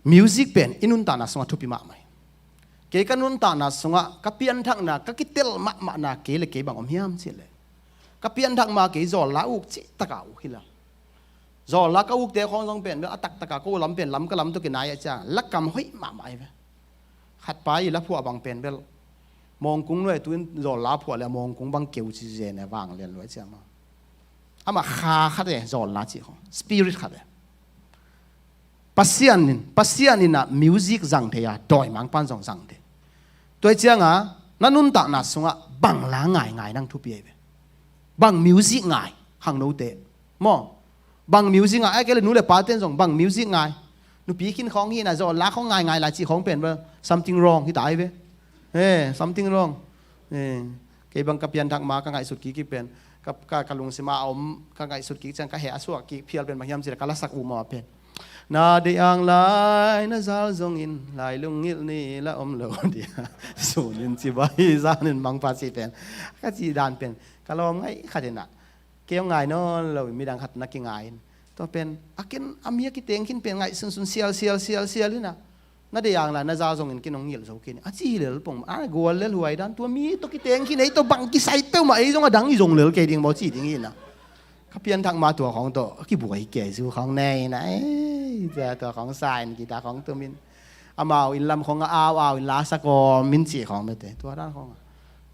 Music pen i nuntakna sungah thupi mahmah hi. Kei ka nuntakna sungah ka pianthakna, ka kitel mahmahna kei le kei bang om hiam cihleh, ka pianthak ma kei zawlla uk cih taka uk hi la. Zawlla ka ukte khawng zong pen bel a taktaka ko lam pen lam ka lam tawh kinai ah ciang la kam hoih mahmah hi ve. Khatpa i la phuah bang pen bel mawngkung nuai tuin zawlla phuah le a mawngkung bang keu ci zen a vang lian luai ciang ma. Amah kha khat e, zawlla cih khawng spirit khat e. Pasian in, Pasian in ah music zang thei a, dawimangpan zong zang thei. Tua cianga na nuntakna sungah bang la ngaingai nang thupi ahi ve. Bang music ngai hang note maw? Bang music ngai, ai kei le nu le pa ten zong bang music ngai. Nupi khin khawng hi na zawlla khawng ngaingai lai cih khawng pen bel something wrong hi ta ahi ve. Eh, something wrong. Eh, kei bang ka pianthak ma ka ngaihsut kik kik pen, ka, ka, ka lungsim a om, ka ngaihsut kik ciang ka heh a suak kik phial pen bang hiam cih le ka lasak uh mawh a pen, na deih ang lai na zal zongin lai lungngilh ni la om lo dia. Sunin cibai zanin mangpa cih pen, ka cih dan pen ka lawm ngaih khat in ah, kei hong ngai nawn lo in midang khat na kingai in. Tua pen a ken a mi a kiteng khin pen ngaih sunsun sial sial sial sial in ah, na deih ang lai na zal zongin ken hong ngilh zo kei ni a ci hi lel pong. A gual lel huai dan, tua mi tawh kiteng khin, ei tawh bang kisai peuhmah, ei zong a dang i zong lel kei ding maw ci ding hi in ah. Ka pianthak ma tua khawng tawh a kibuai kei zu khawng nei in ah, ei tua, tua khawng sa in kita khawng tum in, amau inn lam khawng a au au in la sa kawm in cih khawng mete tua dan khawng a.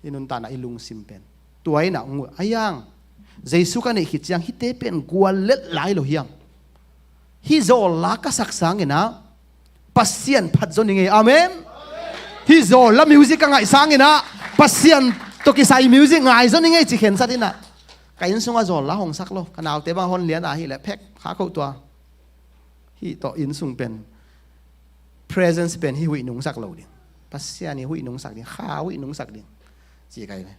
I nuntakna, i lungsim pen. Tua inah ngu a yang. Jesu ka neih khit ciang hihte pen gual let lai lo hiam? Hih zawlla ka sak sanginah Pasian phat zaw ni ngei. Amen. Hih zawlla music ka ngaih sanginah Pasian tawh kisai music ngai zaw ni ngei ci khensat inah. Ka inn sungah zawlla hong sak lo. Ka naute bang hon lian ahileh phek kha khoh tua. Hih tawh inn sung pen presence pen hih huih nungsak lo ding. Pasian i huih nungsak ding, kha huih nungsak ding. Ci kai ve.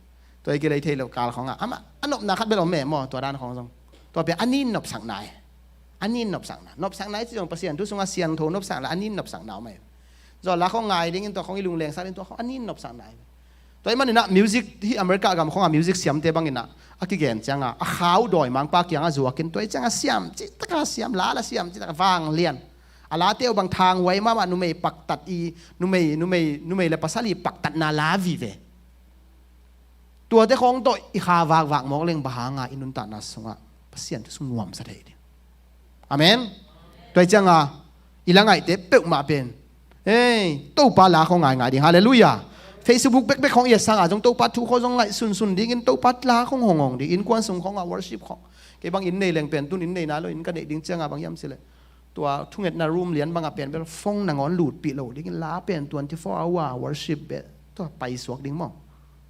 Tua i kilei thei lo kal khawngah amah a nopna khat bel om meh maw, tua dan khawng zong. Tua pen a nin nopsakna e. A nin nopsakna. Nopsakna i ci zong Pasian thu sungah siangtho nopsakna, a nin nopsakna om e. Zawlla khawng ngai dingin tua khawng i lunglengsak ding, tua khawng a nin nopsakna e. Tua i maninah music, hih America gam khawngah music siamte banginah a kigen cianga a khau dawimangpa kiangah zuakin tua i cianga siam cihtaka siam, lala siam cihtaka vanglian. A late uh bang thanghuai mahmah, numei paktat i, numei, numei, numei le pasal i paktatna la vive. Tuate khawng tawh i kha vakvak mawk leng bang hanga i nuntakna sungah Pasian thu sung nuamsa thei ding. Amen. Tua i cianga i la ngaihte peuhmah pen, ei, Topa la khawng ngaingai ding. Halleluiah. Facebook bekbek khawng i et sanga zong Topa thu khawng zong ngaih sunsun dingin Topa la khawng hong hong ding. Innkuan sung khawngah worship khawng. Kei bang inn nei leng pen tun inn nei nai lo, inn ka neih ding cianga bang hiam cileh tua thungetna room lian bangah pen bel phone nangawn lutpih lo dingin la pen twenty four hour worship bel tua paisuak ding maw?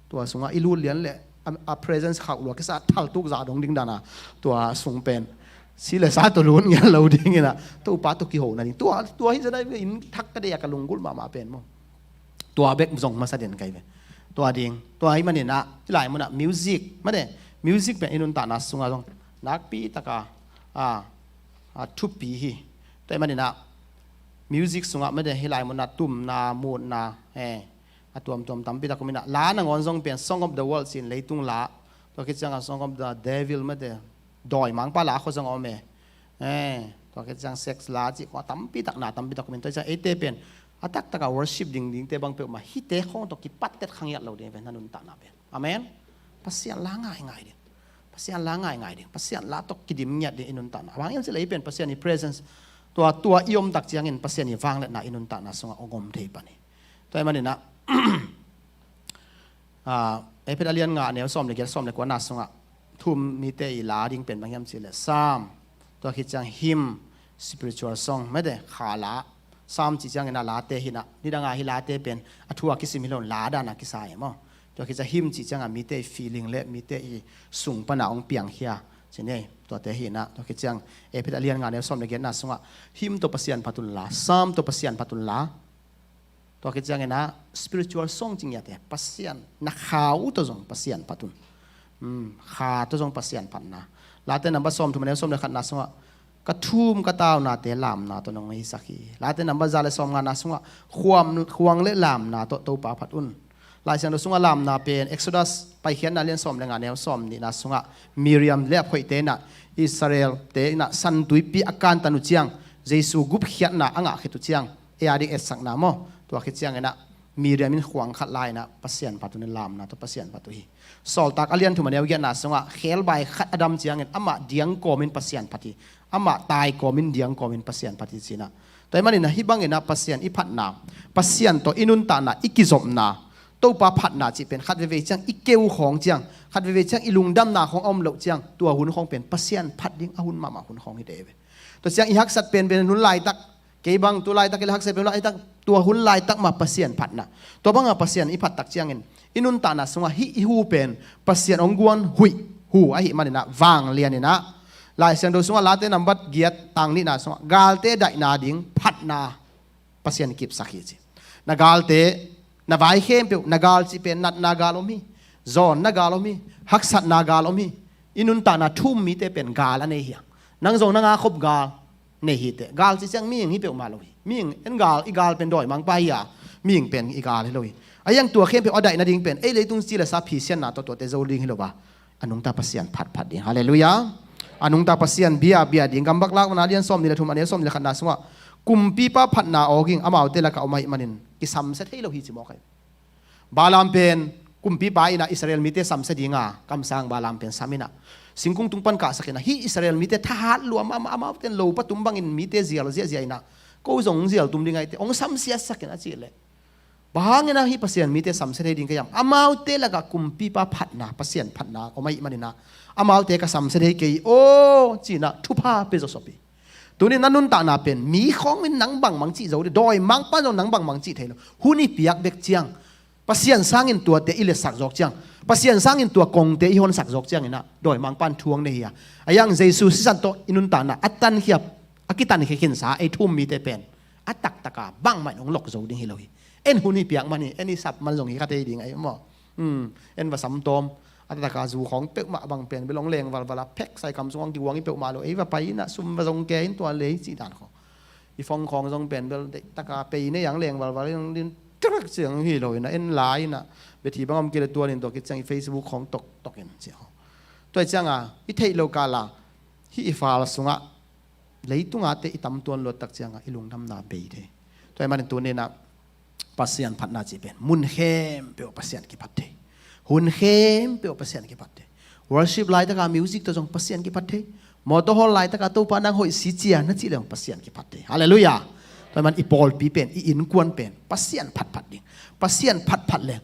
Tua sungah i lut lian le a, a presence khauh lua kisa thaltuk zah dong ding dana tua sung pen si le sa tawh lut ngial lo dinginah Topa tawh kiho na ding. Tua, tua hi zana in thak ka dei a ka lunggulh mahmah pen maw? Tua bek zong masa den kai ve. Tua ding, tua hi maninah hih lai munah music mate, music pen i nuntakna sungah zong nakpi taka a, a thupi hi. Tua hi maninah music sungah mate hih lai munah tumna, mutna, eh, a tuamtuam tampi tak om inah la nangawn zong pen Song of the World ci-in leitung la, tua khit cianga Song of the Devil mate, dawimangpa la khawng zong a om e. Eh, tua khit ciang sex la cih khawng tampi tak, na tampi tak om in, tua ciang eite pen a taktakah worship ding dingte bang peuhmah hihte khawng tawh kipattet kha ngiat lo ding pen na nuntakna pen. Amen. Pasian la ngaingai ding. Pasian la ngaingai ding. Pasian la tawh kidim ngiat ding i nuntakna. Bang hiam cileh ei pen Pasian i presence tua, tua i om tak ciangin Pasian i vangliatna i nuntakna sungah hong om thei pan hi. Tua i maninah a, Efesa a lian nga a neu sawm le giat, sawm le kuana sungah thu-um mite i la ding pen bang hiam cileh Psalm, tua khit ciang hymn, spiritual song mate, kha la. Psalm cih ciangin a late hinah nidanga hih late pen a thu a kisim hi lo, la dana kisa e maw? Tua khit ciang hymn cih cianga mite i feeling le mite i sung pana hong piangkhia ci nei. Tuate hinah tua khit ciang Efesa a lian nga a neu sawm le giatna sungah hymn tawh Pasian phat unla, Psalm tawh Pasian phat unla. Tua khit cianginah spiritual song ci ngiate, Pasian na khau tawh zong Pasian phat un. Hmm, kha tawh zong Pasian phatna. Late nambat sawm thum a neu sawm le khatna sungah ka thu-um ka taunate lamna tawh nong hisak hi. Late nambat za le sawm ngana sungah khuam, khuang le lamna tawh Topa phat un. Lai Siangtho sungah lamna pen Exodus, Paikhiatna lian sawm le nga a neu sawm nihna sungah Miriam le a khoihte inah Israel-te inah San Tuipi a kantan uh ciang Jesu gupkhiatna a ngah khit uh ciang ei a ding etsakna maw? Tua khit cianginah Miriam in khuang khat la inah Pasian phat un, lamna tawh Pasian phat uh hi. Sawltak a lian thum a neu giatna sungah khebai khat a dam ciangin amah diang kawmin Pasian phat hi. Amah tai kawmin diang kawmin Pasian phat hi cinah. Tua i maninah hih banginah Pasian i phatna, Pasian tawh i nuntakna, i kizopna, Topa phatna cih pen khat veivei ciang i keu khawng ciang, khat veivei ciang i lungdamna khawng a om loh ciang tua hun khawng pen Pasian phat ding a hun mahmah hun khawng hi te ve. Tua ciang i haksat penpen hun laitak, kei bang tu laitak i la haksat pen laitak, tua hun laitak mah Pasian phatna. Tua banga Pasian i phat tak ciangin i nuntakna sungah hih i hu pen Pasian hong guan huih hu ahih maninah vanglianinah Lai Siangtho sungah Late nambat giat tang nihna sungah galte daihna ding phatna Pasian kipsak hi ci. Na galte, na vai khempeuh, na gal cih pen natna gal om hi, zawnna gal om hi, haksatna gal om hi. I nuntakna thu-um mite pen gal a nei hi hang. Nang zong na ngah khop gal nei hi teh. Gal cih ciang mihing hi peuhmah lo hi. Mihing en gal, i gal pen dawimangpa hi a, mihing pen i gal hi lo hi. A hiang tua khempeuh a daih nading pen ei leitung ci le sa phisianna tawh tuate zo ding hi lo a, a nungta Pasian phatphat ding. Halleluiah. A nungta Pasian biabia ding. Gamvak lakna lian sawm nih le thum a neu sawm nih le khatna sungah kumpipa phatna awging amaute lakah om ahih manin kisamsia thei lo hi ci mawk hi. Balaam pen kumpipa inah Israel mite samsia dinga kamsang Balaam pen sam inah singkung tung pan kahsak inah hih Israel mite thahat lua mahmah, amaute in lopa tum bangin mite zial ziahziah inah ko zong zial tum ding ahi teh hong samsiasak in a cih leh Bang hangin ah hih Pasian mite samsia thei ding ka hiam? Amaute lakah kumpipa phatna, Pasian phatna om ahih manin ah amaute ka samsia thei kei aw, ci-in ah thupha pia zawsop hi. Tuni na nuntakna pen mi khawng in nang bangmah cih zo ding, dawimangpa'n zong nang bangmah cih thei lo. Hun i piak bek ciang, Pasian sangin tuate i liatsak zawk ciang, Pasian sangin tua kongte i honsak zawk ciangin ah dawimangpa'n thu hong nei hi a. Ahi hang Jesu sisan tawh i nuntakna a tankhia, a kitankhia khinsa ei thu um mite pen a taktaka bangmah in hong lok zo ding hi lo hi. En hun i piak man hi, en i sap man zong hi kha thei ding ahi maw. Hmm, en va samtawm, a taktaka zu khawng peuhmah bang pen bel hong leng valval a, phek, saikam sung hong kiguang hi peuhmah lo, ei va pai in ah sum va zong kei in tua lei cih dan khawng. I phone khawng zong pen bel deihtaka pei in ei hong leng valval in hong din trak ciang hi lo in ah, en lai in ah, battery bang om kei leh tuan in tua khit ciang i Facebook khawng toktok in ci khawng. Tua ciang a i theih loh kal a hih i file sungah leitung a te i tam tuan luat tak ciang a i lungdamna bei thei. Tua ahih manin tuni in ah Pasian phatna cih pen mun khempeuh Pasian kiphat thei. Hun khempeuh Pasian kiphat thei. Worship laitaka music tawh zong Pasian kiphat thei. Mawtaw hawl laitaka Topa nang hoih si cia na cih leh zong Pasian kiphat thei. Halleluiah. Tua ahih manin i pawlpi pen, i innkuan pen Pasian phatphat ding. Pasian phatphat leng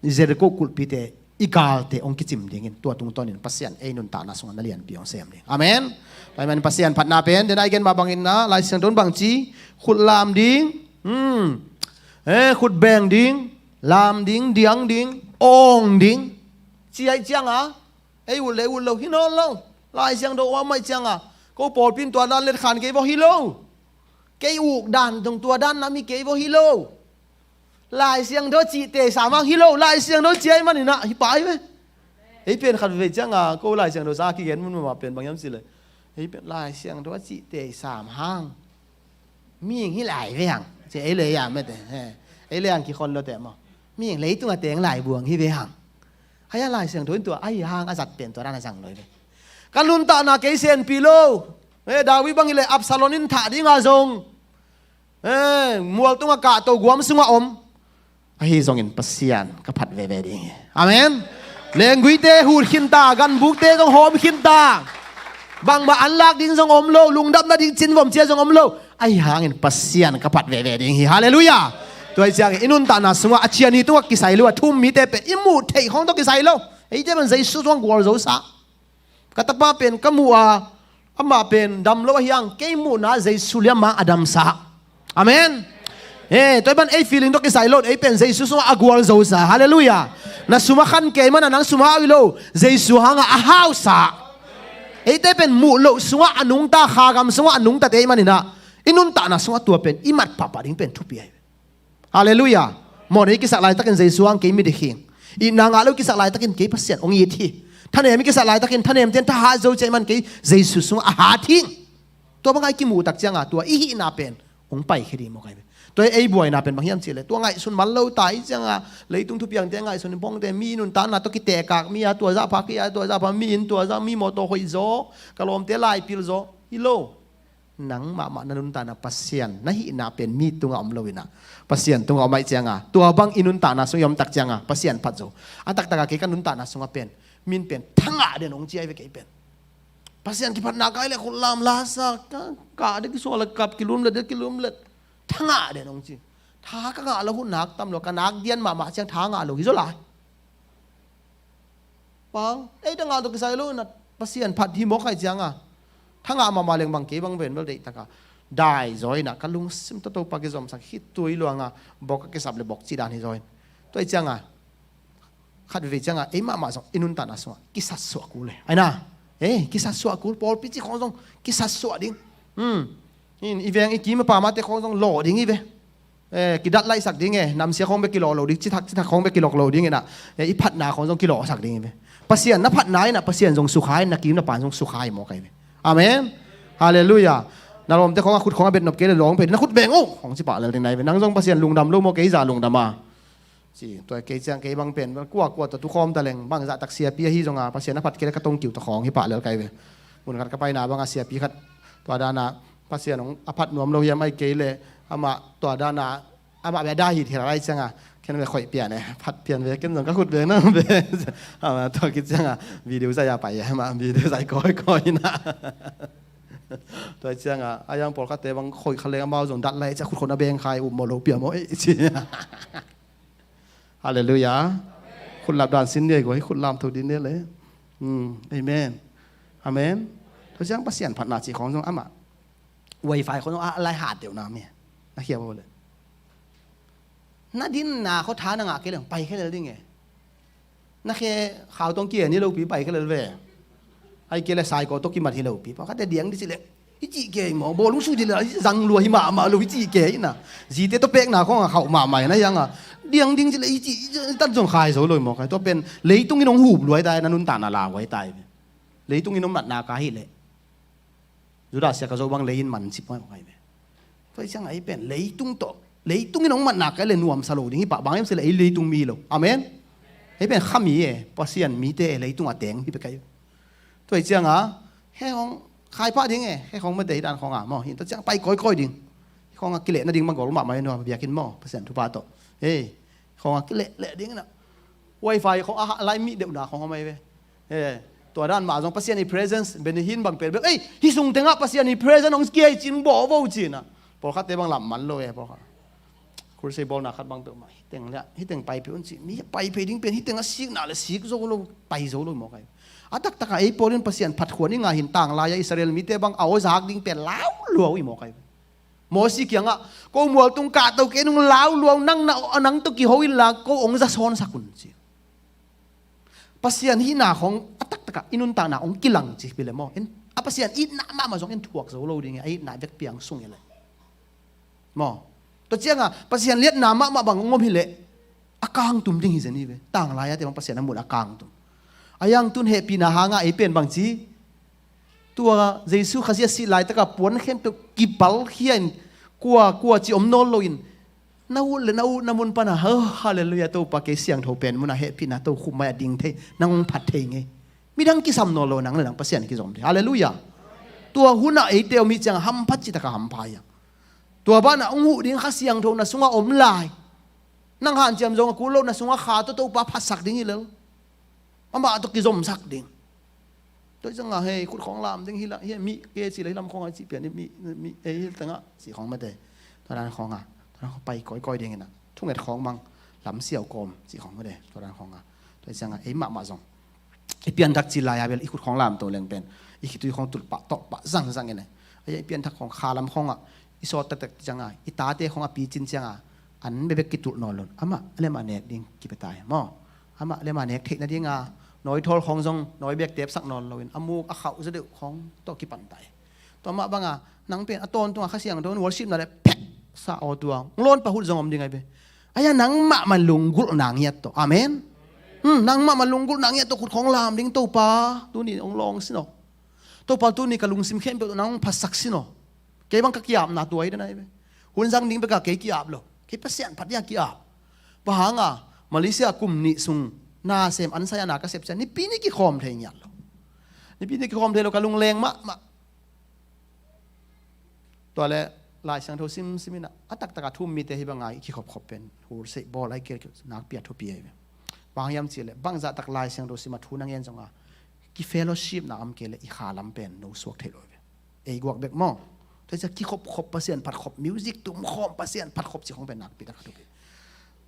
Jericho kulhpite, i galte hong kicim dingin tua tungtawnin Pasian ei nuntakna sungah na lianpi hong sem ding. Amen. Tua ahih manin Pasian phatna pen, den a i gen mah bangin ah, Lai Siangtho in bang ci, khut lam ding, hmm, eh, khut beng ding, lam ding, diang ding, awng ding, ci ahih ciang a, ei ut leh ut lo hi nawn lo. Lai Siangtho om ahih ciang a, ko pawlpi in tua dan letkhan kei vaw hi lo. Kei uk dan zong tua dan nam hi kei vaw hi lo. Lai Siangtho cihte sam hang hi lo, Lai Siangtho ci ahih manin ah hi pai ve. Ei pen khat veve ciang a ko Lai Siangtho sa kigen mun mahmah pen bang hiam cih leh, ei pen Lai Siangtho a cihte sam hang mihing hi lai ve hang, ci ei leh a mete. He. Ei leh hang kikhon lo teh maw. Mihing leitung a teng laibu hang hi ve hang. Ahi a Lai Siangtho in tua ahi hang a zat pen tua dan a zang lo hi ve. Ka nuntakna kei senpih lo. He, David bang hi leh Absalom in thah ding a zong, eh, mual tungah kahto guam sungah om. Ahi zongin Pasian ka phat veve ding hi. Amen. Lengguite hut khinta, ganbukte zong hawm khinta. Bangmah anlak ding zong om lo, lungdam nading cinvom cia zong om lo. Ahi hangin Pasian ka phat veve ding hi. Halleluiah. Tua ahih ciangin i nuntakna sungah a ciani tungah kisai lo a, thu um mite pen i muh theih khawng tawh kisai lo. Eite pen Jesu sungah gualzo sa. Ka tapa pen ka muh a, amah pen dam lo ahi hang, kei muhna Jesu liam a damsa. Amen. Eh, tua ahih manin ei feeling tawh kisai lo, ei pen Jesu sungah a gualzo sa. Halleluiah. Na sum a khan kei man a nang sum hau hi lo, Jesu hangah a hausa. Eite pen muh loh sungah a nungta, kha gam sungah a nungtate ahih manin ah i nuntakna sungah tua pen i mat pahpah ding pen thupi ahi. Halleluiah. Mawhna i kisak laitakin Jesu hang kei midik hing. Itna ngah lo i kisak laitakin kei Pasian hong it hi. Thanem i kisak laitakin thanemte'n thahat zo ciang man kei Jesu sungah a hat hing. Tua bangah i kimuh tak ciang a tua i hihna pen hong paikhia ding mawk ahi ve. Tua ei buaina pen bang hiam cih leh tua ngaihsun man lo ta i ciang a, leitung thupiangte ngaihsun in pongte, mi nuntakna tawh kitehkak mi a, tua zah pha ki a, tua zah pha mi in, tua zah mi mawtaw hoih zaw, ka lawmte laipil zaw hi lo. Nang mahmah na nuntakna Pasian na hihna pen mi tungah om lo in ah, Pasian tungah om ahih ciang a, tua bang i nuntakna sung i om tak ciang a Pasian phat zo. A taktak a kei ka nuntakna sungah pen, min pen thangah den hong ci ahi ve kei pen. Pasian kiphatna kai leh khut lam la sa, ka, ka de kisual a kap kilumlet, de kilumlet. Thangah den hong ci. Tha ka ngah lo hun nak tam lo, ka nak dian mahmah ciang tha ngah lo hi zaw lai. Pau, ei tangah tawh kisai lo in ah Pasian phat hi mawk ahih ciang a, thangah mahmah leng bang kei bang ven bel deihtak a dai zaw in ah ka lungsim tawh Topa kizomsak hi, tui luang a bok a kisap leh bok cih dan hi zaw in. Tua ahih ciang a, khat veve ciang a ei mahmah zong i nuntakna sungah kisatsuah kul e. Ai na, eh, kisatsuah kul, pawlpi cih khawng zong kisatsuah ding. Hmm. In, i veng i kim a pamate khawng zong lawh ding hi ve. Eh, kidat laihsak ding e, namsia khawng bek kilawh lo ding, cithak, cithak khawng bek kilawh lo ding in ah, eh, i phatna khawng zong kilawhsak ding hi ve. Pasian na phatna in ah Pasian zong sukha in, na kim na pan zong sukha hi mawk ahi ve. Amen. Halleluiah. Na lawmte khawng a khut khawng a bet nop kei leh lawng phet in, na khut beng uh khawng ci pah lel ding na hi ve. Nang zong Pasian lungdam lo maw, kei zah lungdam a. Ci, tua kei ciang kei bang pen, kua kua tua tukhawm ta leng, bang zahtak siapi ahi zong a, Pasian a phat kei leh ka tongkiu ta khawng hi pah lel ka hi ve. Mun khat ka paina bang a siapi khat, tua dan a, Pasian hong a phat nuam lo hiam ahih kei leh, amah tua dan a, amah bia dah hi thei lai ciang a, ken ve khoih pian e, phat pian ve, ken zong ka khut ve na ve. Amah tua khit ciang a, video zai a pai e, amah video zai kawikawi na. Tua ciang a, a yang pawlkhatte bang khoih kha leng amau zong dat lai ciang khut khawng na beng khai, um maw lo pia maw e, ci. Halleluiah. Khut lap dan sin dia i guai, khut lam tho din dia le. Hmm, amen. Amen. Tua ciang Pasian phatna cih khawng zong amah wifi khawng zong a lai hat deuh na mi. Na khia bo le. Na din na khaw tha na ngah kei leng pai khe lel ding e. Na khe khau tong kia ni lo pi pai khe lel ve. Ai kei le sai ko to kimat hi lo pi. Pa kha te diang di ci le. Hi ci ke mo. Bo lung su di le zang lua hi ma ma lo hi ci ke na. Zi te to pek na khawng a khau ma mai na yang a. Diang ding ci le hi ci tan zong khai zo lo mo khai. To pen leitung in ong hup luai tai na nun ta na la wai tai. Leitung in ong mat na ka hi le. Judas Iskariot bang lei in man cip mai ngai ve. Tua hi ciang ei pen leitung tawh, leitung in hong matna kai le nuamsa lo ding hi pah, bang hiam cih le ei leitung mi hi lo. Amen. Ei pen kha mi e, Pasian mite e, leitung a teng hi pe kai. Tua hi ciang a he hong khai pah ding e, he hong mate hi dan khawng a maw, hi tua ciang pai kawikawi ding. Khawng a kilehna ding bang gol mahmah hi nua biakinn maw, Pasian thupha tawh. Ei, khawng a kilehleh ding na. Wifi khawng a hah lai mih deuhna khawng a mai ve. Eh, tua dan mah zong Pasian i presence ben hin bang pel bel. Ei, hi sung tengah Pasian i presence hong kiai cin bawh vo cina. Pawlkhatte bang lam man lo e, pawlkhat. Crusade bawlna khat bang peuhmah. Hi teng le, hi teng pai peuh un ci. Mi pai peuh ding pen hi teng a sikna le sik zo lo, pai zo lo mawk ai. A taktak a ei pawl in Pasian phat khuan i ngah hin tang lai a Israel mite bang a aw zak ding pen lau luau i mawk ai. Mosi kiangah, ko mualtung kahto kei nung lau luau nang na, nang tawh kiho inla ko ong zasawnsak un ci. Pasian hihna khawng a taktakah i nuntakna ong kilang ci pi le maw? En, a Pasian itna mahmah zong en thuak zo lo ding e, a itna vek piang sung e le. Maw? Tua ciangah Pasian liatna mahmah bang ong om hi leh a kangtum ding hi zen hi ve. Tang lai-a te bang Pasian a mun a kangtum. A yang tun hehpihna hanga ei pen bang ci? Tua Jesu Khazih a sih laitaka puan khempeuh kipalkhia in kua kua ci om nawn loin na ut le na utna mun pana, "Ha, halleluiah, Topa kei siangtho pen muna hehpihna tokhum mai a ding thei, nang hong phat thei ngei." Midang kisam nawn lo nang le nang Pasian kizom thei. Halleluiah. Tua hunah eite om hi cianga hamphat citaka hampha hi a. Tua banah hong huh ding Kha Siangtho na sungah om lai. Nang hanciam zong a kul lo na sungah Kha tawh Topa phatsak ding hi lel. Amah tawh kizomsak ding. Tua hi cianga hei khut khawng lam ding hi la, hi mi ke ci la hi lam khawng a ci pian hi mi, mi, ei hi tengah ci khawng mate. Tua dan khawng a, tua dan khawng pai kawikawi ding hi na. Thunget khawng mang lam siau kawm ci khawng mate. Tua dan khawng a. Tua hi cianga ei mahmah zong i pianthak ci lai-a bel i khut khawng lamto leng pen i khitui khawng tulpah tawhpah zangzang in a, i pianthak khawng khalam khawngah i sawt taktak cianga i tate khawng a picin cianga an bebek kitulh nawn lo in amah le amah nek ding kipetai maw? Amah le amah nek theih nadinga nawithawl khawng zong nawi bek tepsak nawn loin a muk a khauh zaw deuh khawng tawh kipantai. Tua mah banga nang pen a tawntunga Kha Siangtho in worship na le phek sa aw tuang lawn pahut zong om ding ai ve. Aia nangmah man lunggulhna ngiat tawh. Amen. Hmm, nangmah man lunggulhna ngiat tawh khut khawng lam ding Topa tuni ong lawng sin aw. Topa tuni ka lungsim khempeuh tawh nang ong phatsak sin aw. Kei bang ka ki-apna tua hi den ai ve. Hun zang ding beka kei ki-ap lo. Kei Pasian phat dia ki-ap. Bang hanga Malaysia kum nih sung na sem an saya na ka sep cia nipi ni kikhawm thei ngiat lo. Nipi ni kikhawm thei lo ka lungleng mahmah. Tua le Lai Siangtho simsim inah a taktaka thu um mite hi banga i kikhopkhop pen hurseih bawl ai kir nakpi a thupi ai ve. Bang hiam cih le bangzah tak Lai Siangtho sima thu na ngen zonga ki fellowship na om kei le i khalam pen no suak thei lo ve. Ei guak bek maw? Tua cia kikhopkhop Pasian phatkhop music tumkhawm Pasian phatkhop ci khong pen nakpi tak a thupi.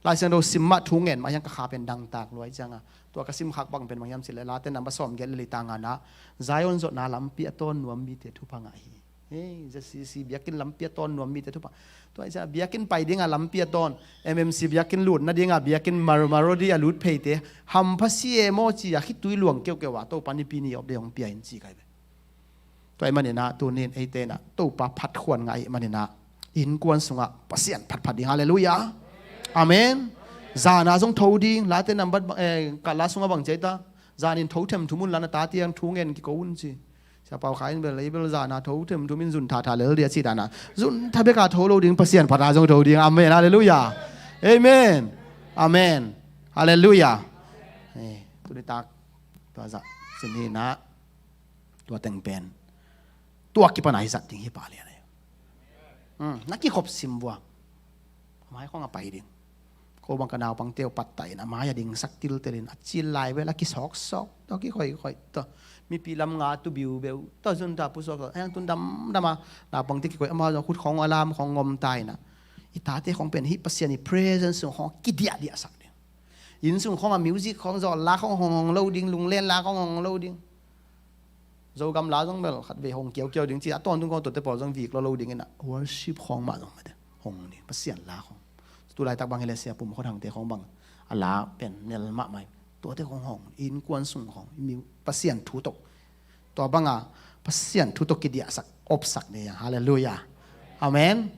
Lai Siangtho sim mah thu ngen mah hiang ka kha pen dangtak luai cianga tua ka sim khak bang pen bang hiam cih le Late namba sawm giat le li tanga na Zion zotna lampi a tawn nuam mite thupha ngah hi. Hei, Z C C biakinn lampi a tawn nuam mite thupha. Tua hi cianga biakinn pai dinga lampi a tawn M M C biakinn lutna dinga biakinn marmaro di a lut pheite hampha si e maw ci a khitui luang keukeu a Topa nipi ni op de hong pia in ci kai ve. Tua ahih maninah tunin eite inah Topa phatkhuan ngah ahih maninah innkuan sungah Pasian phatphat ding. Halleluiah. Amen. Zana zong tho ding. Late nambat eh, kala sungah bang ciaita zanin tho themthum un lana ta tiang thu ngen kiko un ci. Sia Pau Khai in bel ei bel zana tho themthum in zun thatha lel dia ci dana zun tha beka tho lo ding Pasian phata zong tho ding. Amen. Halleluiah. Amen. Amen. Halleluiah. Eh, tuni tak tua zah sin hinah tua teng pen tua kipana hi zat ding hi pah lian ahi. Hmm, na kikhop sim vua. Amai khong a pai ding. Ko bang ka naupang teu pattai in amai a ding sak tiltelin a cil lai vel a kisawksawk tawh kikhoikhoi tawh mipi lam nga tu biubeu tawh zun ta pusuak tawh ayang tun damdam a naupang te kikoi amau zong khut khong a lam khong ngom ta inah i tate khong pen hih Pasian i presence sung khong kidiahdiah sak ding. Inn sung khawng a music khawng zawh la khawng hong hong lo ding, lunglen la khawng hong hong lo ding. Zogam la zong bel khat vei hong kiaukiau ding ci, a tawntung khawng tuate pawl zong vik lo lo ding in a, worship khawng mah zong mate hong ding, Pasian la khawng. Tulaitak bang hi le Sia Pum Khua Thangte khawng bang a la pen nel mahmah hi. Tuate khawng hong, innkuan sung khawng, Pasian thu tawh, tua banga Pasian thu tawh kidiahsak, opsak ni. Halleluiah. Amen.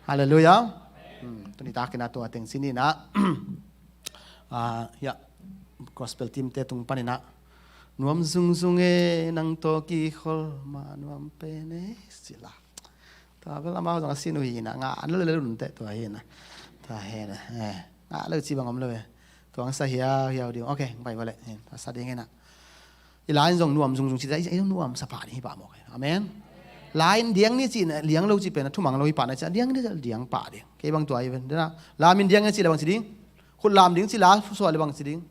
Halleluiah. Hmm, tuni takin a tua teng ci ni na. Ah, ya. Gospel team te tung panin a, nuam zungzung e, nang tawh kikhol mah nuam pen e, ci la. Tua bel amau zong a sin uh hi na, ngah lo le lo nunte tua hi na. Tua hi na. Eh, ngah lo ci bang om lo e. Tua ang sa hiau hiau ding. Ok, bai vale. Eh, tua sa ding hi na. I la in zong nuam zungzung ci ta, i zong nuam sa pah ding hi pah mawk e. Amen. La in diang ni ci na, diang lo ci pen a thumang lo hi pah na ci, diang ni diang pah ding. Kei bang tua hi ven. La min diang ni ci la bang ci ding. Khut lam ding ci la suah le bang ci ding.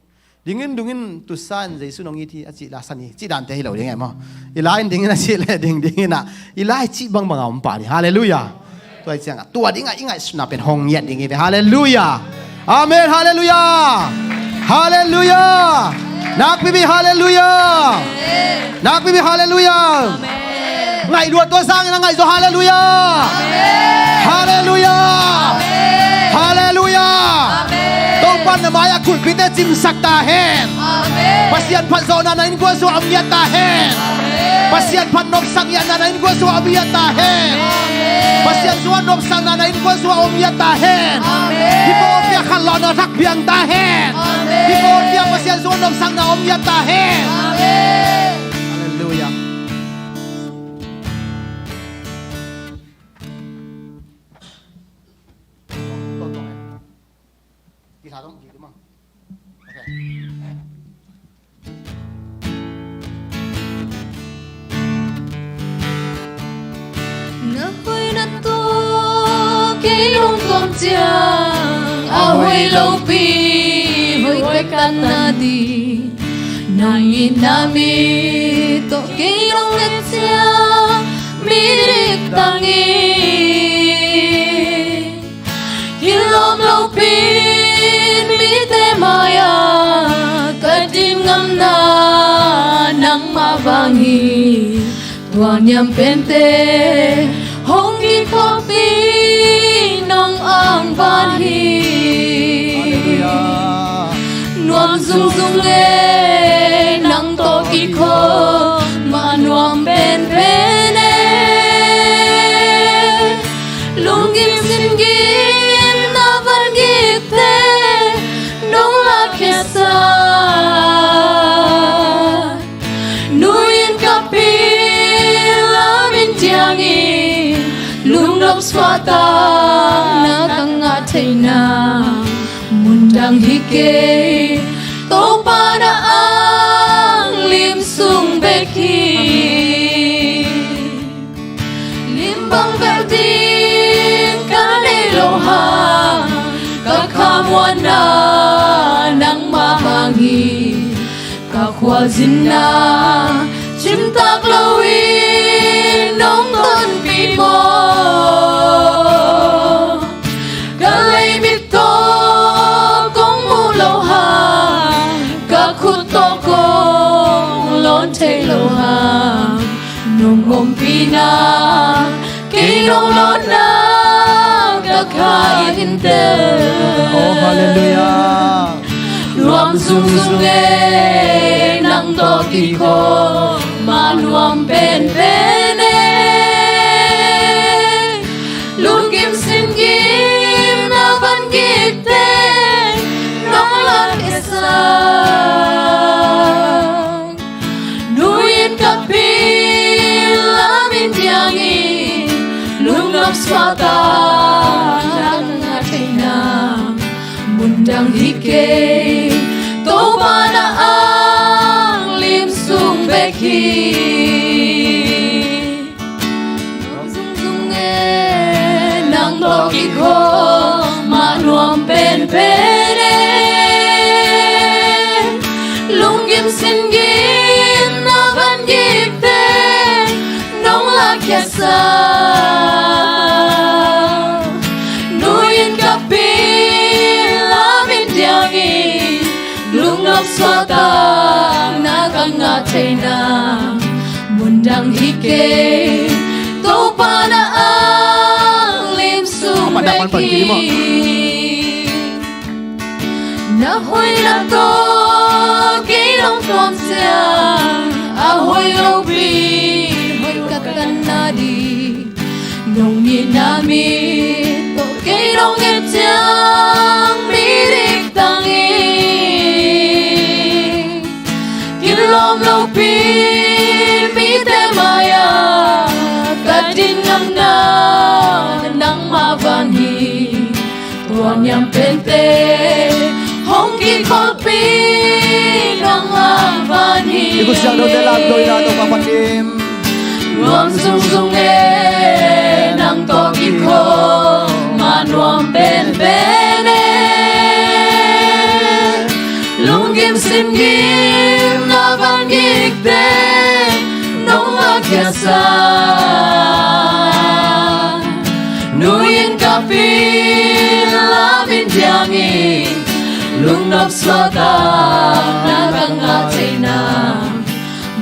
Dingin dungin tusa in Jesu nong it hi a ci la sa ni. Ci dante hi lo ding e maw. I la in dingin a ci le ding dingin a. I la i ci bangbang a om pah ding. Halleluiah. Tua i ciang a, tua ding a i ngaihsutna pen hong ngiat ding hi ve. Halleluiah. Amen. Halleluiah. Halleluiah. Nakpipi halleluiah. Nakpipi halleluiah. Ngaih luat tua sangin a ngaih zaw halleluiah. Halleluiah. Halleluiah. Topa'n na mai-ah kulhpite cimsak ta hen. Pasian phat zawhna na innkuan sungah om ngiat ta hen. Pasian phat nopsak ngiatna na innkuan sungah om ngiat ta hen. Pasian sungah nopsakna na innkuan sungah om ngiat ta hen. Hih pawlpi ah khanlawhna thak piang ta hen. Hih pawlpi ah Pasian sungah nopsakna om ngiat ta hen. Halleluiah. Na hoihna tawh kei nong tuam ciang a hoih lopi hoih pekkan na ding, nang itna mi tawh kei nong et ciang mi dik tang hi. Kilawm lopi mite mai-ah ka din ngamna nangmah vang hi. Tua niam pente hong kikhopih nong angvan hi. Nuam zungzung e, nang tawh kikhop mah nuam penpen e. Lunggim singgim na van gikte nong lakkhiatsak. Nuin ka pil lam in diangin lungnop suahtakna ka ngah theihna mun dang hi kei. Topa na ang lim sung bek hi. Lim bang bel ding ka nei lo hang, ka khamuanna nangmah hang hi. Ka khualzinna cimtak loin nong tonpih maw? Ka leimit tawh kong muh lo hang, ka khut tawh kong lawn thei lo hang, nong ompihna kei nong lawnna ka kha in tel. Oh, halleluiah. Nuam zungzung e, nang tawh kikhop mah nuam penpen e. Lunggim singgim na van gikte nong lakkhiatsak. Nuin ka pil lam in diangin lungnop suahtakna ka ngah theihna mun dang hi kei. Topa na ang lim sung bek hi. Nuam zungzung e, nang tawh kikhop mah nuam penpen e. Lunggim singgim na van gikte nong lakkhiatsak. Nuin ka pil lam in diangin ngah theihna mun dang hi kei. Topa na a lim sung bek hi. Na hoihna tawh kei nong tuam ciang a hoih lopi hoih ka kan na ding. Nong itna mi tawh kei nong et ciang mi dik tang hi. Kilawm lopi mite mai-ah ka din ngamna nangmah van hi. Tua niam pente hong kikholhpih nangmah van hi. I khutsiang note lamto in ah Topa phat dim. Nuam zungzung e, nang tawh kikhop mah nuam penpen e. Lunggim simgim na vangikte nong lakkhiatsa. Nuin ka pil lamin diangin lungnop suahtakna ka ngah theihna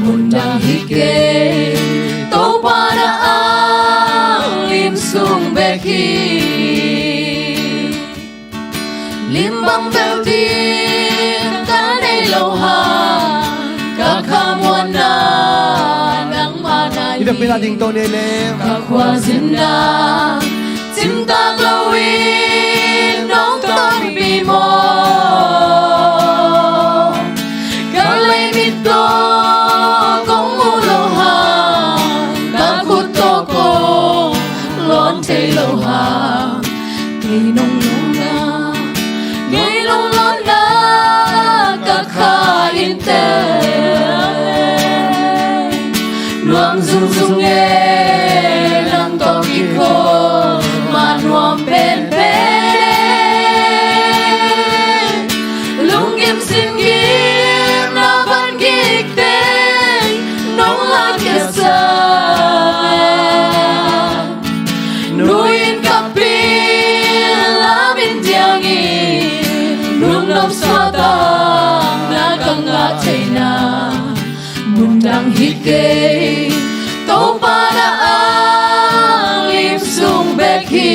mun dang hi kei. Topa na a lim sung bek hi. Lim bang bel ding ka nei lo hang ka khamuanna nangmah na hi. I vekpi-in a dingto ni leh ka khuazinna cimtak loin nong tawlpih maw? Ka leimit tawh kong mu lo hang, ka khut tawh kong lawn thei lo hang, kei nong lawmna, kei nong lawmna ka kha in teh. Nuam zungzung e, nang tawh kikhop mah nuam penpen e. Lunggim simgim na vangikte nong lakkhiatsa. Nuin ka pil lamin diangin lungnop suahtakna ka ngah theihna mun dang hi kei. Topa na a lim sung bek hi.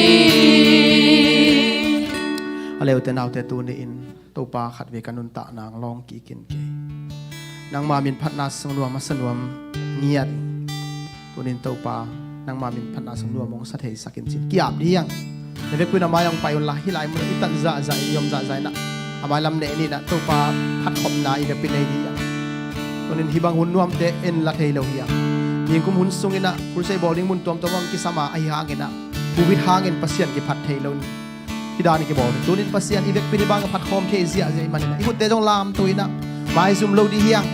A leute naute, tuni-in Topa khatvei ka nuntakna hong lawng kik in kei. Nangma min phatna sung nuam a sa nuam ngiat. Tuni-in Topa nangma min phatna sung nuam hong sa theisak in cin ki-ap dih hiang. Na vekpi-in a mai hong pai un la, hih lai mun ah i tat zahzah in, i om zahzah in ah, a mai lam neh ni in ah, Topa phatkhopna i vekpi-in nei dih hiang. Tuni-in hih bang hun nuamte en la thei lo hiang. Ningkum hun sungin ah crusade bawl ding mun tuamtuam ah hong kisam a, ahi hangin ah Covid hangin Pasian kiphat thei lo in hih dan kibawl hi. Tuni-in Pasian i vekpi-in hih bang a phatkhawm thei ziahziah ahih manin ah i khutte zong lamto in ah, maizum lo dih hiang.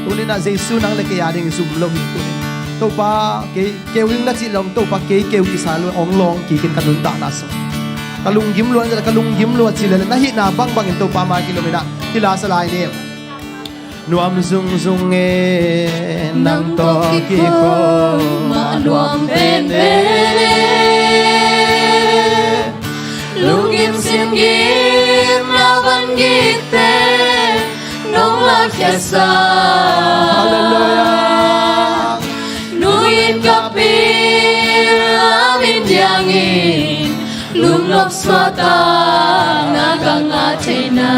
Tuni-in ah Jesu nang le kei a ding zum lo hi. Tuni-in Topa, kei keu ding na cih lo, Topa kei keu kisa lo, hong lawng kik in ka nuntakna sung. Ka lunggim lua, ka lunggim lua cih leh na hihna bangbangin Topa mai kilawm in ah hih la sa lai ni. Nuam zungzung e, nang tawh kikhop mah nuam penpen e. Lunggim simgim na vangikte nong lakkhiatsa. Halleluiah. Nuin ka pil lamin diangin lungnop suahtakna ka ngah theihna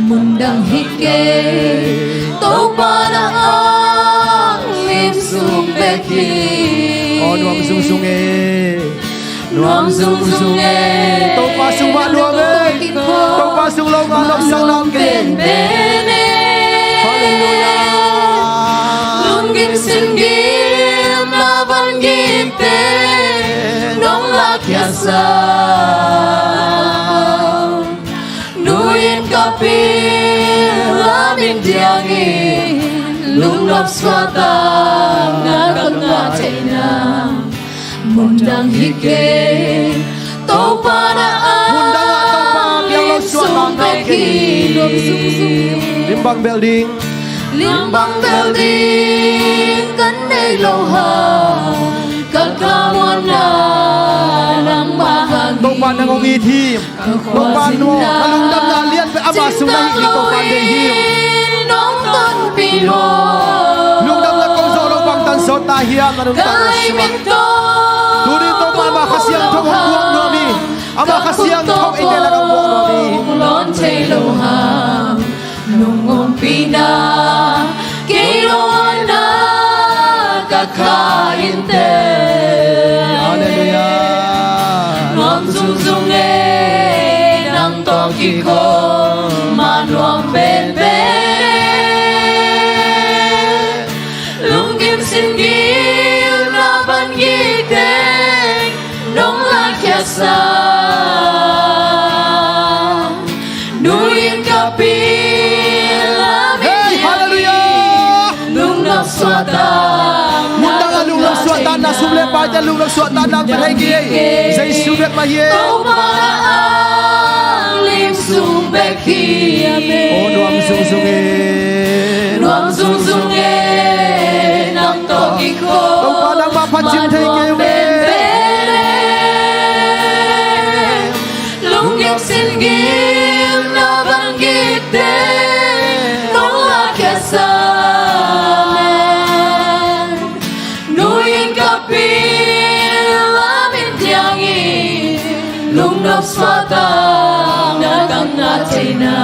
mun dang hi kei. Topa na a lim sung bek hi. Aw, nuam zungzung e. Nuam zungzung e. Topa sung mah nuam e. Topa sung lo mah nuam sang nuam kei. Halleluiah. Lunggim simgim na vangikte nong lakkhiatsa. Nuin ka pil lamin diangin lungnop suahtakna ka ngah theihna mun dang hi kei. Topa na a lim sung bek hi. Lim bang bel ding, lim bang bel ding ka nei lo hang, ka khamuanna nangmah hang hi. Topa nang hong it hi. Topa nuam, ka lungdamna lianpen ama sung na hih ding Topa deih hi. Nong tonpih Lungdamna ko zawh loh bangtan zawh ta hiam, na nuntakna sungah? Tuni Topa, ama Kha Siangtho hong buak nuam hi. Ama Kha Siangtho i dehlak a buak nuam hi. Lungpina kei lungna ka kha inte. Halleluiah. Nuam zungzung e, nang tawh kikhop ma nuam penpen e. Lunggim singim na van gik teng nong lakkhiatsa. Nu-in ka pil lamin, hey, halleluiah, lungnop suahtak. Mundang a lungnop suahtakna, sum le paite a lungnop suahtakna hong pia thei kei. Jesu bek mah hi e. Topa na ang lim sung bek hi. Amen. O nuam zungzung e, nuam zungzung e, nang tawh kikhop, Topa nangmah phat cing thei kei uh e. Lunggim singim na van gik teng nong lakkhiatsa. Nu-in ka pil lamin diangin lungnop suahtakna ka ngah theina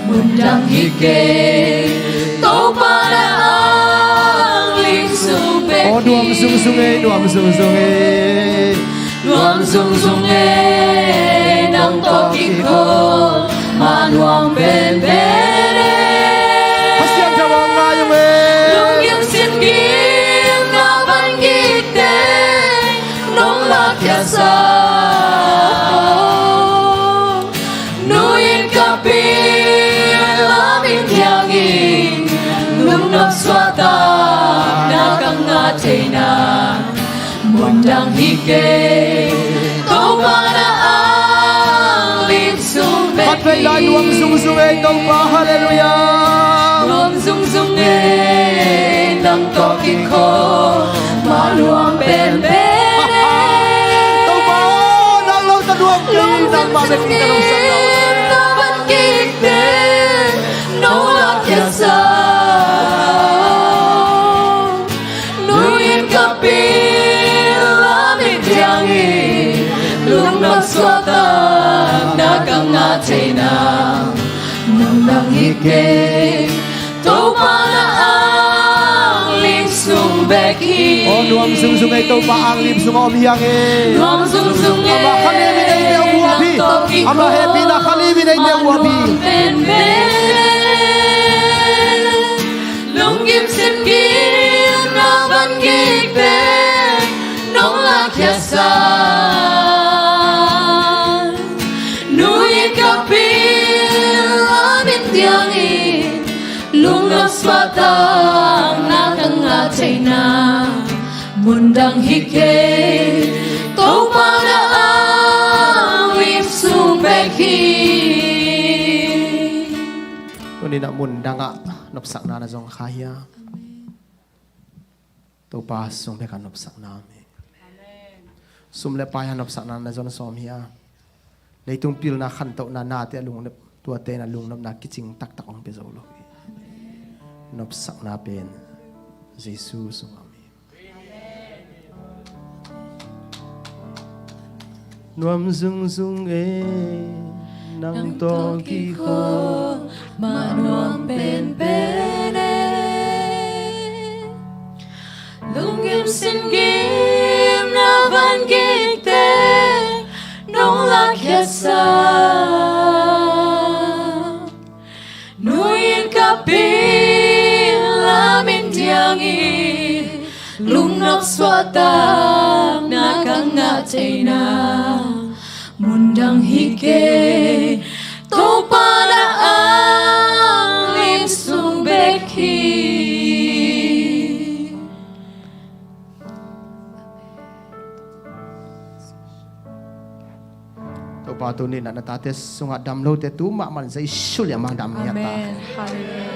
mundang hi kei. Topa na ang lim sung bek hi. O nuam zungzung e, nuam zungzung e. Nuam zungzung e, nang tawh kikhop ma nuam penpen e. Kha Siangtho hong ngai ung e. Lunggim singim na van gik teng nong lakkhiatsa. Nu-in ka pil lamin diangin lungnop suahtakna ka ngah theina mundang hi kei. Topa na ang lim sung bek hi. Khatvei lai, nuam zungzung e Topa, halleluiah. Nuam zungzung e, nang tawh kikhop ma nuam penpen e. Topa, nang lo ta nuam kei, nangmah bek in ka lungsim na van gik teng nong lakkhiatsa. Nu-in ka pil lamin diangin lungnop suahtakna ka ngah theina mundang hi kei. Topa na ang lim sung bek hi. O nuam zungzung e, Topa ang lim sung a om hi hang e. Nuam zungzung e, ama kha limin eite hong huap hi. Ama hehpihna kha limin eite hong huap hi. Lunggim singim na van gik teng nong lakkhiatsa. Nu-in ka pil lamin diangin lungnop suahtakna ka ngah theina mundang hi kei. Topa na ang lim sung bek hi. Tuni-in ah mundang ah nopsakna na zong kha hia? Topa sung bek ah nopsakna om hi. Sum le pai ah nopsakna na zong sawm hia? Leitung pilna khantohna nate a lungnop, tuate in ah lungnopna kicing taktak hong pia zo lo hi. Nopsakna pen Jesu sungah om hi. Nuam zungzung e, nang tawh kikhop ma nuam penpen e. Lunggim singim na van gik teng nong lakkhiatsa. Nu-in ka pil lamin diangin lungnop suahtakna ka ngah theina mundang hi kei. Topa na ang lim sung bek hi. Topa, tuni-in ah na tate sungah dam lote tu mahmah in Jesu lian mah dam ngiat ta hen. Amen. Halleluiah.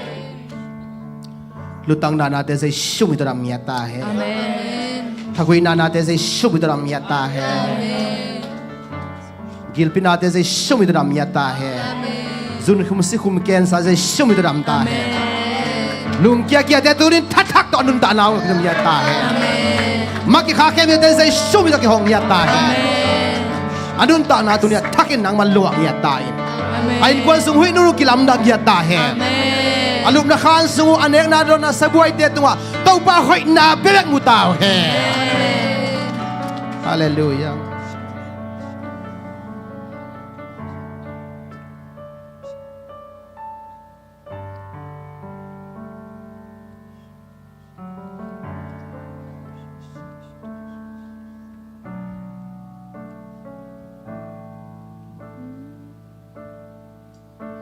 Lutang na nate Jesu min tawh dam ngiat ta hen. Amen. Thagui na nate Jesu min tawh dam ngiat ta hen. Amen. Gilpi nate Jesu min tawh dam ngiat ta hen. Amen. Zunkhum sikhum cancer Jesu min tawh dam ta hen. Amen. Lungkia kiate tunin thathak tawh a nuntakna uh kilam ngiat ta hen. Amen. Maki kha khemte Jesu min tawh kihong ngiat ta hen. Amen. A nuntakna tuni a thakin nangman luah ngiat ta in. Amen. A innkuan sung huih nunu kilamdang ngiat ta hen. Amen. A lupna khan sung uh a nekna dawnna sabuaite tungah Topa hoihna bebek mu ta uh hen. Amen. Halleluiah.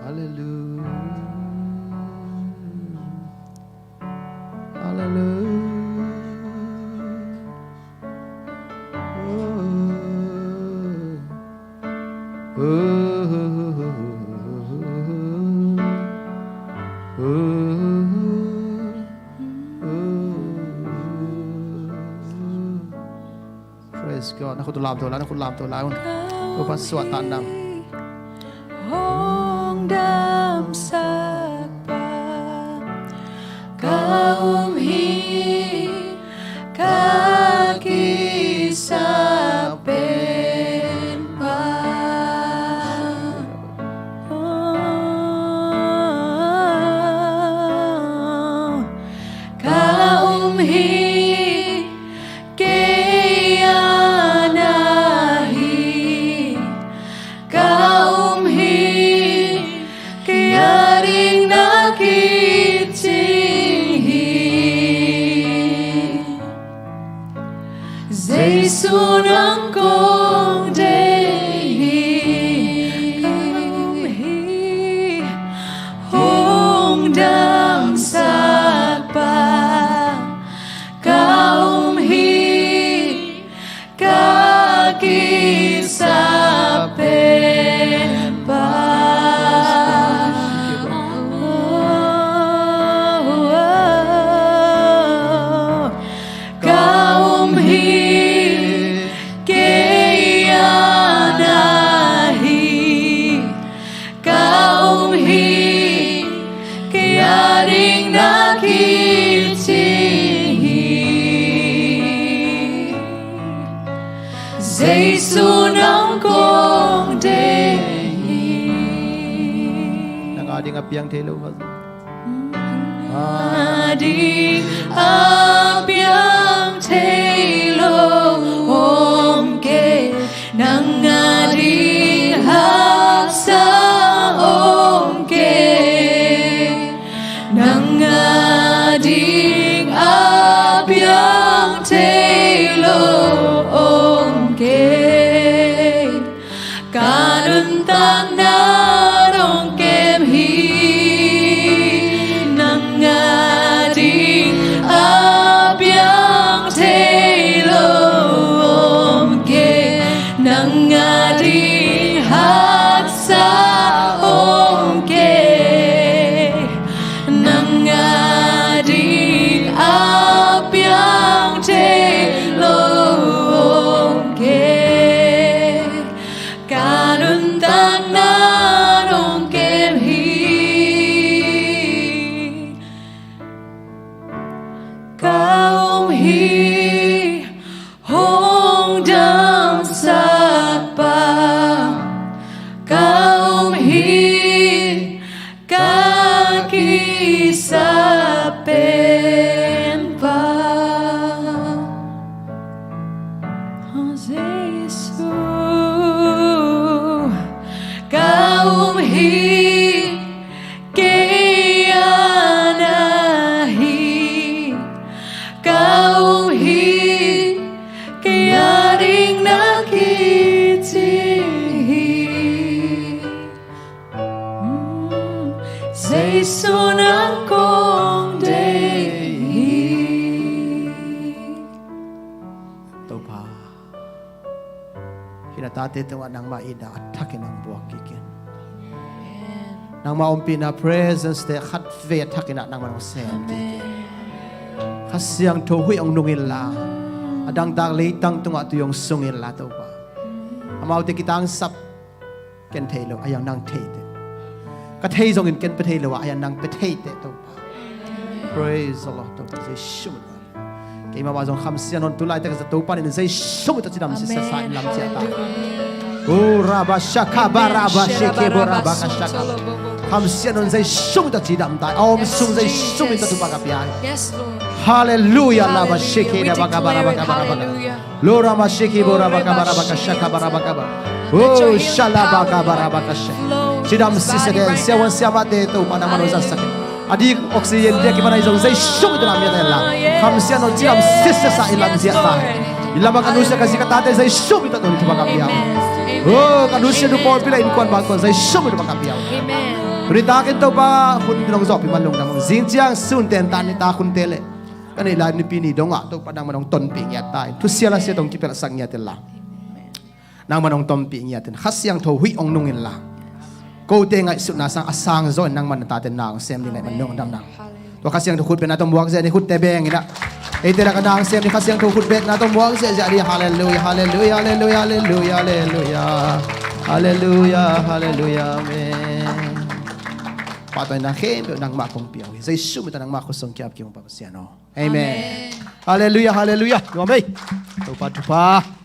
Halleluiah. Halleluiah. Oh. Praise God. Na khut lamto la, na khut lamto la. Topa suahtak nang. Hong damsak pa ka um hi, ka kisap pen pa. Oh, ka um hi, kei a na hi, ka um hi, kei a ding na kicing hi. Jesu nang kong deih hi, ka um hi, hong damsak pa, ka um hi, ka kisap pen pa. Ka um hi, kei a na hi, ka um hi, kei a ding na kicing hi. Jesu nang kong deih hi. Nang a ding a piang thei lo, nang a ding a piang thei lo om kei, nang a ding haksa om kei, nang a ding a piang thei lo om kei. Ka nuntakna nong kem hi, nang a ding a piang thei lo om kei, nang a ding haksa om kei, nang a ding a piang thei lo om kei. Ka nuntakna nong kem hi, ka um hi, hong damsak pa, ka um hi, ka kisap pen pa. Oh, Jesu, ka um hi, kei a na hi, ka um hi, kei a ding na kicing hi. Jesu nang kong deih hi. Topa, hih na tate tungah nangmah itna a thakin hong buak kik in. Nangmah ompihna presence te khatvei a thakin ah nangmah hong sem kik in. Kha Siangtho huih hong nung inla, a dangtak leitang tungah tui hong sung inla Topa. Amaute kitangsap ken thei lo, a yang nang thei teh. Ka thei zongin ken pia thei lo a, a yang nang pia thei teh Topa. Praise the Lord. Topa Jesu min tawh. Keimah mah zong kham sia nawn, tu laitak zong Topa in Jesu min tawh cidam sitsa sa in lam ciah ta. Oh, rabba shaka barabba sheke borabba ka shaka. Kham sia nawn Jesu min tawh cidam ta. A om sung Jesu min tawh Topa ka pia hi. Hallelujah, labba sheke da baka barabba ka barabba. Lora mashiki bora baka bara baka shaka bara baka ba. Oh, shala baka bara baka sha. Cidam sitsa den, siavuan siamahte Topa nangman hong zatsak in. A dik oxygen dia kipan ahi zong Jesu min tawh lam mia ta hen la. Kham sia nawn, cidam sitsa sa in lam ziah ta hen. I lam a ka nusia ka zi ka tate Jesu min tawh tun kiba ka pia. Oh, ka nusia nu pawlpi la innkuan bangkuan Jesu min tawh ba ka pia. Tuni takin Topa hun nong zawhpih man lungdam hong. Zing ciang sun ten tan ni ta hun te le. Ka neih lai Nipi ni dongah Topa nangman hong tonpih ngiat ta in. Thusia lasia tawh hong kipelhsak ngiat inla, nangman hong tonpih ngiat in. Kha Siangtho huih hong nung inla, kote ngaihsutna sang a sang zaw in nangman na tate na hong sem ding ngaih man nong dam nang. Tua Kha Siangtho khutbetna tawh muak ziah ni, khutte beng inah. Eite lakah na hong sem ding Kha Siangtho khutbetna tawh muak ziahziah ni. Halleluiah, halleluiah, halleluiah, halleluiah, halleluiah. Halleluiah, halleluiah, amen. Pahtawi na khempeuh nangmah kong piau hi. Jesu min tawh nangmah khutsung kiap kik ung Pa Pasian aw. Amen. Halleluiah, halleluiah. Nuam ei. Topa thupha.